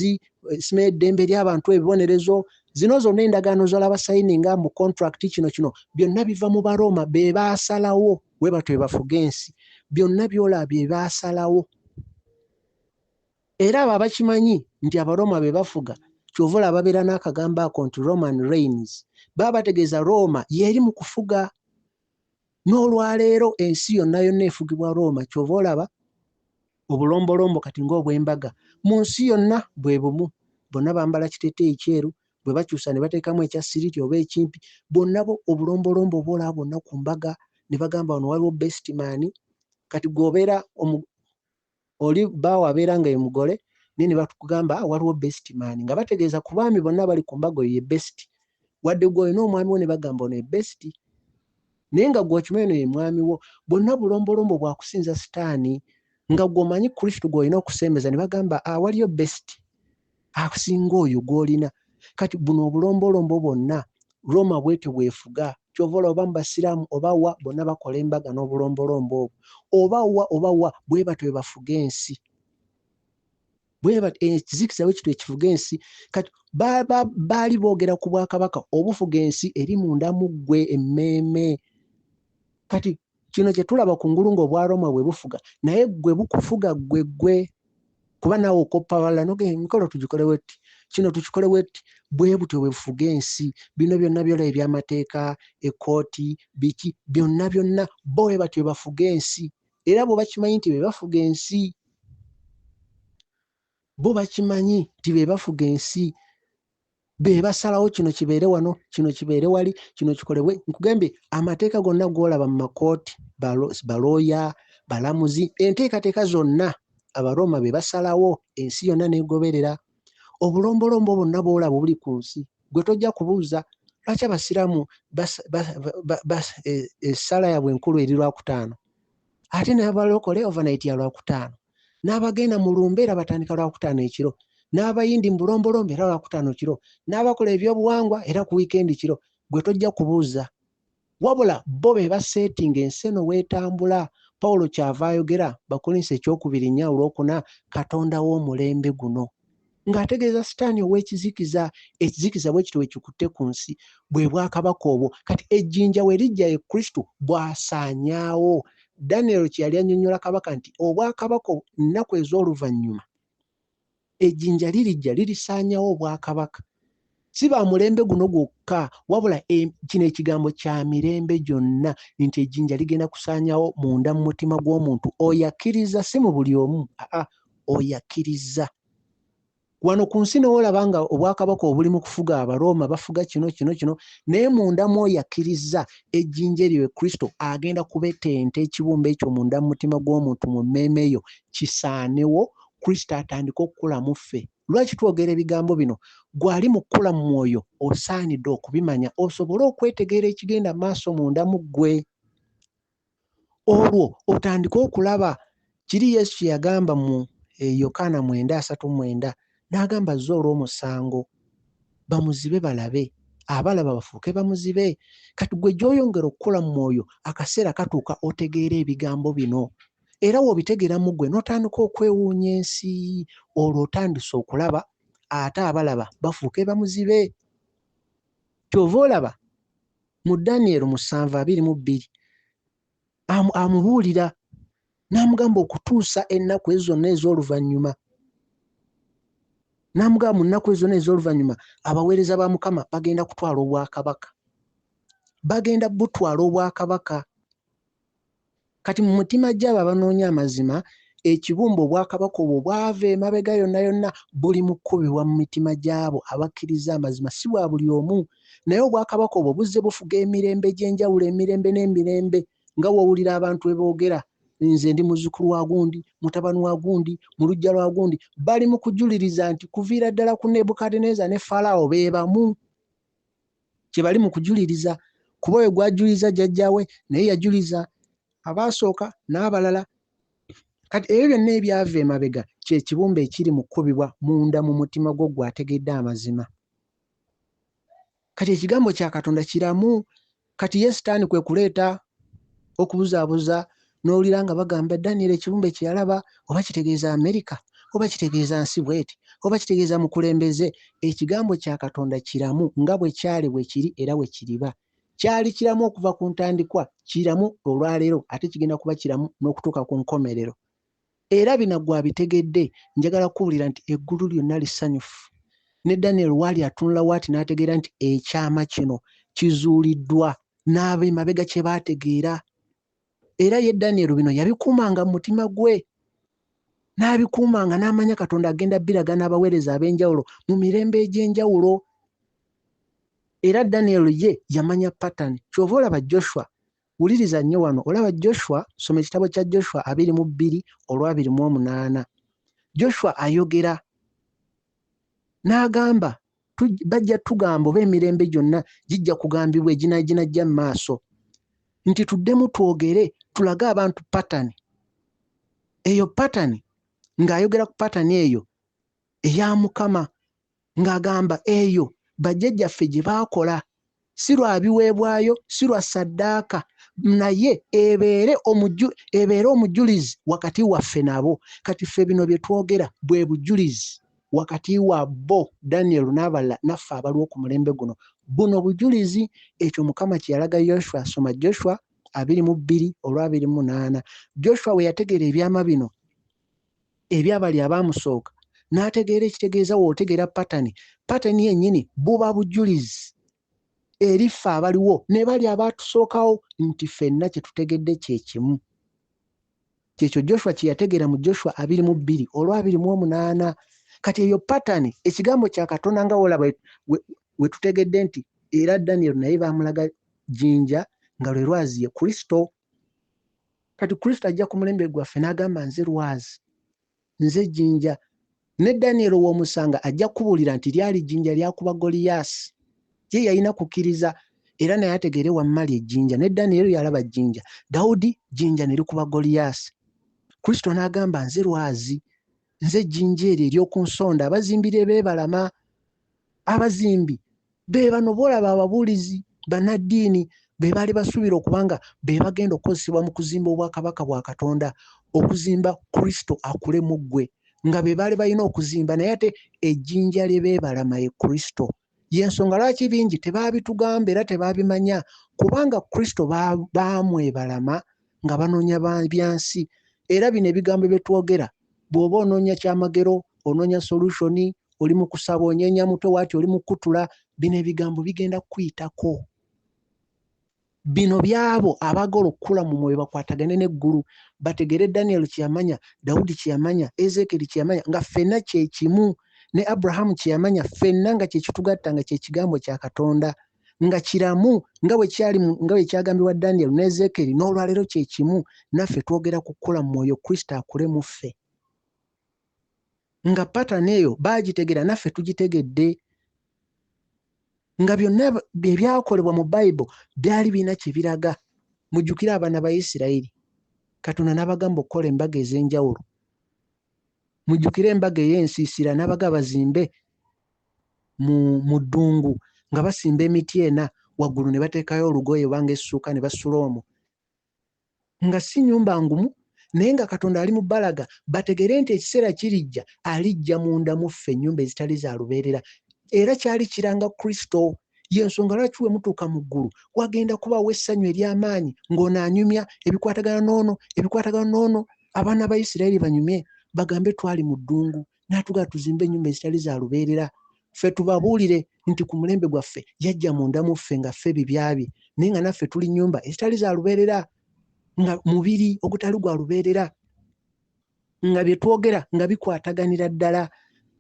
simanyi eddembe ly'abantu, ebibonerezo, zino zonna endagaano z'olaba sayininga mu contract, kino kino byonna biva mu Barooma, be baasalawo bwe batyo bwe bafuga ensi. Byonna by'olaba bye baasalawo. Era abo abakimanyi nti Abarooma be bafuga, ky'ova olaba babeera n'akagambo ako nti Roman reigns. Baba bategeeza Rooma y'eri mu kufuga. N'olwaleero ensi yonna yonna efugibwa Rooma. Ky'ova olaba obulombolombo kati ng'obw'embaga mu nsi yonna bwe bumu. Bonna bambala kiteeteeyi kyeru, bwe bakyusa ne bateekamu ekya siriti oba ekimpi. Bonna bo obulombolombo bw'olaba bwonna ku mbaga ne bagamba wano waliwo best man. Kati gw'obeera oli bbaawo abeera nga ye mugole, naye ne bakugamba waliwo best man, nga bategeeza ku baami bonna abali ku mbaga oyo ye best. Wadde ggwe olina omwami wo ne bagamba ono ye best, naye nga ggwe okimanyi ono ye mwami wo. Bonna bulombolombo bwa kusinza sitaani, nga ggwe omanyi Kristo gw'olina okusembeza ne bagamba waliyo best asinga oyo gw'olina. Kati buno obulombolombo bwonna Rooma bw'etyo bw'efuga. Ky'ova olaba oba mu basiraamu oba wa bonna bakola embaga n'obulombolombo obwo. Oba wa oba wa bwe batyo bwe bafuga ensi. Bwe batyo ekizikiza bwe kityo ekifuga ensi. Kati baali boogera ku bwakabaka obufuga ensi eri munda mu ggwe emmeeme. Kati Kino kye tulaba ku ngulu ng'Obwaroma bwe bufuga, naye ggwe bukufuga ggwe ggwe, kuba naawe okoppa balala n'ogamba emikolo tugikole bwetuti, kino tukikole bwetuti. Bwe butyo bwe bufuga ensi. Bino byonna by'olaba eby'amateeka, ekkooti, biki, byonna byonna bo bwe batyo bwe bafuga ensi. Era bo bakimanyi nti be bafuga ensi. Bo bakimanyi nti be bafuga ensi. Be basalawo kino kibeere wano, kino kibeere wali, kino kikolebwe. Nkugambye amateeka gonna g'olaba mu makooti, balooya, balamuzi, enteekateeka zonna Abarooma be basalawo, ensi yonna n'egoberera. Obulombolombo bwonna bw'olaba obuli ku nsi, ggwe tojja kubuuza lwaki Abasiraamu essaala yaabwe enkulu eri Lwakutaano, ate n'abalokole overnight ya Lwakutaano, n'abagenda mu lumbe era batandika Lwakutaano ekiro, n'abayindi mu bulombolombo era Lwakutaano kiro, n'abakola ebyobuwangwa era ku wiikendi kiro. Ggwe tojja kubuuza. Wabula bo be baseetinga ensi eno w'etambula. Pawulo ky'ava ayogera, Bakkolinso ekyokubiri nnya olwokuna, Katonda w'omulembe guno. Ng'ategeeza Sitaani ow'ekizikiza, ekizikiza bwe kityo bwe kikutte ku nsi, bwe bwakabaka obwo. Kati ejjinja we lijja ye Kristo bw'asaanyaawo. Daniel kye yali annyonnyola kabaka nti obwakabaka ennaku ez'oluvannyuma, ejjinja lirijja lirisaanyawo obwakabaka. Si ba mulembe guno gwokka, wabula kino ekigambo kya mirembe gyonna nti ejjinja ligenda kusaanyawo munda mu mutima gw'omuntu oyo akkiriza, si mu buli omu, aa, oyo akkiriza. Wano ku nsi n'olaba nga obwakabaka obuli mu kufuga Abarooma bafuga kino, kino, kino, naye munda mu oyo akkiriza ejjinja eryo ye Kristo agenda kubetenta ekibumba ekyo munda mu mutima gw'omuntu mu mmeeme eyo kisaanewo, Kristo atandike okukula mu ffe. Lwaki twogera ebigambo bino? Ggwe ali mu kukula mu mwoyo osaanidde okubimanya osobole okwetegeera ekigenda mu maaso munda mu ggwe. Olwo otandike okulaba kiri Yesu kye yagamba mu Yokaana mwenda asatu mu mwenda, n'agamba azze olw'omusango, bamuzibe balabe, abalaba bafuuke bamuzibe. Kati ggwe gy'oyongera okukula mu mwoyo, akaseera katuuka otegeera ebigambo bino. Era w'obitegeera mu ggwe n'otandika okwewuunya ensi, olwo otandise okulaba, ate abalaba bafuuke bamuzibe. Ky'ova olaba mu Daniel musanvu abiri mu bbiri, amubuulira n'amugamba okutuusa ennaku ezo zonna ez'oluvannyuma. N'amugamba mu nnaku ezo zonna ez'oluvannyuma abaweereza ba Mukama bagenda kutwala obwakabaka. Bagenda butwala obwakabaka. Kati mu mutima gy'abo abanoonya amazima, ekibumba obwakabaka obwo bwava emabega yonna yonna buli mu kkubibwa mu mitima gy'abo abakkiriza amazima, si bwa buli omu. Naye obwakabaka obwo buzze bufuga emirembe egy'enjawulo, emirembe n'emirembe, nga w'owulira abantu bwe boogera, nze ndi muzzukulu wa gundi, mutabani wa gundi, mu luggya lwa gundi. Bali mu kujuliriza nti kuviira ddala ku Nebukadduneeza ne Falaawo be bamu. Kye bali mu kujuliriza, kuba oyo gw'ajuliza jjajjaawe naye yajuliza abaasooka n'abalala. Kati ebyo byonna ebyava emabega kye kibumba ekiri mu kkubibwa munda mu mutima gwo gw'ategedde amazima. Kati ekigambo kya Katonda kiramu. Kati ye Sitaani kwe kuleeta okubuzaabuza n'owulira nga bagamba Daniel ekibumbe kye yalaba oba kitegeeza Amerika, oba kitegeeza nsi bw'eti, oba kitegeeza mukulembeze. Ekigambo kya Katonda kiramu nga bwe kyali bwe kiri era bwe kiriba. Kyali kiramu okuva ku ntandikwa, kiramu olwaleero, ate kigenda kuba kiramu n'okutuuka ku nkomerero. Era bino ggwe abitegedde, njagala kukubuulira nti eggulu lyonna lisanyufu. Ne Daniel waali atunula waati n'ategeera nti ekyama kino kizuuliddwa n'ab'emabega kye baategeera. Era ye Daniel bino yabikuumanga mu mutima gwe, n'abikuumanga n'amanya Katonda agenda biraga n'abaweereza ab'enjawulo mu mirembe egy'enjawulo. Era Daniel ye yamanya pattern. Ky'ova olaba Joshua, wuliriza nnyo wano, olaba Joshua, soma ekitabo kya Joshua abiri mu bbiri olw'abiri mu omunaana. Joshua ayogera n'agamba bajja tugamba oba emirembe gyonna gijja kugambibwa eginajja mu maaso nti tuddemu twogere tulage abantu pattern. Eyo pattern ng'ayogera ku pattern eyo eya Mukama, ng'agamba eyo bajjajjaffe gye baakola si lwa biweebwayo, si lwa ssaddaaka, naye ebeere omujulizi wakati waffe nabo. Kati ffe bino bye twogera bwe bujulizi wakati wa bo Daniel n'abalala naffe abaliwo ku mulembe guno. Buno bujulizi, ekyo Mukama kye yalaga Yoshua. Soma Joshua 22 olwa 28. Joshua we yategeera ebyama bino ebyabali abaamusooka, n'ategeera ekitegeeza w'otegeera patani. Patani yennyini buba bujulizi eri ffe abaliwo ne bali abaatusookawo nti ffenna kye tutegedde kye kimu. Kyekyo Joshua kye yategeera mu Joshua 22 olwa 28. Kati eyo patani, ekigambo kya Katonda nga wolaba we tutegedde nti era Daniel naye baamulaga jjinja nga lwe lwazi ye Kristo. Kati Kristo ajja ku mulembe gwaffe n'agamba nze lwazi, nze jjinja. Ne Daniel w'omusanga ajja kukubuulira nti lyali jjinja lyakuba Goliyaasi. Ye yalina kukkiriza era naye ategeere wamma lye jjinja. Ne Daniel yalaba jjinja, Dawudi jjinja ne likuba Goliyaasi. Kristo n'agamba nze lwazi, nze jjinja eryo ery'oku nsonda, abazimbi lye beebalama. Abazimbi be bano b'olaba ababuulizi bannaddiini be baali basuubira okuba nga be bagenda okukozesebwa mu kuzimba obwakabaka bwa Katonda, okuzimba Kristo akule mu ggwe, nga be baali balina okuzimba, naye ate ejjinja lye beebalama ye Kristo. Y'ensonga lwaki bingi tebaabitugamba era tebaabimanya, kubanga Kristo baamwebalama nga banoonya byansi. Era bino ebigambo bye twogera, bw'oba onoonya kyamagero, onoonya solution, oli mu kusaba onyeenya mutwe waati oli mu kukutula, bino ebigambo bigenda kukuyitako. Bino byabo abaagala okukula mu mwoyo bakwatagane n'eggulu, bategere Daniel kye yamanya, Dawudi kye yamanya, Ezeekeri kye yamanya, nga ffenna kye kimu, ne Abrahamu kye yamanya, ffenna nga kye kitugatta, nga kye kigambo kya Katonda, nga kiramu nga bwe kyali nga bwe kyagambibwa Daniel ne Ezeekeri, n'olwaleero kye kimu, naffe twogera ku kukula mu mwoyo, Kristo akule mu ffe. Nga pattern eyo baagitegera, naffe tugitegedde. Nga byonna ebyakolebwa mu Bible byali birina kye biraga. Mujjukire abaana ba Isirayiri, Katonda n'abagamba okukola embaga ez'enjawulo. Mujjukire embaga ey'ensiisira, n'abagamba bazimbe mu ddungu nga basimba emiti ena waggulu ne bateekayo olugoye oba ng'essuuka ne basula omwo. Nga si nnyumba ngumu, naye nga Katonda ali mu bbalaga, bategere nti ekiseera kirijja, alijja munda mu ffe ennyumba ezitali za lubeerera. Era kyali kiranga Kristo. Y'ensonga lwaki we mutuuka mu ggulu wagenda kubaawo essanyu ery'amaanyi ng'ono anyumya ebikwatagana n'ono, ebikwatagana n'ono. Abaana ba Isirayiri banyumye bagambe twali mu ddungu, n'atugamba tuzimbe ennyumba ezitali za lubeerera. Ffe tubabuulire nti ku mulembe gwaffe yajja munda mu ffe nga ffe bibya bye, naye nga naffe tuli nnyumba ezitali za lubeerera, nga mubiri ogutali gwa lubeerera, nga bye twogera nga bikwataganira ddala.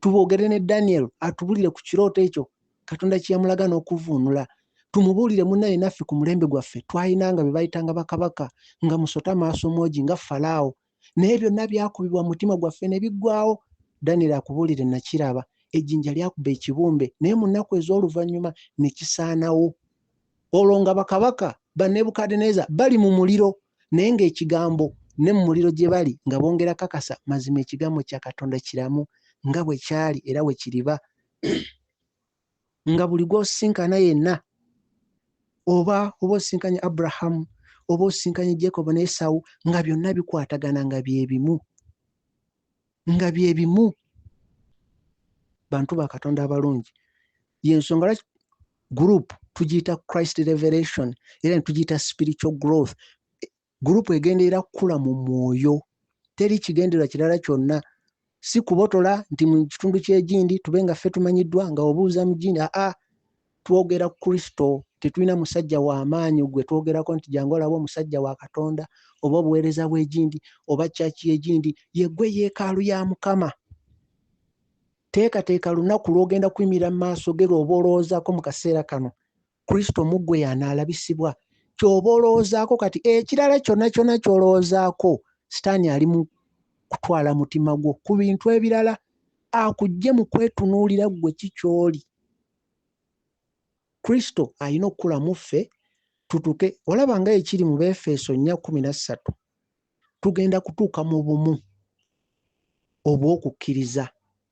Tuboogere ne Daniel atubulire ku kirooto ekyo Katonda kye yamulaga n'okuvvuunula. Tumubuulire munnaye naffe ku mulembe gwaffe twalina nga be bayitanga bakabaka, nga musota maaso moogi nga Falaawo, naye byonna byakubibwa mu mutima gwaffe ne biggwaawo. Daniel akubuulire nakiraba, ejjinja lyakuba ekibumbe, naye mu nnaku ez'oluvannyuma ne kisaanawo. Olwo nga bakabaka ba Nebukadduneeza bali mu muliro, naye ng'ekigambo ne mu muliro gye bali nga bongera kakasa mazima ekigambo kya Katonda kiramu nga bwe kyali era bwe kiriba. Nga buli gw'osisinkana yenna, oba osisinkanye Abrahamu, oba osisinkanye Jacob ne Esau, nga byonna bikwatagana nga bye bimu. Nga bye bimu. Bantu ba Katonda abalungi. Y'ensonga lwaki group tugiyita Christ Revelation, era ne tugiyita spiritual growth. Group egenda era kukula mu mwoyo. Teri kigendererwa kirala kyonna. Si kubotola nti mu kitundu ky'egindi tube nga ffe tumanyiddwa nga obuuza mu gindi. Aa, twogera Kristo, tetulina musajja wa maanyi gwe twogerako nti jangu olabe omusajja wa Katonda oba obuweereza bw'egindi oba church y'egindi. Ye ggwe yeekaalu ya Mukama. Teekateeka lunaku lw'ogenda kuyimirira mu maaso ge lw'oba olowoozaako mu kaseera kano. Kristo mu ggwe y'anaalabisibwa. Ky'oba olowoozaako kati, ekirala kyonna kyonna ky'olowoozaako, Sitaani ali mu kutwala mutima gwo ku bintu ebirala, akuggye mu kwetunuulira ggwe ki ky'oli. Kristo alina okukula mu ffe tutuuke, olaba nga ekiri mu Befeso 4:13, tugenda kutuuka mu bumu obw'okukkiriza.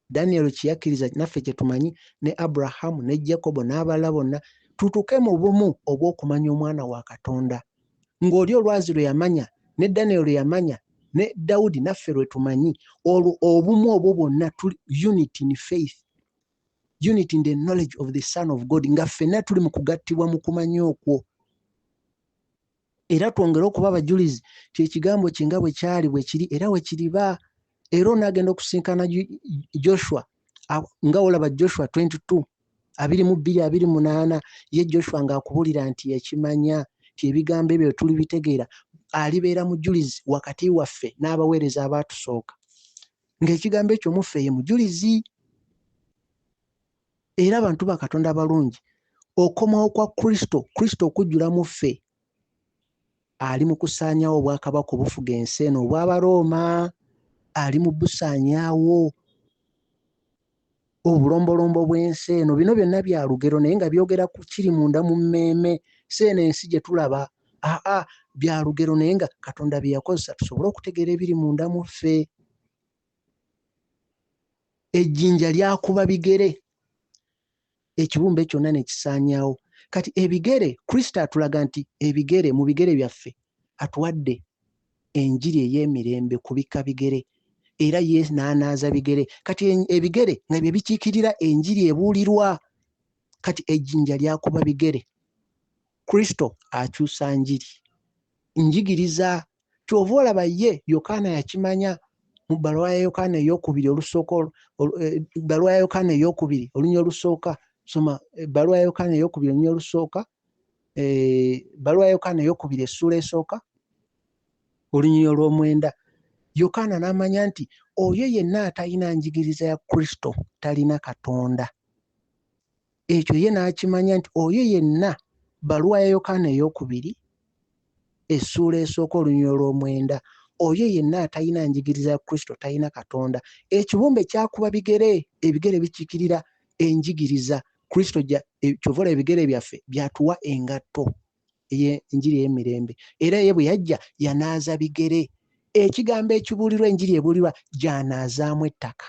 Daniel kye yakkiriza naffe kye tumanyi, ne Abrahamu ne Jacob n'abalala bonna, tutuuke mu bumu obw'okumanya omwana wa Katonda. Ng'oli olwazi lwe yamanya, ne Daniel lwe yamanya, ne Dawudi naffe lwe tumanyi, olwo obumu obwo bwonna tuli unity in faith, unity in the knowledge of the Son of God, nga ffenna tuli mu kugattibwa mu kumanya okwo. Era twongere okuba abajulizi nti ekigambo kye nga bwe kyali bwe kiri era bwe kiriba. Era onaagenda okusinkana Joshua, nga olaba Joshua 22, 22, 28, ye Joshua ng'akubuulira nti yakimanya nti ebigambo ebyo tulibitegeera, alibeera mujulizi wakati waffe n'abaweereza abaatusooka. Ng'ekigambo ekyo muffe ye mujulizi. Era abantu ba Katonda abalungi, okomawo kwa Kristo, Kristo okujjula mu ffe, ali mu kusaanyaawo obwakabaka obufuga ensi eno obw'Abarooma, ali mu busaanyaawo obulombolombo bw'ensi eno. Bino byonna bya lugero naye nga byogera ku kiri munda mu mmeeme, si eno ensi gye tulaba. Aa, bya lugero naye nga Katonda bye yakozesa tusobole okutegeera ebiri munda mu ffe. Ejjinja lyakuba bigere, ekibumbe kyonna ne kisaanyaawo. Kati ebigere, Kristo atulaga nti ebigere, mu bigere byaffe atuwadde enjiri ey'emirembe kubikka bigere, era ye n'anaaza bigere. Kati ebigere nga bye bikiikirira enjiri ebuulirwa. Kati ejjinja lyakuba bigere. Kristo akyusa njiri, njigiriza. Ky'ova olaba ye Yokaana yakimanya mu bbaluwa ya Yokaana ey'okubiri olusooka, ebbaluwa ya Yokaana ey'okubiri olunya olusooka, soma ebbaluwa ya Yokaana ey'okubiri olunya olusooka, ebbaluwa ya Yokaana ey'okubiri essuula esooka olunyiriri olw'omwenda. Yokaana n'amanya nti oyo yenna atalina njigiriza ya Kristo talina Katonda. Ekyo ye n'akimanya nti oyo yenna, bbaluwa ya Yokaana ey'okubiri essuula esooka olunyiriri olw'omwenda, oyo yenna atalina njigiriza ya Kristo talina Katonda. Ekibumbe kyakuba bigere, ebigere bikiikirira enjigiriza Kristo ky'ova olaba ebigere byaffe byatuwa engatto ey'enjiri ey'emirembe. Era ye bwe yajja yanaaza bigere. Ekigambo ekibuulirwa, enjiri ebuulirwa, gy'anaazaamu ettaka.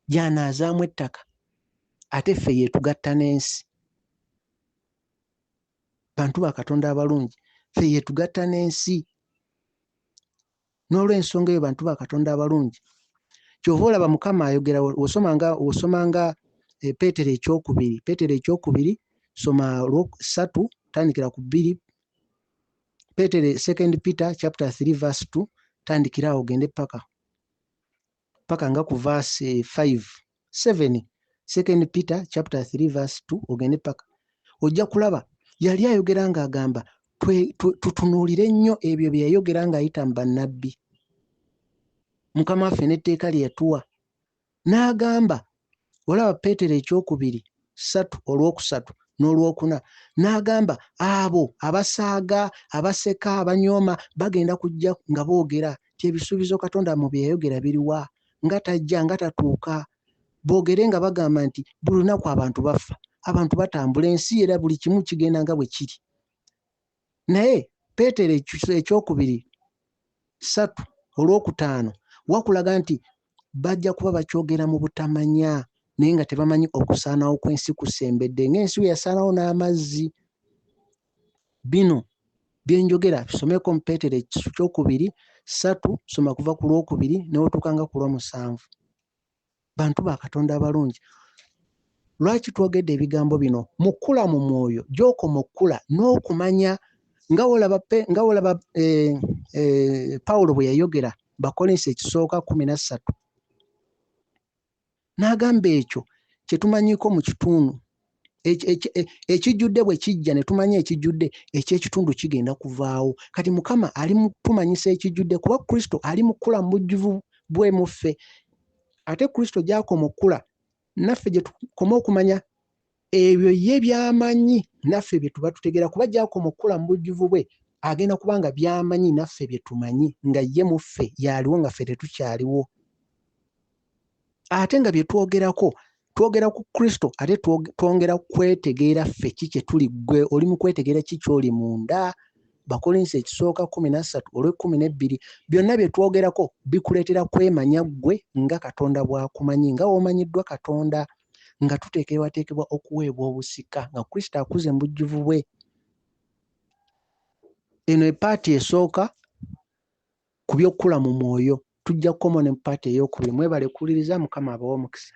Gy'anaazaamu ettaka. Ate ffe yeetugatta n'ensi. Bantu ba Katonda abalungi, ffe yeetugatta n'ensi. N'olw'ensonga eyo, bantu ba Katonda abalungi, ky'ova olaba Mukama ayogera, w'osoma nga Peetero ekyokubiri, Peetero ekyokubiri, soma 3, tandikira ku 2, Peetero, Second Peter chapter 3 verse 2, tandikira awo ogende paka nga ku verse 5, 7, Second Peter chapter 3 verse 2 ogende paka, ojja kulaba yali ayogera ng'agamba tutunuulire nnyo ebyo bye yayogera ng'ayita mu bannabbi, Mukama waffe n'etteeka lye yatuwa. N'agamba, olaba Peetero ekyokubiri 3 olwokusatu n'olwokuna, n'agamba abo abasaaga, abaseka, abanyooma bagenda kujja nga boogera nti ebisuubizo Katonda mu bye yayogera biriwa, nga tajja, nga tatuuka. Boogere nga bagamba nti buli lunaku abantu bafa, abantu batambula, ensi era buli kimu kigenda nga bwe kiri. Naye Peetero ekyokubiri 3 olwokutaano wakulaga nti bajja kuba bakyogera mu butamanya, naye nga tebamanyi okusaanawo kw'ensi kusembedde, ng'ensi bwe yasaanawo n'amazzi. Bino bye njogera bisomeko mu Peetero ekyokubiri 3, soma kuva ku lwokubiri n'otuuka nga ku lw'omusanvu. Bantu ba Katonda abalungi, lwaki twogedde ebigambo bino? Mu kkula mu mwoyo gy'okoma okkula n'okumanya, nga wolaba Pawulo bwe yayogera Bakolinso ekisooka 13, n'agamba ekyo kye tumanyiiko mu kitundu ekijjudde bwe kijja ne tumanya ekijjudde, eky'ekitundu kigenda kuvaawo. Kati Mukama ali mu kutumanyisa ekijjudde, kuba Kristo ali mu kkula mu bujjuvu bwe mu ffe. Ate Kristo gy'akoma okkula, naffe gye tukoma okumanya ebyo ye by'amanyi, naffe bye tuba tutegeera, kuba gy'akoma okkula mu bujjuvu bwe, agenda kuba nga by'amanyi naffe bye tumanyi, nga ye mu ffe y'aliwo nga ffe tetukyaliwo. Ate nga bye twogerako, twogera ku Kristo, ate twongera kwetegeera ffe ki kye tuli. Ggwe oli mu kwetegeera ki ky'oli munda. Bakolinso ekisooka 13 olw'ekkumi n'ebbiri, byonna bye twogerako bikuleetera kwemanya ggwe nga Katonda bw'akumanyi, nga w'omanyiddwa Katonda, nga tuteekebwateekebwa okuweebwa obusika nga Kristo akuze mu bujjuvu bwe. Eno epaati esooka ku by'okukula mu mwoyo. Tujja kukoma ne mu paati ey'okubiri. Mwebale kuwuliriza, Mukama abawe omukisa.